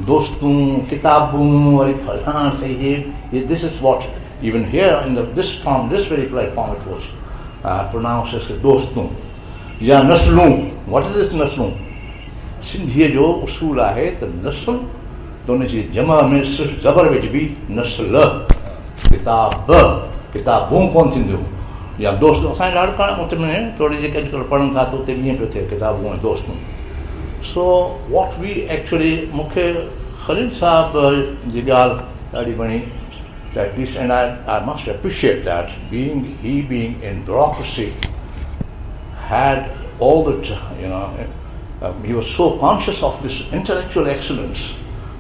دوستون ڪتابون وري فلاڻ سهي هي هي this is what even here in this form this very platform it was pronounce as دوستون يا نسلون what is دس نسلون سنڌيء جو اصول آهي ته نسل ته ان جي جمع ۾ صرف زبر وجهبي، نسل، ڪتاب، ڪتابون ڪونه ٿينديون يا دوست اسان جي لاڙڪاڻي اتي ۾ توڙي جيڪي اڄڪلهه پڙهن ٿا ته اتي به ائين پيو ٿئي ڪتابون ۽ دوستون سو what we actually مون کي خليل صاحب جي ڳالهه ڏاڍي وڻي ته at least and I must appreciate that being he being in bureaucracy had all the you know he was so conscious of this intellectual excellence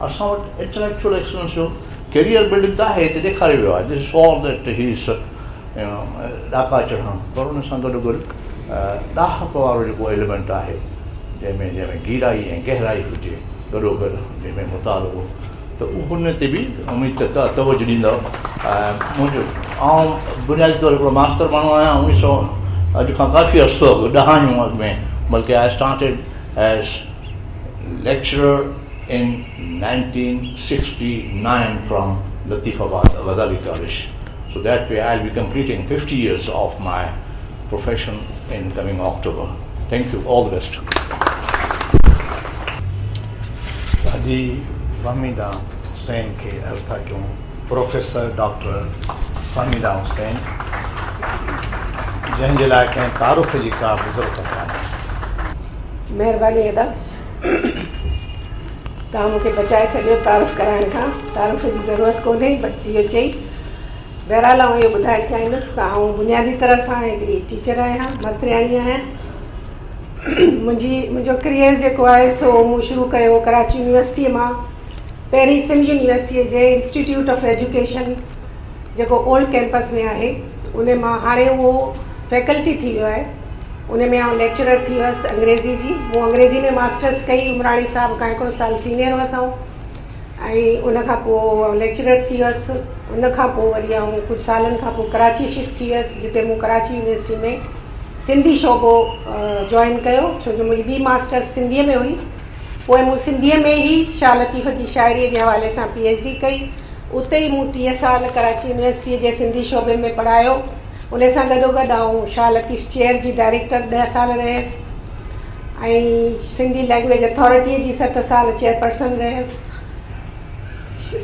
اسان وٽ انٽليڪچوئل ايڪسلنس جو ڪيريئر بلڊنگ ته آهي هتي ڏيکاريو ويو آهي this is all that he is you know ڏاڪا چڙهڻ پر ان سان گڏو گڏ ڏاهپ وارو جيڪو ايليمينٽ آهي جنهن ۾ جنهن ۾ گيرائي ۽ گهرائي هجي گڏو گڏ جنهن ۾ مطالعو ته ان تي به اميد ته توجه ڏيندؤ ۽ منهنجو آئون بنيادي طور هڪڙو ماستر ماڻهو آهيان اوڻيهه سو اڄ کان ڪافي عرصو اڳ ڏهايون اڳ ۾ بلڪه I started as lecturer in 1969 from Latifabad Ghazali college so that way I will be completing 50 years of my profession in coming October thank you all the best. Haji Fahmida Hussain کي عرض ٿا ڪيون professor doctor Fahmida Hussain جنهن جي لاء ڪنهن تعارف جي ڪا به ضرورت ڪانهي. مهرباني ادا توهان مون کي بچائي ڇڏيو تعارف ڪرائڻ کان تعارف جي ضرورت ڪونهي بٽ اهو چئي بهرحال آئون اهو ٻڌائڻ چاهيندس ته آئون بنيادي طرح سان هڪڙي ٽيچر آهيان مسترياڻي آهيان منهنجي منهنجو ڪريئر جيڪو آهي سو مون شروع ڪيو ڪراچي يونيورسٽيء مان پهرين سنڌ يونيورسٽيء جي انسٽيٽيوٽ آف ايجوڪيشن جيڪو اولڊ ڪيمپس ۾ آهي ان مان هاڻي اهو فيڪلٽي ٿي ويو آهي ان ۾ آئون ليڪچرر ٿي ويس انگريزي جي مون انگريزي ۾ ماسٽرس ڪئي عمراڻي صاحب کان هڪڙو سال سينيئر هئس آئون ۽ ان کان پوء آئون ليڪچرر ٿي ويس ان کان پوء وري آئون ڪجهه سالن کان پوء ڪراچي شفٽ ٿي ويس جتي مون ڪراچي يونيورسٽي ۾ سنڌي شعبو جوائن ڪيو ڇو جو منهنجي ٻي ماسٽرس سنڌيء ۾ هئي پوء مون سنڌيء ۾ ئي شاهه لطيف جي شاعريء جي حوالي سان پي ايڇ ڊي ڪئي اتي ئي مون 30 سال ڪراچي يونيورسٽيء جي سنڌي شعبي ۾ پڙهايو ان سان گڏوگڏ آئون شاهه لطيف چيئر جي ڊائريڪٽر ڏهه سال رهيس ۽ سنڌي لئنگئيج اٿارٽيء جي ست سال چيئرپرسن رهيس.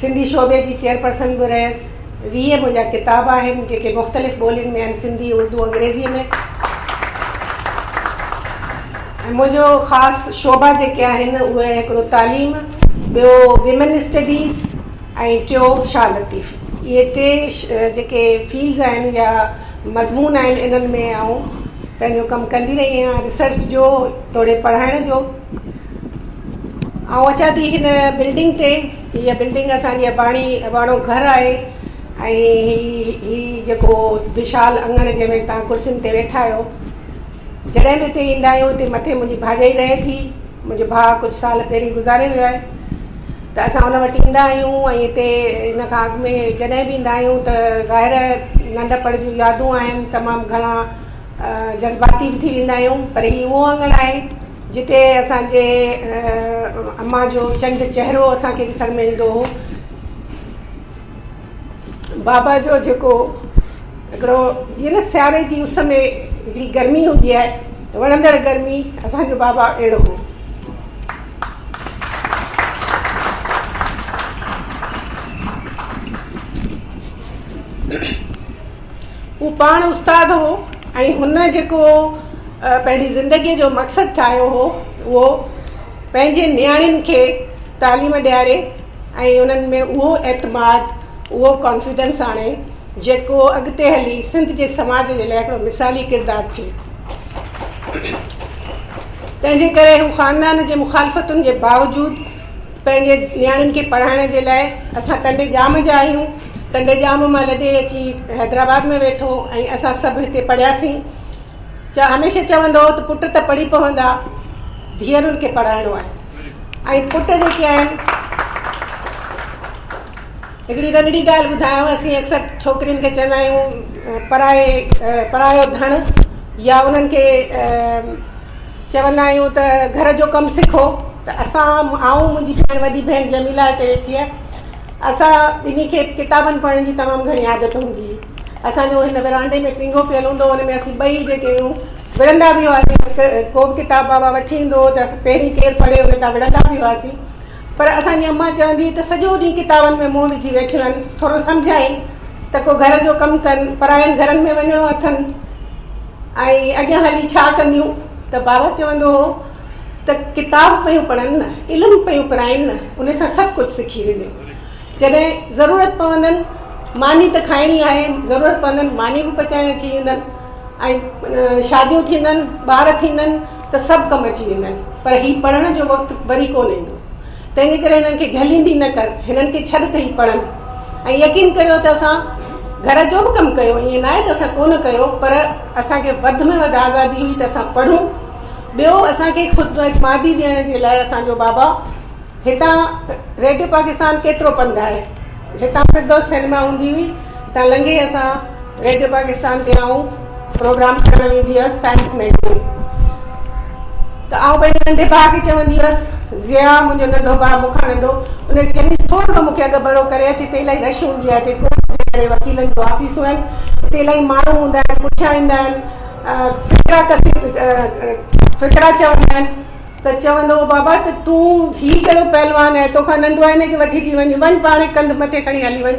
سنڌي شعبي جي چيئرپرسن به رهيس. 20 منهنجا ڪتاب آهن، جيڪي مختلف ٻولين ۾ آهن، سنڌي، اردو، انگريزيء ۾. ۽ منهنجو خاص شعبا جيڪي آهن، اهي هڪڙو تعليم، ٻيو ويمن اسٽڊيز ۽ ٽيو شاهه لطيف. اهي ٽي جيڪي فيلڊز آهن يا مضمون آهن، انهن ۾ آئون پنهنجو ڪم ڪندي رهي آهيان ريسرچ جو توڙي پڙهائڻ جو. آئون اچان ٿي هن بلڊنگ تي. هيء بلڊنگ اسان جي اباڻي اباڻو گهر آهي ۽ هي هي جيڪو وشال اڱڻ جنهن ۾ توهان ڪرسين تي ويٺا آهيو. جڏهن به هتي ايندا آهيون هتي مٿي منهنجي ڀاڄائي رهي ٿي. منهنجو ڀاء ڪجهه سال پهرين گذاري ويو آهي ته اسان ان وٽ ايندا آهيون ۽ هتي ان کان اڳ ۾ جڏهن به ايندا آهيون ته ظاهر آهي ننڍپڻ جون يادون آهن تمام گهڻا جذباتي به ٿي ويندا آهيون پر هي اهو اڱڻ آهي جتي اسان جي امان جو چنڊ چهرو اسان کي ڏسڻ ۾ ايندو هو. بابا جو جيڪو هڪڙو جيئن نه سياري جي اس ۾ هڪڙي گرمي هوندي آهي وڻندڙ گرمي اسان جو بابا اهڙو هو. هو پاڻ استاد هو ۽ هن جيڪو پنهنجي زندگيء جو مقصد ٺاهيو هو اهو پنهنجي نياڻين کي تعليم ڏياري ۽ انهن ۾ اهو اعتماد اهو ڪانفيڊنس آڻي جيڪو اڳتي هلي سنڌ جي سماج جي لاء هڪڙو مثالي ڪردار ٿئي. تنهن جي ڪري هو خاندان جي مخالفتن جي باوجود پنهنجي نياڻين کي پڙهائڻ جي لاء اسان ٽنڊي ڄام جا آهيون ٽنڊي ڄام مان لڏي اچي حيدرآباد ۾ ويٺو ۽ اسان سڀ هتي پڙهياسين هميشه چوندو هو ته پٽ ته پڙهي پوندا ڌيئرن کي پڙهائڻو آهي ۽ پٽ جيڪي آهن هڪڙي ننڍڙي ڳالهه ٻڌايانو اسين اڪثر ڇوڪرين کي چوندا آهيون پرائي پرايو ڌڻ يا انهن کي چوندا آهيون ته گهر جو ڪم سکو ته اسان آئون منهنجي ڀيڻ وڏي ڀيڻ جميلا هتي ويٺي آهي اسان ٻنهي کي ڪتابن پڙهڻ جي تمام گهڻي عادت هوندي هئي اسان جو هن ورانڊي ۾ پينگهو پيل هوندو هو ان ۾ اسين ٻئي جيڪي آهيون وڙهندا به هئاسين ڪو به ڪتاب بابا وٺي ايندو هو ته پهرين ڪير پڙهي ان تان وڙهندا به هئاسين پر اسان جي امان چوندي هئي ته سڄو ڏينهن ڪتابن ۾ منهن وجهي ويٺيون آهن ٿورو سمجهائين ته ڪو گهر جو ڪم ڪن پراين گهرن ۾ وڃڻو اٿن ۽ اڳيان هلي ڇا ڪنديون ته بابا چوندو هو ته ڪتاب پيون پڙهن نه علم پيون پرائين نه ان سان سڀ ڪجهه سکي وينديون جڏهن ضرورت پوندن ماني ته کائڻي آهي ضرورت پوندن ماني به پچائڻ اچي ويندن ۽ شاديون ٿيندن ٻار ٿيندن ته سڀ ڪم اچي ويندن پر هي پڙهڻ جو وقت وري ڪونه ايندو تنهنجي ڪري هنن کي جهليندي نه ڪر هنن کي ڇڏ ته هي پڙهن ۽ يقين ڪريو ته اسان گهر جو به ڪم ڪيو ائين ناهي ته اسان ڪونه ڪيو پر اسان کي وڌ ۾ وڌ آزادي هئي ته اسان پڙهون ٻيو اسان کي خود اعتمادي ڏيڻ جي لاء اسان جو بابا هتان ريڊيو پاڪستان ڪيترو پنڌ آهي؟ هتان فردوس سئنيما هوندي هئي، هتان لنگهي اسان ريڊيو پاڪستان تي آئون پروگرام ڪرڻ ويندي هيس سائنس ميگزين ته آئون پنهنجي ننڍي ڀاء کي چوندي هيس ضياء منهنجو ننڍو ڀاء مون کان ننڍو ان کي چوندي هيس ٿورڙو مون کي اڳ ڀرو ڪري اچ هتي الاهي رش هوندي آهي هتي ڪورٽ جي ڪري وڪيلن جون آفيسون آهن هتي الاهي ماڻهو هوندا آهن پٺيان ايندا آهن فقرا ڪسي فقرا چوندا آهن ته چوندو هو بابا ته تون هي ڪهڙو پهلوان آهي توکان ننڍو آهي هن کي وٺي ٿي وڃ وڃ پاڻ ڪنڌ مٿي کڻي هلي وڃ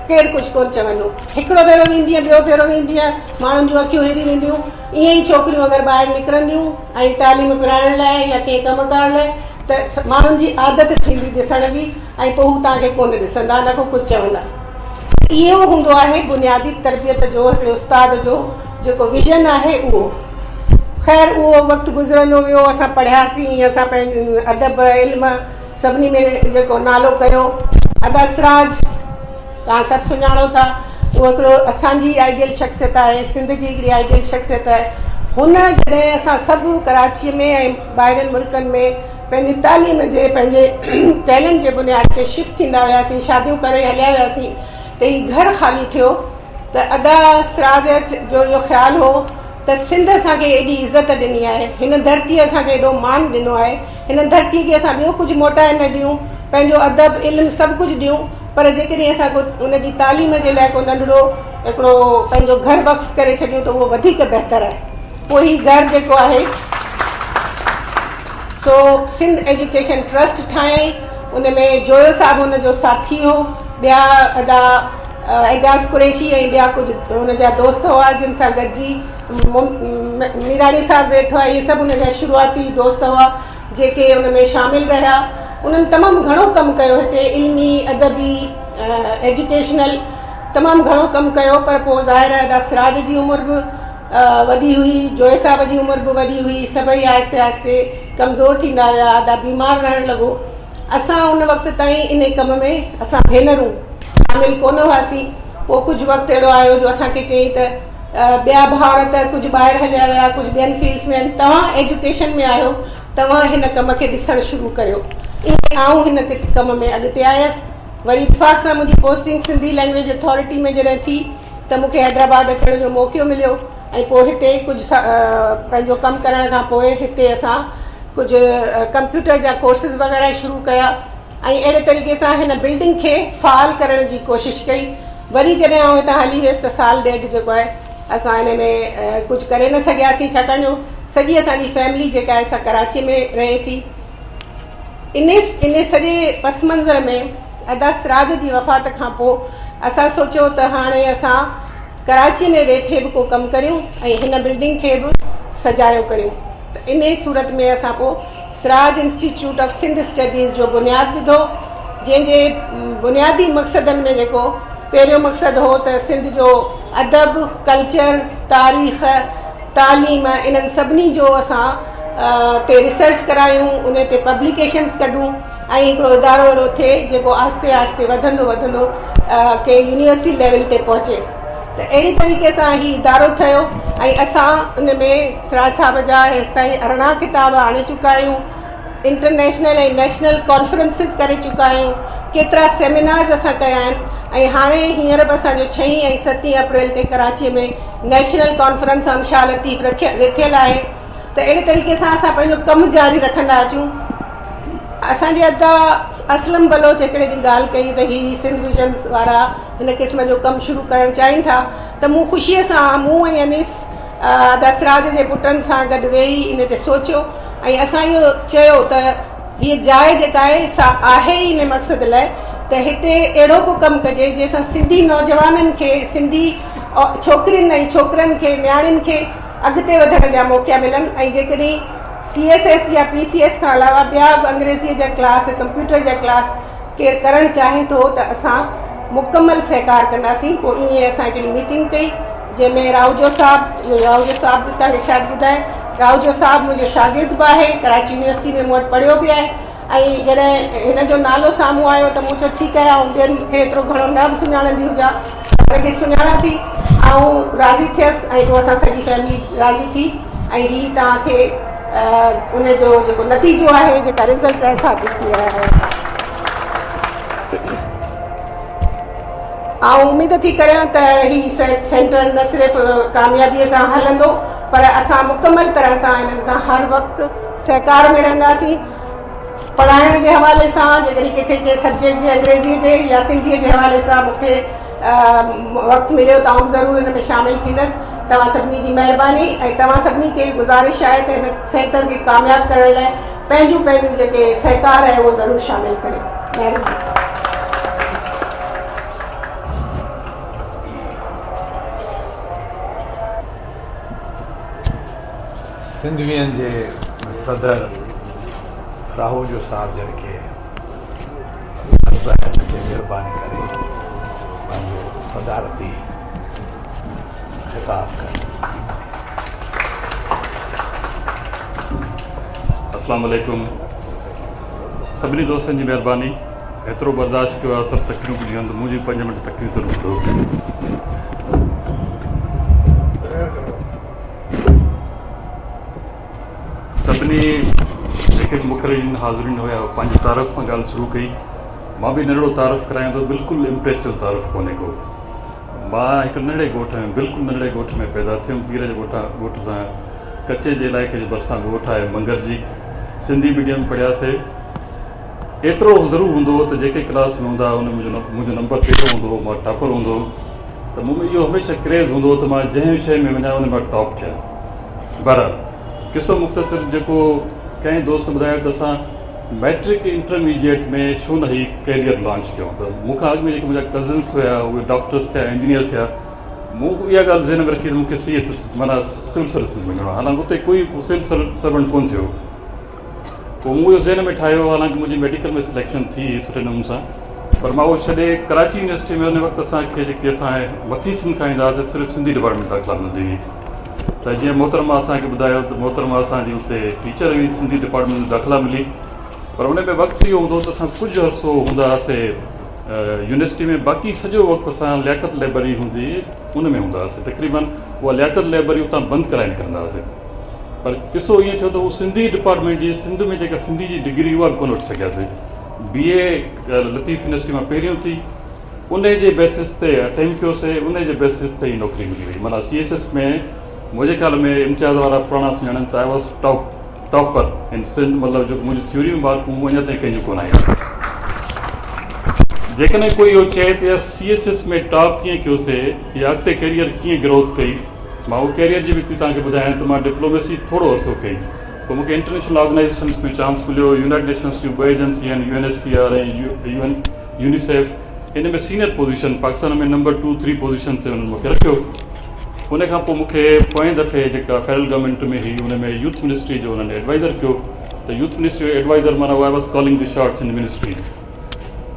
ڪير ڪجهه ڪونه چوندو هڪڙو ڀيرو ويندينء ٻيو ڀيرو ويندينء ماڻهن جون اکيون هري وينديون ائين ئي ڇوڪريون اگر ٻاهر نڪرنديون ۽ تعليم پرائڻ لاء يا ڪنهن ڪم ڪار لاء ته ماڻهن جي عادت ٿيندي ڏسڻ جي ۽ پوء هو توهان کي ڪونه ڏسندا نه ڪو ڪجهه چوندا. اهو هوندو آهي بنيادي تربيت جو هڪڙي استاد جو جيڪو ويزن آهي اهو. خير اهو وقت گذرندو ويو اسان پڙهياسين اسان پنهنجي ادب علم سڀني ۾ جيڪو نالو ڪيو. ادا سراج توهان سڀ سڃاڻو ٿا اهو هڪڙو اسان جي آئيڊيل شخصيت آهي سنڌ جي هڪڙي آئيڊيل شخصيت آهي هن جڏهن اسان سڀ ڪراچيء ۾ ۽ ٻاهرين ملڪن ۾ پنهنجي تعليم جي پنهنجي ٽيلنٽ جي بنياد تي شفٽ ٿيندا وياسين شاديون ڪري هليا وياسين ته هي گهر خالي ٿيو ته ادا سراج جو اهو خيال هو ته سنڌ اسان کي ايڏي عزت ڏني آهي هن ڌرتي اسان کي ايڏو مان ڏنو آهي هن ڌرتي کي اسان ٻيو ڪجهه موٽائي نه ڏيون پنهنجو ادب علم سڀ ڪجهه ڏيون پر جيڪڏهن اسان ڪو ان جي تعليم جي لاء ڪو ننڍڙو هڪڙو پنهنجو گهر وقف ڪري ڇڏيون ته اهو وڌيڪ بهتر آهي پوء هي گهر جيڪو آهي سو سنڌ ايجوڪيشن ٽرسٽ ٺاهيائين ان ۾ جويو صاحب هن جو ساٿي هو ٻيا ادا اعجاز قريشي ۽ ٻيا ڪجهه هن جا دوست هئا جن سان گڏجي ميراڻي صاحب ويٺو آهي اهي سڀ هن جا شروعاتي دوست هئا جيڪي ان ۾ شامل رهيا انهن تمام گهڻو ڪم ڪيو هتي علمي ادبي ايجوڪيشنل تمام گهڻو ڪم ڪيو پر پوء ظاهر آهي ادا سراج جي عمر به وڏي هئي، جويي صاحب جي عمر به وڏي هئي، سڀئي آهستي آهستي ڪمزور ٿيندا ويا، ادا بيمار رهڻ لڳو. اسان ان وقت تائين انهي ڪم ۾ اسان ڀينرون شامل ڪونه هئاسين. پوء ڪجهه وقت اهڙو آيو جو اسان کي چيائين ته ٻيا ڀائر ته ڪجهه ٻاهر هليا ويا، ڪجهه ٻين فيلڊس ۾ آهن، توهان ايجوڪيشن ۾ آهيو توهان هن ڪم کي ڏسڻ شروع ڪريو. ائين آئون هن ڪم ۾ اڳتي آيس. وري اتفاق سان منهنجي پوسٽنگ سنڌي لئنگئيج اٿارٽي ۾ جڏهن ٿي ته مون کي حيدرآباد اچڻ جو موقعو مليو ۽ پوء هتي ڪجهه پنهنجو ڪم ڪرڻ کان پوء هتي اسان ڪجهه ڪمپيوٽر جا ڪورسز وغيره شروع ڪيا ۽ اهڙي طريقي سان هن بلڊنگ کي فعال ڪرڻ جي ڪوشش ڪئي. وري جڏهن آئون هتان هلي ويس ته سال ڏيڍ جيڪو آهي اسان ان ۾ ڪجهه ڪري نه سگهياسين ڇاڪاڻ جو سڄي اسان جي فيملي جيڪا آهي سا ڪراچي ۾ رهي ٿي. ان ان سڄي پس منظر ۾ ادا سراج جي وفات کان پوء اسان سوچيو ته هاڻي اسان ڪراچي ۾ ويٺي به ڪو ڪم ڪريون ۽ هن بلڊنگ کي به سجايو ڪريون ته انهي صورت ۾ اسان پوء Siraj institute of Sindh studies جو بنياد وڌو جنهن جي بنيادي مقصدن ۾ جيڪو پهريون مقصد هو ته سنڌ جو ادب، ڪلچر، تاريخ، تعليم انهن سڀني جو اسان تي ريسرچ ڪرايون ان تي پبليڪيشنز ڪڍون ۽ هڪڙو ادارو اهڙو ٿئي جيڪو آهستي آهستي وڌندو وڌندو ڪنهن يونيورسٽي ليول تي پهچي ته اهڙي طريقي سان هي ادارو ٺهيو ۽ اسان ان ۾ سراج صاحب جا هيستائين 18 ڪتاب آڻي چڪا آهيون انٽرنيشنل ۽ نيشنل ڪانفرنسز ڪري چڪا آهيون ڪيترا سيمينارز اسان ڪيا آهن ۽ هاڻي هينئر به اسان جو ڇهين ۽ ستين اپريل تي Karachi ۾ national conference on Shah Latif رٿيل آهي ته اهڙي طريقي سان اسان پنهنجو ڪم جاري رکندا اچون. اسان جي ادا اسلم بلوچ هڪڙي ڏينهن ڳالهه ڪئي ته هي سنڌ ويزن وارا هن قسم جو ڪم شروع ڪرڻ چاهين ٿا ته مون خوشيء سان مون ۽ انيس ادا سراج جي پٽن سان گڏ ويهي ان تي سوچيو ۽ اسان اهو چيو ته هيء جاء جيڪا آهي سا آهي ئي ان مقصد لاء ته هتي اهڙو ڪو ڪم ڪجي جنهن سان سنڌي نوجوانن کي سنڌي ڇوڪرين ۽ ڇوڪرن کي نياڻين کي اڳتي وڌڻ جا موقعا ملن ۽ جيڪڏهن سي ايس ايس يا پي سي ايس کان علاوه ٻيا به انگريزيء جا ڪلاس ڪمپيوٽر جا ڪلاس ڪير ڪرڻ چاهي ٿو ته اسان مڪمل سهڪار ڪنداسين. پوء ائين اسان هڪڙي ميٽنگ ڪئي جنهن ۾ راهوجو صاحب، اهو راهوجو صاحب به توهان کي شايد ٻڌائي، راهوجو صاحب منهنجو شاگرد به آهي، ڪراچي يونيورسٽي ۾ مون وٽ پڙهيو به آهي ۽ جڏهن هن جو نالو سامهون آيو ته مون چيو ٺيڪ آهي آئون ٻين کي ايترو گهڻو نه به سڃاڻندي هجان پر هن کي سڃاڻان ٿي. آئون راضي ٿيس ۽ پوء اسان سڄي فيملي راضي ٿي ۽ هي توهان کي ان جو جيڪو نتيجو آهي جيڪا رزلٽ آهي سا ڏسي رهيا آهيو. آئون اميد ٿي ڪريان ته هي سينٽر نه صرف ڪاميابي سان هلندو پر اسان مڪمل طرح سان انهن سان هر وقت سهڪار ۾ رهنداسين. پڙهائڻ جي حوالي سان جيڪڏهن ڪٿي ڪنهن سبجيڪٽ جي انگريزيء جي يا سنڌيء جي حوالي سان مون کي وقت مليو ته آئون به ضرور ان ۾ شامل ٿيندس. توهان سڀني جي مهرباني ۽ توهان سڀني کي گذارش آهي ته هن سينٽر کي ڪامياب ڪرڻ لاء پنهنجون پنهنجون جيڪي سهڪار آهي اهو ضرور شامل ڪريو. مهرباني. سنڌ يونين جي صدر راهوجو صاحب جن کي عرض آهي ته مهرباني ڪري پنهنجو صدارتي خطاب ڪن. اسلام عليڪم سڀني دوستن جي مهرباني ايترو برداشت ڪيو آهي سڀ تقريرون ٻڌيون آهن ته منهنجي 5 منٽ تقرير ضرور ٻڌو. سڀني جيڪي به مقررين حاضرين هيا پنهنجي تعارف کان ڳالهه شروع ڪئي. مان به ننڍڙو تعارف ڪرايان ٿو بلڪل امپريسو تعارف ڪونهي ڪو. مان هڪ ننڍڙي ڳوٺ ۾ بلڪل ننڍڙي ڳوٺ ۾ پيدا ٿيم پير جي ڳوٺ ڳوٺ سان ڪچي جي علائقي جي ڀرسان ڳوٺ آهي منگر جي سنڌي ميڊيم پڙهياسي. ايترو ضرور هوندو هو ته جيڪي ڪلاس ۾ هوندا هئا ان ۾ منهنجو نمبر پهريون هوندو هو مان ٽاپر هوندو هوم ته مون ۾ اهو هميشه ڪريز هوندو هو ته مان جنهن به شيء ۾ وڃان ان ۾ مان ٽاپ ٿيان. بهرحال قصو مختصر جيڪو ڪنهن دوست ٻڌايو ته اسان مئٽرڪ انٽرميڊيٽ ۾ ڇو نه هي ڪيريئر لانچ ڪيون ته مون کان اڳ ۾ جيڪي منهنجا ڪزنس هيا اهي ڊاڪٽرس ٿيا انجنيئر ٿيا مون اها ڳالهه ذهن ۾ رکي ته مون کي سي ايس ايس معنيٰ سول سروسز ۾ وڃڻو آهي حالانڪه اتي ڪوئي سول سرونٽ ڪونه ٿيو پوء مون اهو ذهن ۾ ٺاهيو، حالانڪه منهنجي ميڊيڪل ۾ سليڪشن ٿي هئي سٺي نموني سان، پر مان اهو ڇڏي ڪراچي يونيورسٽي ۾ ان وقت اسان کي جيڪي اسان مٿي سنڌ کان ايندا هئاسين صرف سنڌي ڊپارٽمينٽ داخلا ملندي هئي ته جيئن محترمه اسان کي ٻڌايو ته محترمه اسان جي اتي ٽيچر هئي سنڌي ڊپارٽمينٽ ۾ داخلا ملي پر ان ۾ وقت اهو هوندو هو ته اسان ڪجهه عرصو هوندا هئاسي يونيورسٽي ۾ باقي سڄو وقت اسان لياقت لائبرري هوندي هئي ان ۾ هوندا هئاسي تقريبن اها لياقت لائبرري اتان بند ڪرائي نڪرندا هئاسي. پر قصو ائين ٿيو ته هو سنڌي ڊپارٽمينٽ جي سنڌ ۾ جيڪا سنڌي جي ڊگري اها به ڪونه وٺي سگهياسي. بي اي لطيف يونيورسٽي مان پهريون ٿي انهي جي بيسس تي اٽيمپٽ ڪيوسي انهي جي بيسس تي ئي نوڪري ملي وئي معنيٰ سي ايس ايس ۾ منهنجي خيال ۾ امتياز وارا پراڻا سڃاڻن ته I was top topper in Sindh مطلب جيڪو منهنجي ٿيوري ۾ مارڪون اڃا تائين ڪنهن جون ڪونه آيون. جيڪڏهن ڪوئي اهو چئي ته يار سي ايس ايس ۾ ٽاپ ڪيئن ڪيوسي يا اڳتي ڪيريئر ڪيئن گروٿ ڪئي مان اهو ڪيريئر جي به توهان کي ٻڌايان ته مان ڊپلوميسي ٿورو عرصو ڪئي پوء مون کي انٽرنيشنل آرگنائيزيشنس ۾ چانس مليو يونائيٽڊ نيشنس جون ٻه ايجنسي آهن U N H C R ۽ U N UNICEF ان ۾ senior position Pakistan ۾ number two three position تي انهن مون کي رکيو ان کان پوء مون کي پوئين دفعي جيڪا فيڊرل گورنمينٽ ۾ هئي ان ۾ يوٿ منسٽري جو انهن ايڊوائزر ڪيو ته يوٿ منسٽري جو ايڊوائزر معنيٰ I was calling the shots in ministry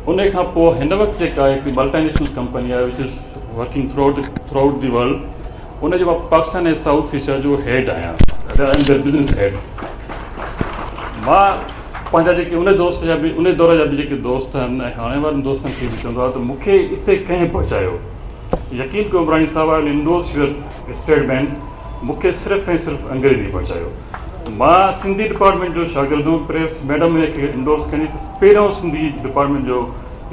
ان کان پوء هن وقت جيڪا هڪڙي ملٽي نيشنل ڪمپني آهي which is working throughout throughout the world ان جو مان پاڪستان ۽ سائوٿ ايشيا جو هيڊ آهيان I am their business head مان پنهنجا جيڪي ان دوست جا به ان دور جا به جيڪي دوست آهن ۽ هاڻي وارن دوستن کي به چوندو آهيان ته مون کي اتي ڪنهن پهچايو يقين ڪيو عمراڻي صاحب I endorse your statement مون کي صرف ۽ صرف انگريزي پهچايو مان سنڌي ڊپارٽمينٽ جو شاگرد هئم پريس ميڊم هن کي انڊورس ڪندي ته پهريون سنڌي ڊپارٽمينٽ جو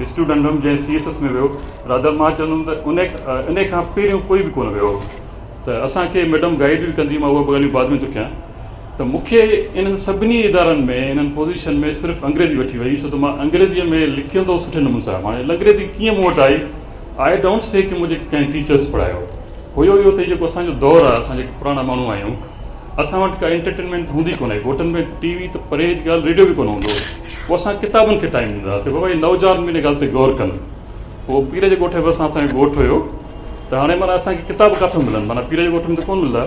اسٽوڊنٽ هئم جنهن سي ايس ايس ۾ ويو رادر مان چوندم ته ان ان کان پهريون ڪوئي به ڪونه ويو هو ته اسان کي ميڊم گائيڊ به ڪندي مان اها به ڳالهيون بعد ۾ ٿو ڪيان ته مون کي انهن سڀني ادارن ۾ انهن پوزيشن ۾ صرف انگريزي وٺي وئي ڇو ته مان انگريزيء ۾ لکندو سٺي نموني سان هاڻي انگريزي ڪيئن مون وٽ آئي I don't سي ڪي منهنجي ڪنهن ٽيچرس پڙهايو هيو اهو ته هي جيڪو اسان جو دور آهي اسان جيڪي پراڻا ماڻهو آهيون اسان وٽ ڪا انٽرٽينمينٽ هوندي ڪونه هئي ڳوٺن ۾ ٽي وي ته پري جي ڳالهه ريڊيو به ڪونه هوندو هو پوء اسان ڪتابن کي ٽائيم ڏيندا هئاسين بابا هي نوجوان به ان ڳالهه تي غور ڪن پوء پير جي ڳوٺ جي ڀرسان اسان جو ڳوٺ هيو ته هاڻي معنيٰ اسان کي ڪتاب ڪاٿو ملن معنيٰ پير جي ڳوٺ ۾ ته ڪونه ملندا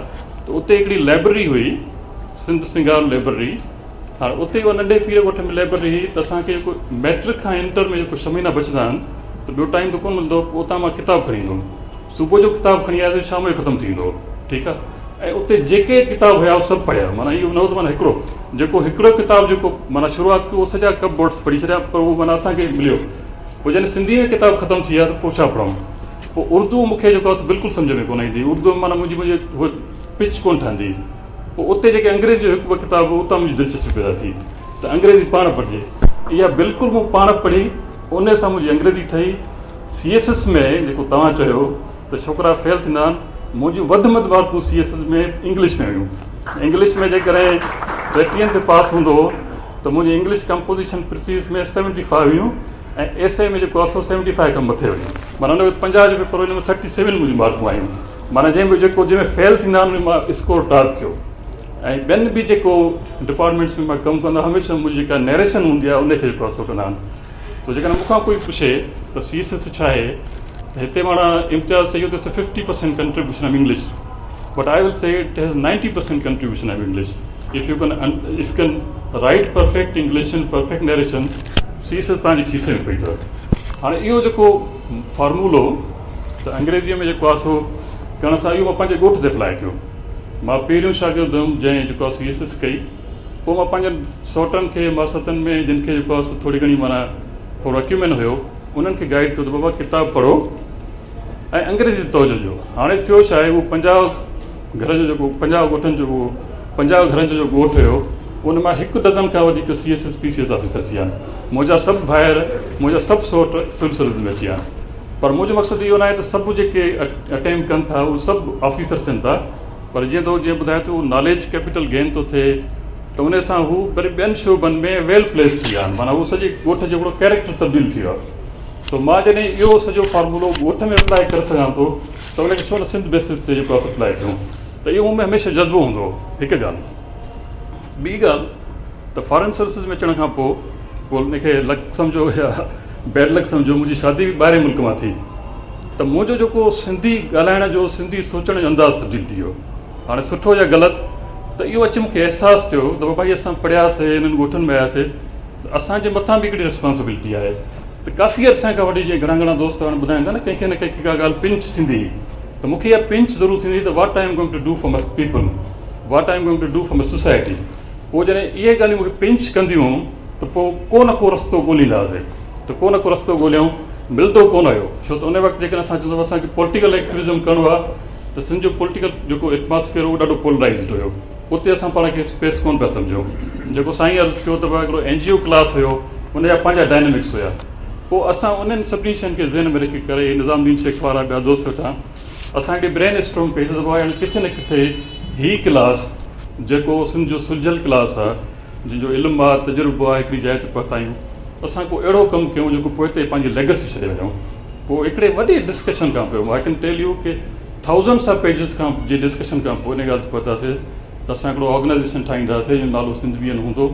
ته اتي هڪڙي لائبرري هئي سنڌ سنگار لائبرري هاڻي اتي اها ننڍي پير ڳوٺ ۾ لائبرري هئي ته اسان کي جيڪو مئٽرڪ کان انٽر ۾ جيڪو ڇهه مهينا بچندا آهن ته ٻيو ٽائيم ته ڪونه ملندو هو پوء اتان مان ڪتاب کڻي ايندو هوم صبح جو ڪتاب کڻي آيس شام جو ختم ٿي ويندو هو ٺيڪ آهي ۽ اتي جيڪي ڪتاب هيا اهي سڀ پڙهيا معنيٰ اهو نه هو ته معنيٰ هڪڙو جيڪو هڪڙو ڪتاب جيڪو معنيٰ شروعات ڪيو اهو سڄا ڪپ بورڊس پڙهي ڇڏيا پر اهو معنيٰ اسان کي مليو پوء جڏهن سنڌي ۾ ڪتاب ختم ٿي ويا ته پوء ڇا پڙهون پوء اردو مون کي جيڪو آهي بلڪل سمجهه ۾ ڪونه ايندي اردو ۾ معنيٰ منهنجي منهنجي هو پچ ڪونه ٺهندي پوء اتي جيڪي انگريزي جو هڪ ٻه ڪتاب هو اتان منهنجي دلچسپي پيدا ٿي ته انگريزي پاڻ پڙهجي اها بلڪل مون پاڻ پڙهي ان سان منهنجي انگريزي ٺهي سي ايس ايس ۾ جيڪو توهان چيو ته ڇوڪرا فيل ٿيندا آهن منهنجون وڌ ۾ وڌ مارڪون سي ايس ايس ۾ انگلش ۾ هيون انگلش ۾ جيڪڏهن ٽيٽيهن تي پاس هوندو هو ته منهنجي انگلش ڪمپوزيشن پرسيز ۾ سيونٽي فائيو هيون ۽ ايس اي ۾ جيڪو آهي سو سيونٽي فائيو کان مٿي هيون معنيٰ ان وقت پنجاهه جو پيپر هو ان ۾ ٿرٽي سيون منهنجون مارڪون آيون معنيٰ جنهن به جيڪو جنهن ۾ فيل ٿيندا آهن ان ۾ مان اسڪور ٽاپ ڪيو ۽ ٻين به جيڪو ڊپارٽمينٽس ۾ مان ڪم ڪندو آهيان هميشه منهنجي جيڪا نيريشن هوندي آهي ان کي جيڪو آهي سو ڪندا آهن سو جيڪڏهن مون کان ڪوئي پڇي ته سي ايس ايس ڇا آهي ته هتي ماڻا امتياز چيو ته 50% contribution of English but I will say it has 90% contribution of English if you can if you can write perfect English and perfect narration C S S توهان جي کيسي ۾ پئي اٿو هاڻي اهو جيڪو فارمولو ته انگريزيء ۾ جيڪو آهي سو ڪرڻ سان اهو مان پنهنجي ڳوٺ تي اپلائي ڪيو مان پهريون شاگرد هيم جنهن جيڪو آهي سي ايس ايس ڪئي پوء مان پنهنجن سئوٽن کي ماستن ۾ جن کي جيڪو آهي سو ٿوري گهڻي معنيٰ ٿورو اڪيومين هيو انهن کي گائيڊ ڪيو ته بابا ڪتاب پڙهو ۽ انگريزي تي توجه ڏيو. هاڻي ٿيو ڇا آهي اهو 50 گهرن جو جيڪو 50 ڳوٺن جو اهو 50 گهرن جو جو ڳوٺ هيو ان مان هڪ ڊزن کان وڌيڪ C S S P C S officer ٿي ويا آهن. منهنجا سڀ ڀائر منهنجا سڀ سئوٽ سول سروس ۾ اچي ويا آهن. پر منهنجو مقصد اهو ناهي ته سڀ جيڪي اٽيمپٽ ڪن ٿا اهي سڀ آفيسر ٿين ٿا. پر جيئن تو جيئن ٻڌايو ته اهو ناليج ڪيپيٽل گين ٿو ٿئي ته ان سان هو وري ٻين شعبن ۾ ويل پليس ٿي ويا آهن معنيٰ اهو سڄي ڳوٺ جو هڪڙو ڪيريڪٽر تبديل ٿي ويو آهي سو مان جڏهن اهو سڄو فارمولو ڳوٺ ۾ اپلائي ڪري سگهان ٿو ته ان کي ڇو نه سنڌ بيسز تي جيڪو آهي اپلائي ڪيون ته اهو مون ۾ هميشه جذبو هوندو هو هڪ ڳالهه ٻي ڳالهه ته فارن سروسز ۾ اچڻ کان پوء پوء ان کي لڪ سمجهو يا بيڊ لڪ سمجهو منهنجي شادي به ٻاهرين ملڪ مان ٿي ته منهنجو جيڪو سنڌي ڳالهائڻ جو سنڌي سوچڻ جو انداز تبديل ٿي ويو هاڻي سٺو يا غلط ته اهو اچي مونکي احساس ٿيو ته بابا هي اسان پڙهياسي انهن ڳوٺن ۾ آياسي ته اسان جي مٿان به هڪڙي ريسپانسبلٽي آهي ته ڪافي عرصي کان وٺي جيئن گهڻا گهڻا دوست هاڻي ٻڌائين ٿا نه ڪنهن کي نه ڪنهن کي ڪا ڳالهه پنچ ٿيندي هئي ته مونکي اها پنچ ضرور ٿيندي هئي ته what I am going to do for my people what I am going to do for my society پوء جڏهن اهي ڳالهيون مون کي پنچ ڪنديون هيون ته پوء ڪو نه ڪو رستو ڳوليندا هئاسين ته ڪو نه ڪو رستو ڳوليائون ملندو ڪونه هيو ڇو ته ان وقت جيڪڏهن اسان چوندو اسان کي پوليٽيڪل ايڪٽوزم ڪرڻو آهي ته سنڌ جو پوليٽيڪل جيڪو ايٽماسفيئر هو ڏاڍو پولرائزڊ هيو. اتي اسان پاڻ کي اسپيس ڪونه پيا سمجهون. جيڪو سائين عرض ڪيو ته ڀاء هڪڙو اين جي او ڪلاس هيو ان جا پنهنجا ڊائنامڪس هيا. پوء اسان انهن سڀني شين کي ذهن ۾ رکي ڪري هي نظام الدين شيخ وارا ٻيا دوست ويٺا اسان هڪڙي برين اسٽارم ڪئي ته ڀاء هاڻي ڪٿي نه ڪٿي هي ڪلاس جيڪو سنڌ جو سلجهيل ڪلاس آهي جنهن جو علم آهي تجربو آهي هڪڙي جاء تي پهتا آهيون اسان ڪو اهڙو ڪم ڪيون جيڪو پوئتي پنهنجي ليگسي ڇڏي وڃون. پوء هڪڙي وڏي ڊسڪشن کان پوء I can tell you K thousands of pages کان جي ڊسڪشن کان پوء ان ڳالهه تي پهتاسي ته اسان هڪڙو آرگنائيزيشن ٺاهينداسي جنهن جو نالو سنڌ ويئن هوندو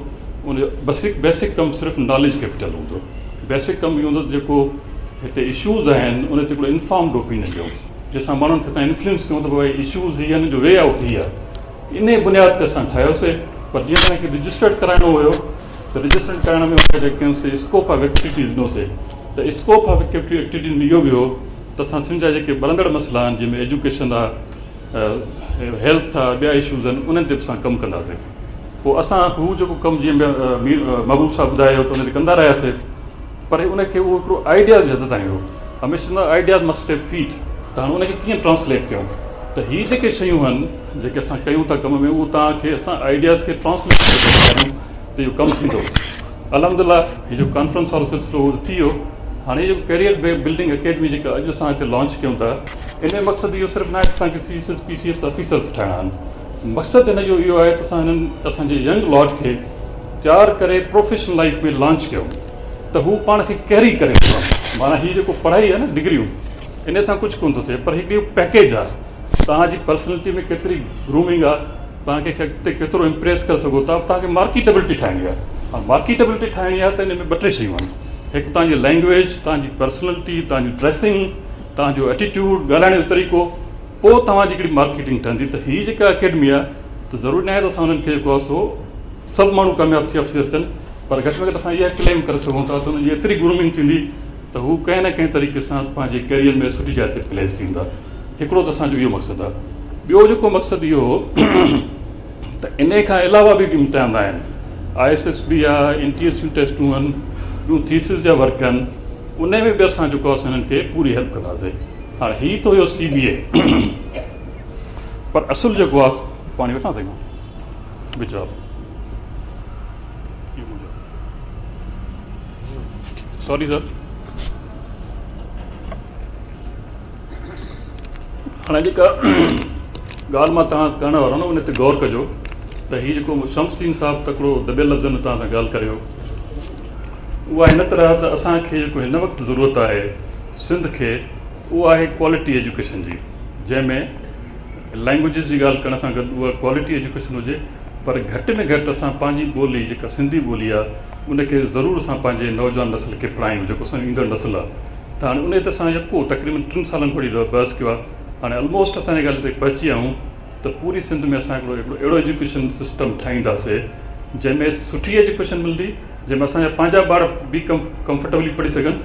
ان جو بيسڪ بيسڪ ڪم صرف ناليج ڪيپيٽل هوندو بيسڪ ڪم اهو هوندو ته جيڪو هتي اشوز آهن ان تي هڪڙو انفارمڊ اوپينين ڏيون جنهن سان ماڻهن کي اسان انفلوئنس ڪيون ته ڀائي اشوز هي آهن جو وي آئوٽ هي آهي انهي بنياد تي اسان ٺاهيوسي پر جيئن اسان کي رجسٽرڊ ڪرائڻو هيو ته رجسٽرڊ ڪرائڻ ۾ ان کي ڪيوسي اسڪوپ آف ايڪٽيوٽيز ڏنوسي ته اسڪوپ آف ايڪٽيوٽيز ۾ اهو به هو ته اسان سنڌ جا جيڪي ٻرندڙ مسئلا آهن جنهن ۾ ايجوڪيشن آهي هيلٿ آهي ٻيا اشوز آهن انهن تي به اسان ڪم ڪنداسين پوء اسان هو جيڪو ڪم جيئن مير محبوب صاحب ٻڌايو ته ان تي ڪندا رهياسي پر ان کي اهو هڪڙو آئيڊياز جي حد تائين هو هميشه چوندا آئيڊياز مسٽ have fate ته هاڻي ان کي ڪيئن ٽرانسليٽ ڪيون ته هي جيڪي شيون آهن جيڪي اسان ڪيون ٿا ڪم ۾ اهو توهان کي اسان آئيڊياز کي ٽرانسليٽ ڪري ڏيکاريون ته اهو ڪم ٿيندو. الحمدلله هي جيڪو ڪانفرنس وارو سلسلو هو ته ٿي ويو. هاڻي هي جيڪو ڪيريئر بلڊنگ اڪيڊمي جيڪا اڄ اسان هتي لانچ ڪيون ٿا ان جو مقصد اهو صرف ناهي ته اسان کي C S S P C S officers ٺاهڻا آهن. مقصد هن جو اهو آهي ته اسان هنن اسان جي ينگ لاٽ کي تيار ڪري پروفيشنل لائيف ۾ لانچ ڪيون ته هو پاڻ کي ڪيري ڪري سگهن. معنيٰ هي جيڪو پڙهائي آهي نه ڊگريون ان سان ڪجهه ڪونه ٿو ٿئي پر هڪ اهو پيڪيج آهي توهان جي پرسنلٽي ۾ ڪيتري گرومنگ آهي توهان ڪنهن کي اڳتي ڪيترو امپريس ڪري سگهو ٿا، توهان کي مارڪيٽبلٽي ٺاهڻي آهي. هاڻ مارڪيٽبلٽي ٺاهڻي آهي ته ان ۾ ٻه ٽي شيون آهن. هڪ توهان جي لينگويج، توهان جي پرسنلٽي، توهان جي ڊريسنگ، توهان جو ايٽيٽيوڊ، ڳالهائڻ جو طريقو، پوء توهان جي هڪڙي مارڪيٽنگ ٺهندي ته هي جيڪا اڪيڊمي آهي ته ضروري ناهي ته اسان انهن کي جيڪو آهي سو سڀ ماڻهو ڪامياب ٿي آفيسر ٿين پر گهٽ ۾ گهٽ اسان اها ڪليم ڪري سگهون ٿا ته انهن جي ايتري گرومنگ ٿيندي ته هو ڪنهن نه ڪنهن طريقي سان پنهنجي ڪيريئر ۾ سٺي جاء تي پليس ٿيندا. هڪڙو ته اسان جو اهو مقصد آهي. ٻيو جيڪو مقصد اهو هو ته انهي کان علاوه به امتحان آهن، I S S B آهي، اين ٽي ايس جون ٽيسٽون آهن، ٻيون ٿيسز جا ورڪ آهن، انهي ۾ به اسان جيڪو آهي سو هنن کي پوري هيلپ ڪنداسين. هاڻي هي ته هيو سي بي اي پر اصل جيڪو آهي پاڻي وٺان سائين مان وجهه سوري سر. هاڻي جيڪا ڳالهه مان توهان ڪرڻ وارو آهيان ان تي غور ڪجو ته هي جيڪو شمس الدين صاحب تڪڙو دٻيل لفظن ۾ توهان سان ڳالهه ڪريو اها هن طرح ته اسان کي جيڪو هن وقت ضرورت آهي سنڌ کي اها آهي ڪوالٽي ايجوڪيشن جي جنهن ۾ لينگويجز جي ڳالهه ڪرڻ سان گڏ اها ڪوالٽي ايجوڪيشن هجي پر گهٽ ۾ گهٽ اسان پنهنجي ٻولي جيڪا سنڌي ٻولي آهي ان کي ضرور اسان پنهنجي نوجوان نسل کي پڙهايون جيڪو اسان جو ايندڙ نسل آهي ته هاڻي انهي تي اسان يڪو تقريبن ٽن سالن کان وٺي بحث ڪيو آهي هاڻي الموسٽ اسان ان ڳالهه تي پهچي ويا آهيون ته پوري سنڌ ۾ اسان هڪڙو هڪڙو اهڙو ايجوڪيشن سسٽم ٺاهينداسي جنهن ۾ سٺي ايجوڪيشن ملندي جنهن ۾ اسان جا پنهنجا ٻار به ڪمفرٽيبلي پڙهي سگهن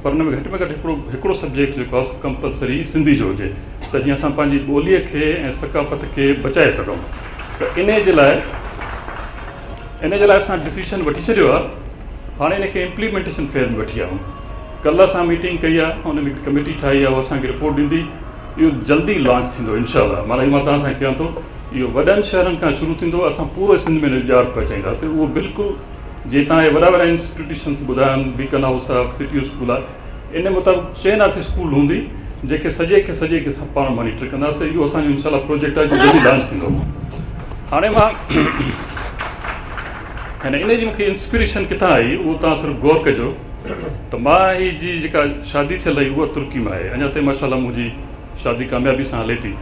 پر ان ۾ گهٽ ۾ گهٽ هڪڙو هڪڙو سبجيڪٽ جيڪو آهي سو ڪمپلسري سنڌي جو هجي ته جيئن اسان پنهنجي ٻوليء کي ۽ ثقافت کي بچائي سگهون ته انهي جي لاء انهي جي لاء اسان ڊسيشن وٺي ڇڏيو آهي هاڻي ان کي امپليمينٽيشن فيز ۾ وٺي آيا آهيون ڪلهه اسان ميٽنگ ڪئي آهي ان ۾ هڪ ڪميٽي ٺاهي آهي اها اسان کي رپورٽ ڏيندي اهو جلدي لانچ ٿيندو انشاء الله معنيٰ هي مان توهان سان ڪيان ٿو اهو وڏن شهرن کان شروع ٿيندو اسان پورو سنڌ ۾ ان جو ڄار پهچائينداسين اهو بلڪل جي توهان اهي وڏا وڏا انسٽيٽيوشنس ٻڌايا آهن بيڪن هائوس آهي سٽي اسڪول آهي ان مطابق چين آف اسڪول هوندي جنهن کي سڄي کي سڄي کي اسان پاڻ مانيٽر ڪنداسين اهو اسان جو انشاء الله پروجيڪٽ آهي جو جلدي لانچ ٿيندو هاڻي مان يعني ان جي مونکي انسپريشن ڪٿان آئي اهو توهان صرف غور ڪجو ته مان هي جي جيڪا شادي ٿيل هئي اها ترڪي مان آهي اڃا تائين ماشاء الله منهنجي شادي ڪاميابي سان هلي ٿي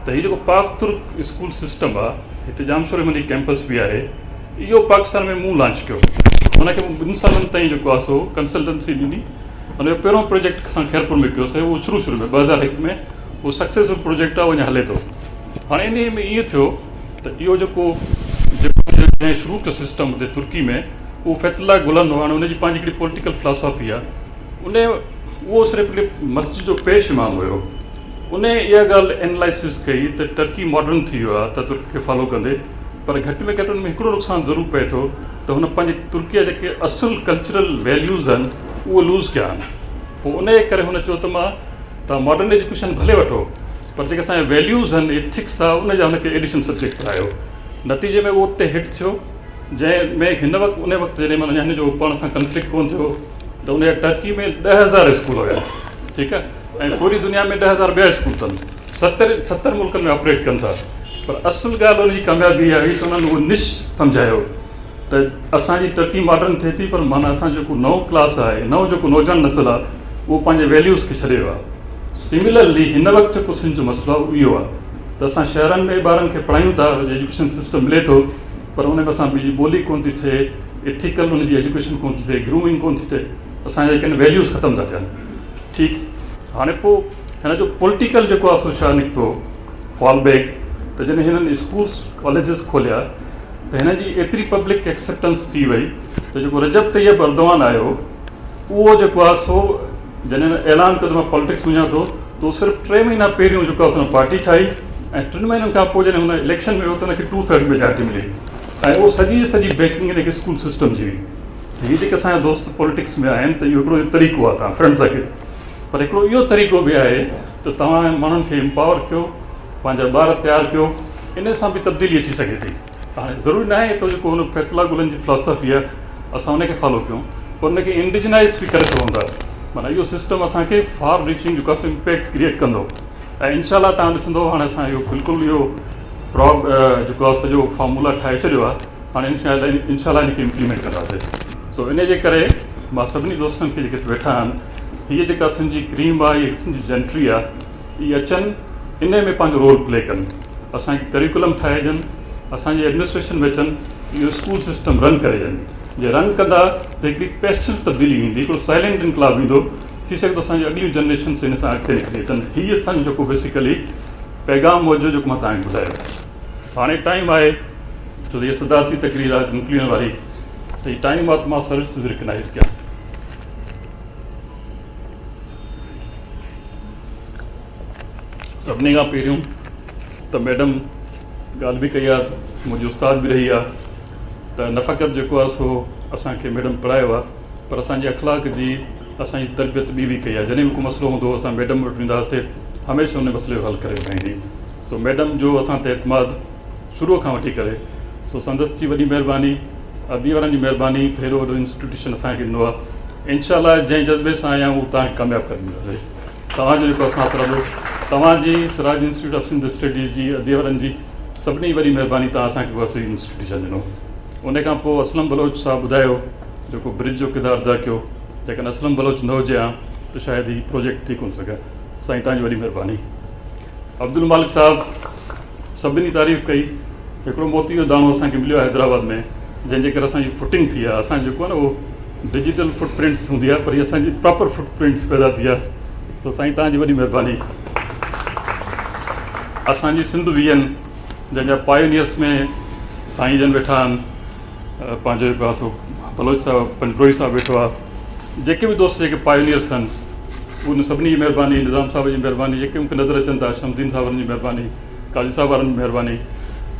ته هي جيڪو پاڪ ترڪ اسڪول سسٽم آهي هتي ڄامشوري ۾ ڪيمپس به آهي اهو پاڪستان ۾ مون لانچ ڪيو ان کي مون ٻن سالن تائين جيڪو آهي سو ڪنسلٽنسي ڏني ان جو پهريون پروجيڪٽ اسان خيرپور ۾ ڪيوسي اهو شروع شروع ۾ 2001 ۾ اهو سڪسيسفل پروجيڪٽ آهي اڃا هلي ٿو هاڻي انهي ۾ ائين ٿيو ته اهو جيڪو جيڪو جنهن شروع ڪيو سسٽم اتي ترڪي ۾ اهو فتح الله گلن هو هاڻي ان جي پنهنجي هڪڙي پوليٽيڪل فلاسافي آهي ان اهو صرف هڪڙي مسجد جو پيش امام هيو ان اها ڳالهه اينالائسس ڪئي ته ٽرڪي ماڊرن ٿي ويو آهي ته ترڪي کي فالو ڪندي پر گهٽ ۾ گهٽ ان ۾ هڪڙو نقصان ضرور پئي ٿو ته هن پنهنجي ترڪي جا جيڪي اصل ڪلچرل ويليوز آهن اهي لوز ڪيا آهن پوء ان جي ڪري هن چيو ته مان توهان ماڊرن ايجوڪيشن ڀلي وٺو پر جيڪي اسان جا ويليوز آهن ايٿڪس آهي ان جا هن کي ايڊيشن سبجيڪٽ پڙهايو. نتيجي ۾ اهو اتي هٽ ٿيو جنهن ۾ هن وقت ان وقت جڏهن معنيٰ هن جو پاڻ سان ڪنفلڪٽ ڪونه ٿيو ته ان جا ٽرڪي ۾ 10,000 اسڪول هيا ٺيڪ آهي ۽ پوري دنيا ۾ 10,000 ٻيا اسڪول اٿن 70 70 ملڪن ۾ آپريٽ ڪن ٿا پر اصل ڳالهه ان جي ڪاميابي اها هئي ته انهن اهو نش سمجهايو ته اسان جي ٽرڪي ماڊرن ٿئي ٿي پر معنيٰ اسان جو جيڪو نئون ڪلاس آهي نئون جيڪو نوجوان نسل آهي اهو پنهنجي ويليوز کي ڇڏي ويو آهي سملرلي هن وقت جيڪو سنڌ جو مسئلو آهي اهو آهي ته اسان شهرن ۾ ٻارن کي پڙهايون ٿا ايجوڪيشن سسٽم ملي ٿو پر ان ۾ اسان جي ٻولي ڪونه ٿي ٿئي ايٿيڪل ان جي ايجوڪيشن ڪونه ٿي ٿئي گرومنگ ڪونه ٿي ٿئي اسان جا جيڪي ويليوز ختم ٿا ٿين ٺيڪ هاڻي پوء هن جو پوليٽيڪل جيڪو آهي سو ڇا نڪتو فال بيڪ ته جڏهن هنن اسڪولس ڪاليجز کوليا ته هن جي ايتري پبلڪ ايڪسيپٽنس ٿي وئي ته جيڪو رجب طيب اردوان آيو اهو جيڪو آهي سو جڏهن هن اعلان ڪيو ته مان پاليٽڪس وڃان ٿو ته صرف ٽي مهينا پهريون جيڪو آهي سو پارٽي ٺاهي ۽ ٽن مهينن کان پوء جڏهن هن اليڪشن ۾ ويو ته هن کي ٽو ٿرڊ ميجارٽي ملي ۽ اهو سڄي جي سڄي بيڪنگ هن کي اسڪول سسٽم جي هئي. هي جيڪي اسان جا دوست پاليٽڪس ۾ آهن ته اهو هڪڙو طريقو آهي توهان فرنٽ سان پر هڪڙو اهو طريقو به آهي ته توهان ماڻهن کي امپاور ڪيو پنهنجا ٻار تيار ڪيو ان سان به تبديلي اچي سگهي ٿي. هاڻي ضروري ناهي ته جيڪو هن فيت الله گلن جي فلاسافي آهي اسان ان کي فالو ڪيون پر ان کي انڊيجنائز به ڪري سگهون ٿا معنيٰ اهو سسٽم اسان کي فار ريچنگ جيڪو آهي سو امپيڪٽ ڪريئيٽ ڪندو ۽ انشاء الله توهان ڏسندو هاڻي اسان اهو بلڪل اهو پراب جيڪو آهي سڄو فارمولا ٺاهي ڇڏيو آهي هاڻي انشاء الله انشاء الله ان کي امپليمينٽ ڪنداسي سو ان جي ڪري مان سڀني دوستن کي جيڪي ويٺا آهن هيء جيڪا سنڌ جي ڪريم آهي هيء سنڌ جي جنٽري آهي اهي اچن انهي ۾ پنهنجو رول پلي ڪن اسان کي ڪريڪولم ٺاهي ڏين اسان جي ايڊمنسٽريشن ۾ اچن اهو اسڪول سسٽم رن ڪري ڏين جي رن ڪندا ته هڪڙي پيسو تبديلي ايندي هڪڙو سائلنٽ انقلاب ايندو ٿي سگهي ٿو اسان جي اڳليون جنريشنس ان سان اڳتي نڪري اچن هي اسان جو جيڪو بيسيڪلي پيغام هو جو جيڪو مان توهان کي ٻڌايو هاڻي ٽائيم آهي ڇو ته هي صدارتي تقرير آهي موڪلڻ واري ته هي ٽائيم آهي ته مان سروسز ريڪگنائز ڪيان سڀني کان پهريون ته ميڊم ڳالهه به ڪئي آهي منهنجي استاد به رهي آهي ته نه فقط جيڪو آهي سو اسان کي ميڊم پڙهايو آهي پر اسان جي اخلاق جي اسان جي تربيت ٻي به ڪئي آهي جڏهن به ڪو مسئلو هوندو هو اسان ميڊم وٽ ويندا هئاسي هميشه ان مسئلي جو حل ڪري ٻڌائيندي سو ميڊم جو اسان تي اعتماد شروع کان وٺي ڪري سو سندس جي وڏي مهرباني ادي وارن جي مهرباني ته هيڏو وڏو انسٽيٽيوشن اسان کي ڏنو آهي انشاء الله جنهن جذبي سان آيا آهيون اهو توهان کي ڪامياب ڪري ڏينداسين توهان جو جيڪو ساٿ رهندو توهان جي Siraj institute of Sindh studies جي ادي وارن جي سڀني وڏي مهرباني توهان اسان کي اهو انسٽيٽيوشن ڏنو ان کان پوء اسلم بلوچ صاحب ٻڌايو جيڪو برج جو ڪردار ادا ڪيو جيڪڏهن اسلم بلوچ نه هجي ها ته شايد هي پروجيڪٽ ٿي ڪونه سگهي سائين توهان جي وڏي مهرباني عبدالمالڪ صاحب سڀني تعريف ڪئي. هڪڙو موتي جو داڻو اسان کي مليو آهي حيدرآباد ۾ جنهن جي ڪري اسان جي فوٽنگ ٿي آهي. اسان جيڪو آهي نه اهو ڊجيٽل فوٽ پرنٽس هوندي آهي پر هي اسان جي پراپر فوٽ پرنٽس پيدا ٿي آهي. سو سائين توهان جي وڏي مهرباني. اسان جي سنڌ ويئن جنهن جا پايونيئرس ۾ سائين جن ويٺا آهن. پنهنجو جيڪو آهي سو بلوچ صاحب پنجبروهي صاحب ويٺو آهي جيڪي به دوست جيڪي پايونيئرس آهن ان سڀني جي مهرباني نظام صاحب جي مهرباني جيڪي مونکي نظر اچن ٿا شمدين صاحب وارن جي مهرباني قاضي صاحب وارن جي مهرباني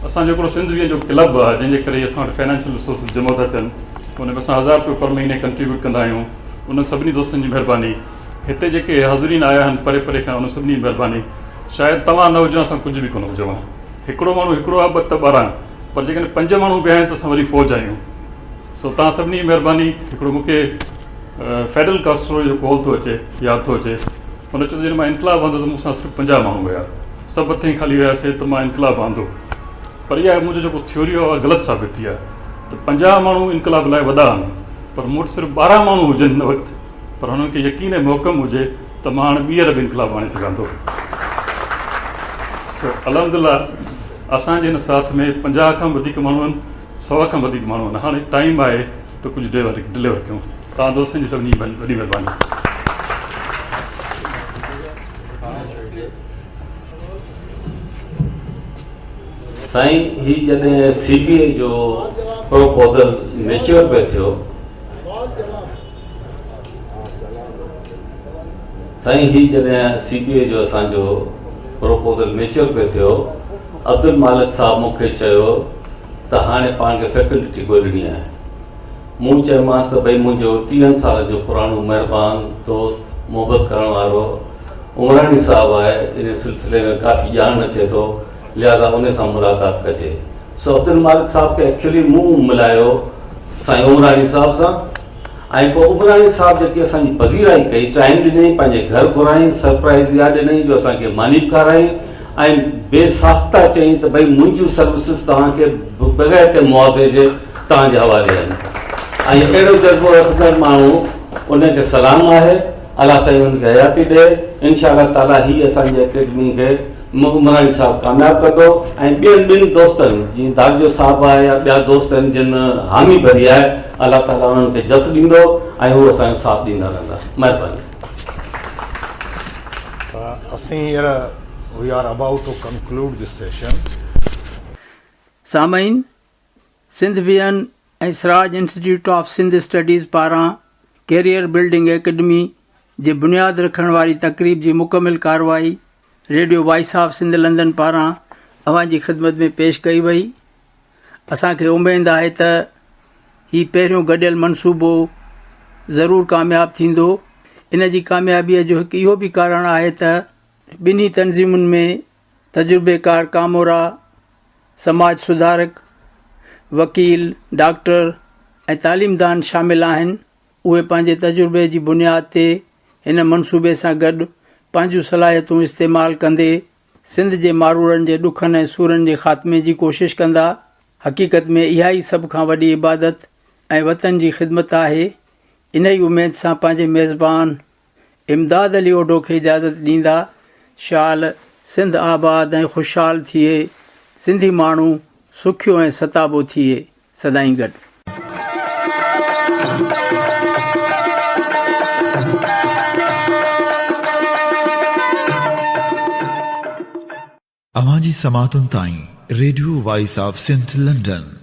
اسان جو هڪڙو سنڌ ويئن جو ڪلب آهي جنهن جي ڪري اسان وٽ فائنانشل ريسورسز جمع ٿا ٿين ان ۾ اسان 1000 روپيو پر مهيني ڪنٽريبيوٽ ڪندا آهيون ان سڀني دوستن جي مهرباني هتي جيڪي حاضرين آيا آهن پري پري کان ان سڀني جي مهرباني شايد توهان نه هجو اسان ڪجهه به ڪونه هجو ها هڪڙو ماڻهو هڪڙو آهي ٻه ته 12 پر جيڪڏهن پنج ماڻهو به آهن ته اسان وري فوج آهيون. سو توهان سڀني جي مهرباني. هڪڙو مون کي فيڊل ڪاسترو جو قول ٿو اچي ياد ٿو اچي. هن چيو ته جڏهن مان انقلاب آندو ته مون سان صرف 50 ماڻهو هيا. سڀ هٿين خالي هياسي ته مان انقلاب آندو. پر اها منهنجو جيڪو ٿيوري آهي اها غلط ثابت ٿي آهي ته 50 ماڻهو انقلاب لاء وڏا آهن پر مون وٽ صرف 12 ماڻهو هجن هن وقت پر هنن کي يقين ۽ محڪم هجي ته مان هاڻي ٻيهر به انقلاب آڻي سگهان ٿو. سو الحمدلله اسان جي هن ساٿ ۾ 50 کان وڌيڪ ماڻهو آهن، 100 کان وڌيڪ ماڻهو آهن. هاڻي ٽائيم آهي ته ڪجهه ڊليور ڪيون. توهان دوستن جي سڀني جي وڏي مهرباني. سائين هي جڏهن سي بي اي جو پروپوزل ميچيور پئي ٿيو سائين هي جڏهن سي بي اي جو اسان جو پروپوزل ميچيور پئي ٿيو عبدالمالڪ صاحب مون کي چيو ته هاڻي پاڻ کي فيڪلٽي ڳولڻي آهي مون چيومانس ته ڀئي منهنجو ٽيهن سالن جو پراڻو مهربان دوست محبت ڪرڻ وارو عمراڻي صاحب آهي ان سلسلي ۾ ڪافي ڄاڻ رکي ٿو لهذا ان سان ملاقات ڪجي. سو عبدالمالڪ صاحب کي ايڪچولي مون ملايو سائين عمراڻي صاحب سان ۽ پوء عمراڻي صاحب جيڪي اسان جي پذيرائي ڪئي ٽائيم ڏنائين پنهنجي گهر گهرائين سرپرائز اها ڏنائين جو اسان کي ماني به کارائين ۽ بي ساخته چيائين ته ڀئي منهنجيون سروسز توهان کي بغير ڪنهن معاوضي جي توهان جي حوالي آهن ۽ اهڙو جذبو رکندڙ ماڻهو ان کي سلام آهي الله سائين انهن کي حياتي ڏي انشاء الله تعالي هي اسان جي اڪيڊمي کي عمراڻي صاحب ڪامياب ڪندو ۽ ٻين ٻن دوستن جيئن داغجو صاحب آهي يا ٻيا دوست آهن جن حامي ڀري آهي الله تعالي انهن کي جس ڏيندو ۽ هو اسان جو ساٿ ڏيندا رهندا مهرباني. اسين هينئر we are about to conclude this session. سامعين! Sindh vision ۽ Siraj institute of Sindh studies پاران ڪيريئر بلڊنگ اڪيڊمي جي بنياد رکڻ واري تقريب جي مڪمل ڪارروائي radio voice of Sindh London پاران اوهان جي خدمت ۾ پيش ڪئي وئي. اسان کي اميد آهي ته هي پهريون گڏيل منصوبو ضرور ڪامياب ٿيندو. ان جي ڪاميابيء جو هڪ اهو به ڪارڻ آهي ته ٻنهي تنظيمن ۾ تجربيڪار ڪامورا، سماج سڌارڪ، وڪيل، ڊاڪٽر ۽ تعليمدان شامل آهن، اهي پنهنجي تجربي جي بنياد تي هن منصوبي سان گڏ پنهنجون صلاحيتون استعمال ڪندي سنڌ جي ماروئڙن جي ڏکن ۽ سورن جي خاتمي جي ڪوشش ڪندا. حقيقت ۾ اها ئي سڀ کان وڏي عبادت ۽ وطن جي خدمت آهي. انهي اميد سان پنهنجي ميزبان امداد علي اوڍو کي اجازت ڏيندا. شال سنڌ آباد ۽ خوشحال ٿئي، سنڌي ماڻهو سکيو ۽ ستابو ٿئي. سدائين گڏ. اوهان جي سماعتن تائين radio voice of Sindh London.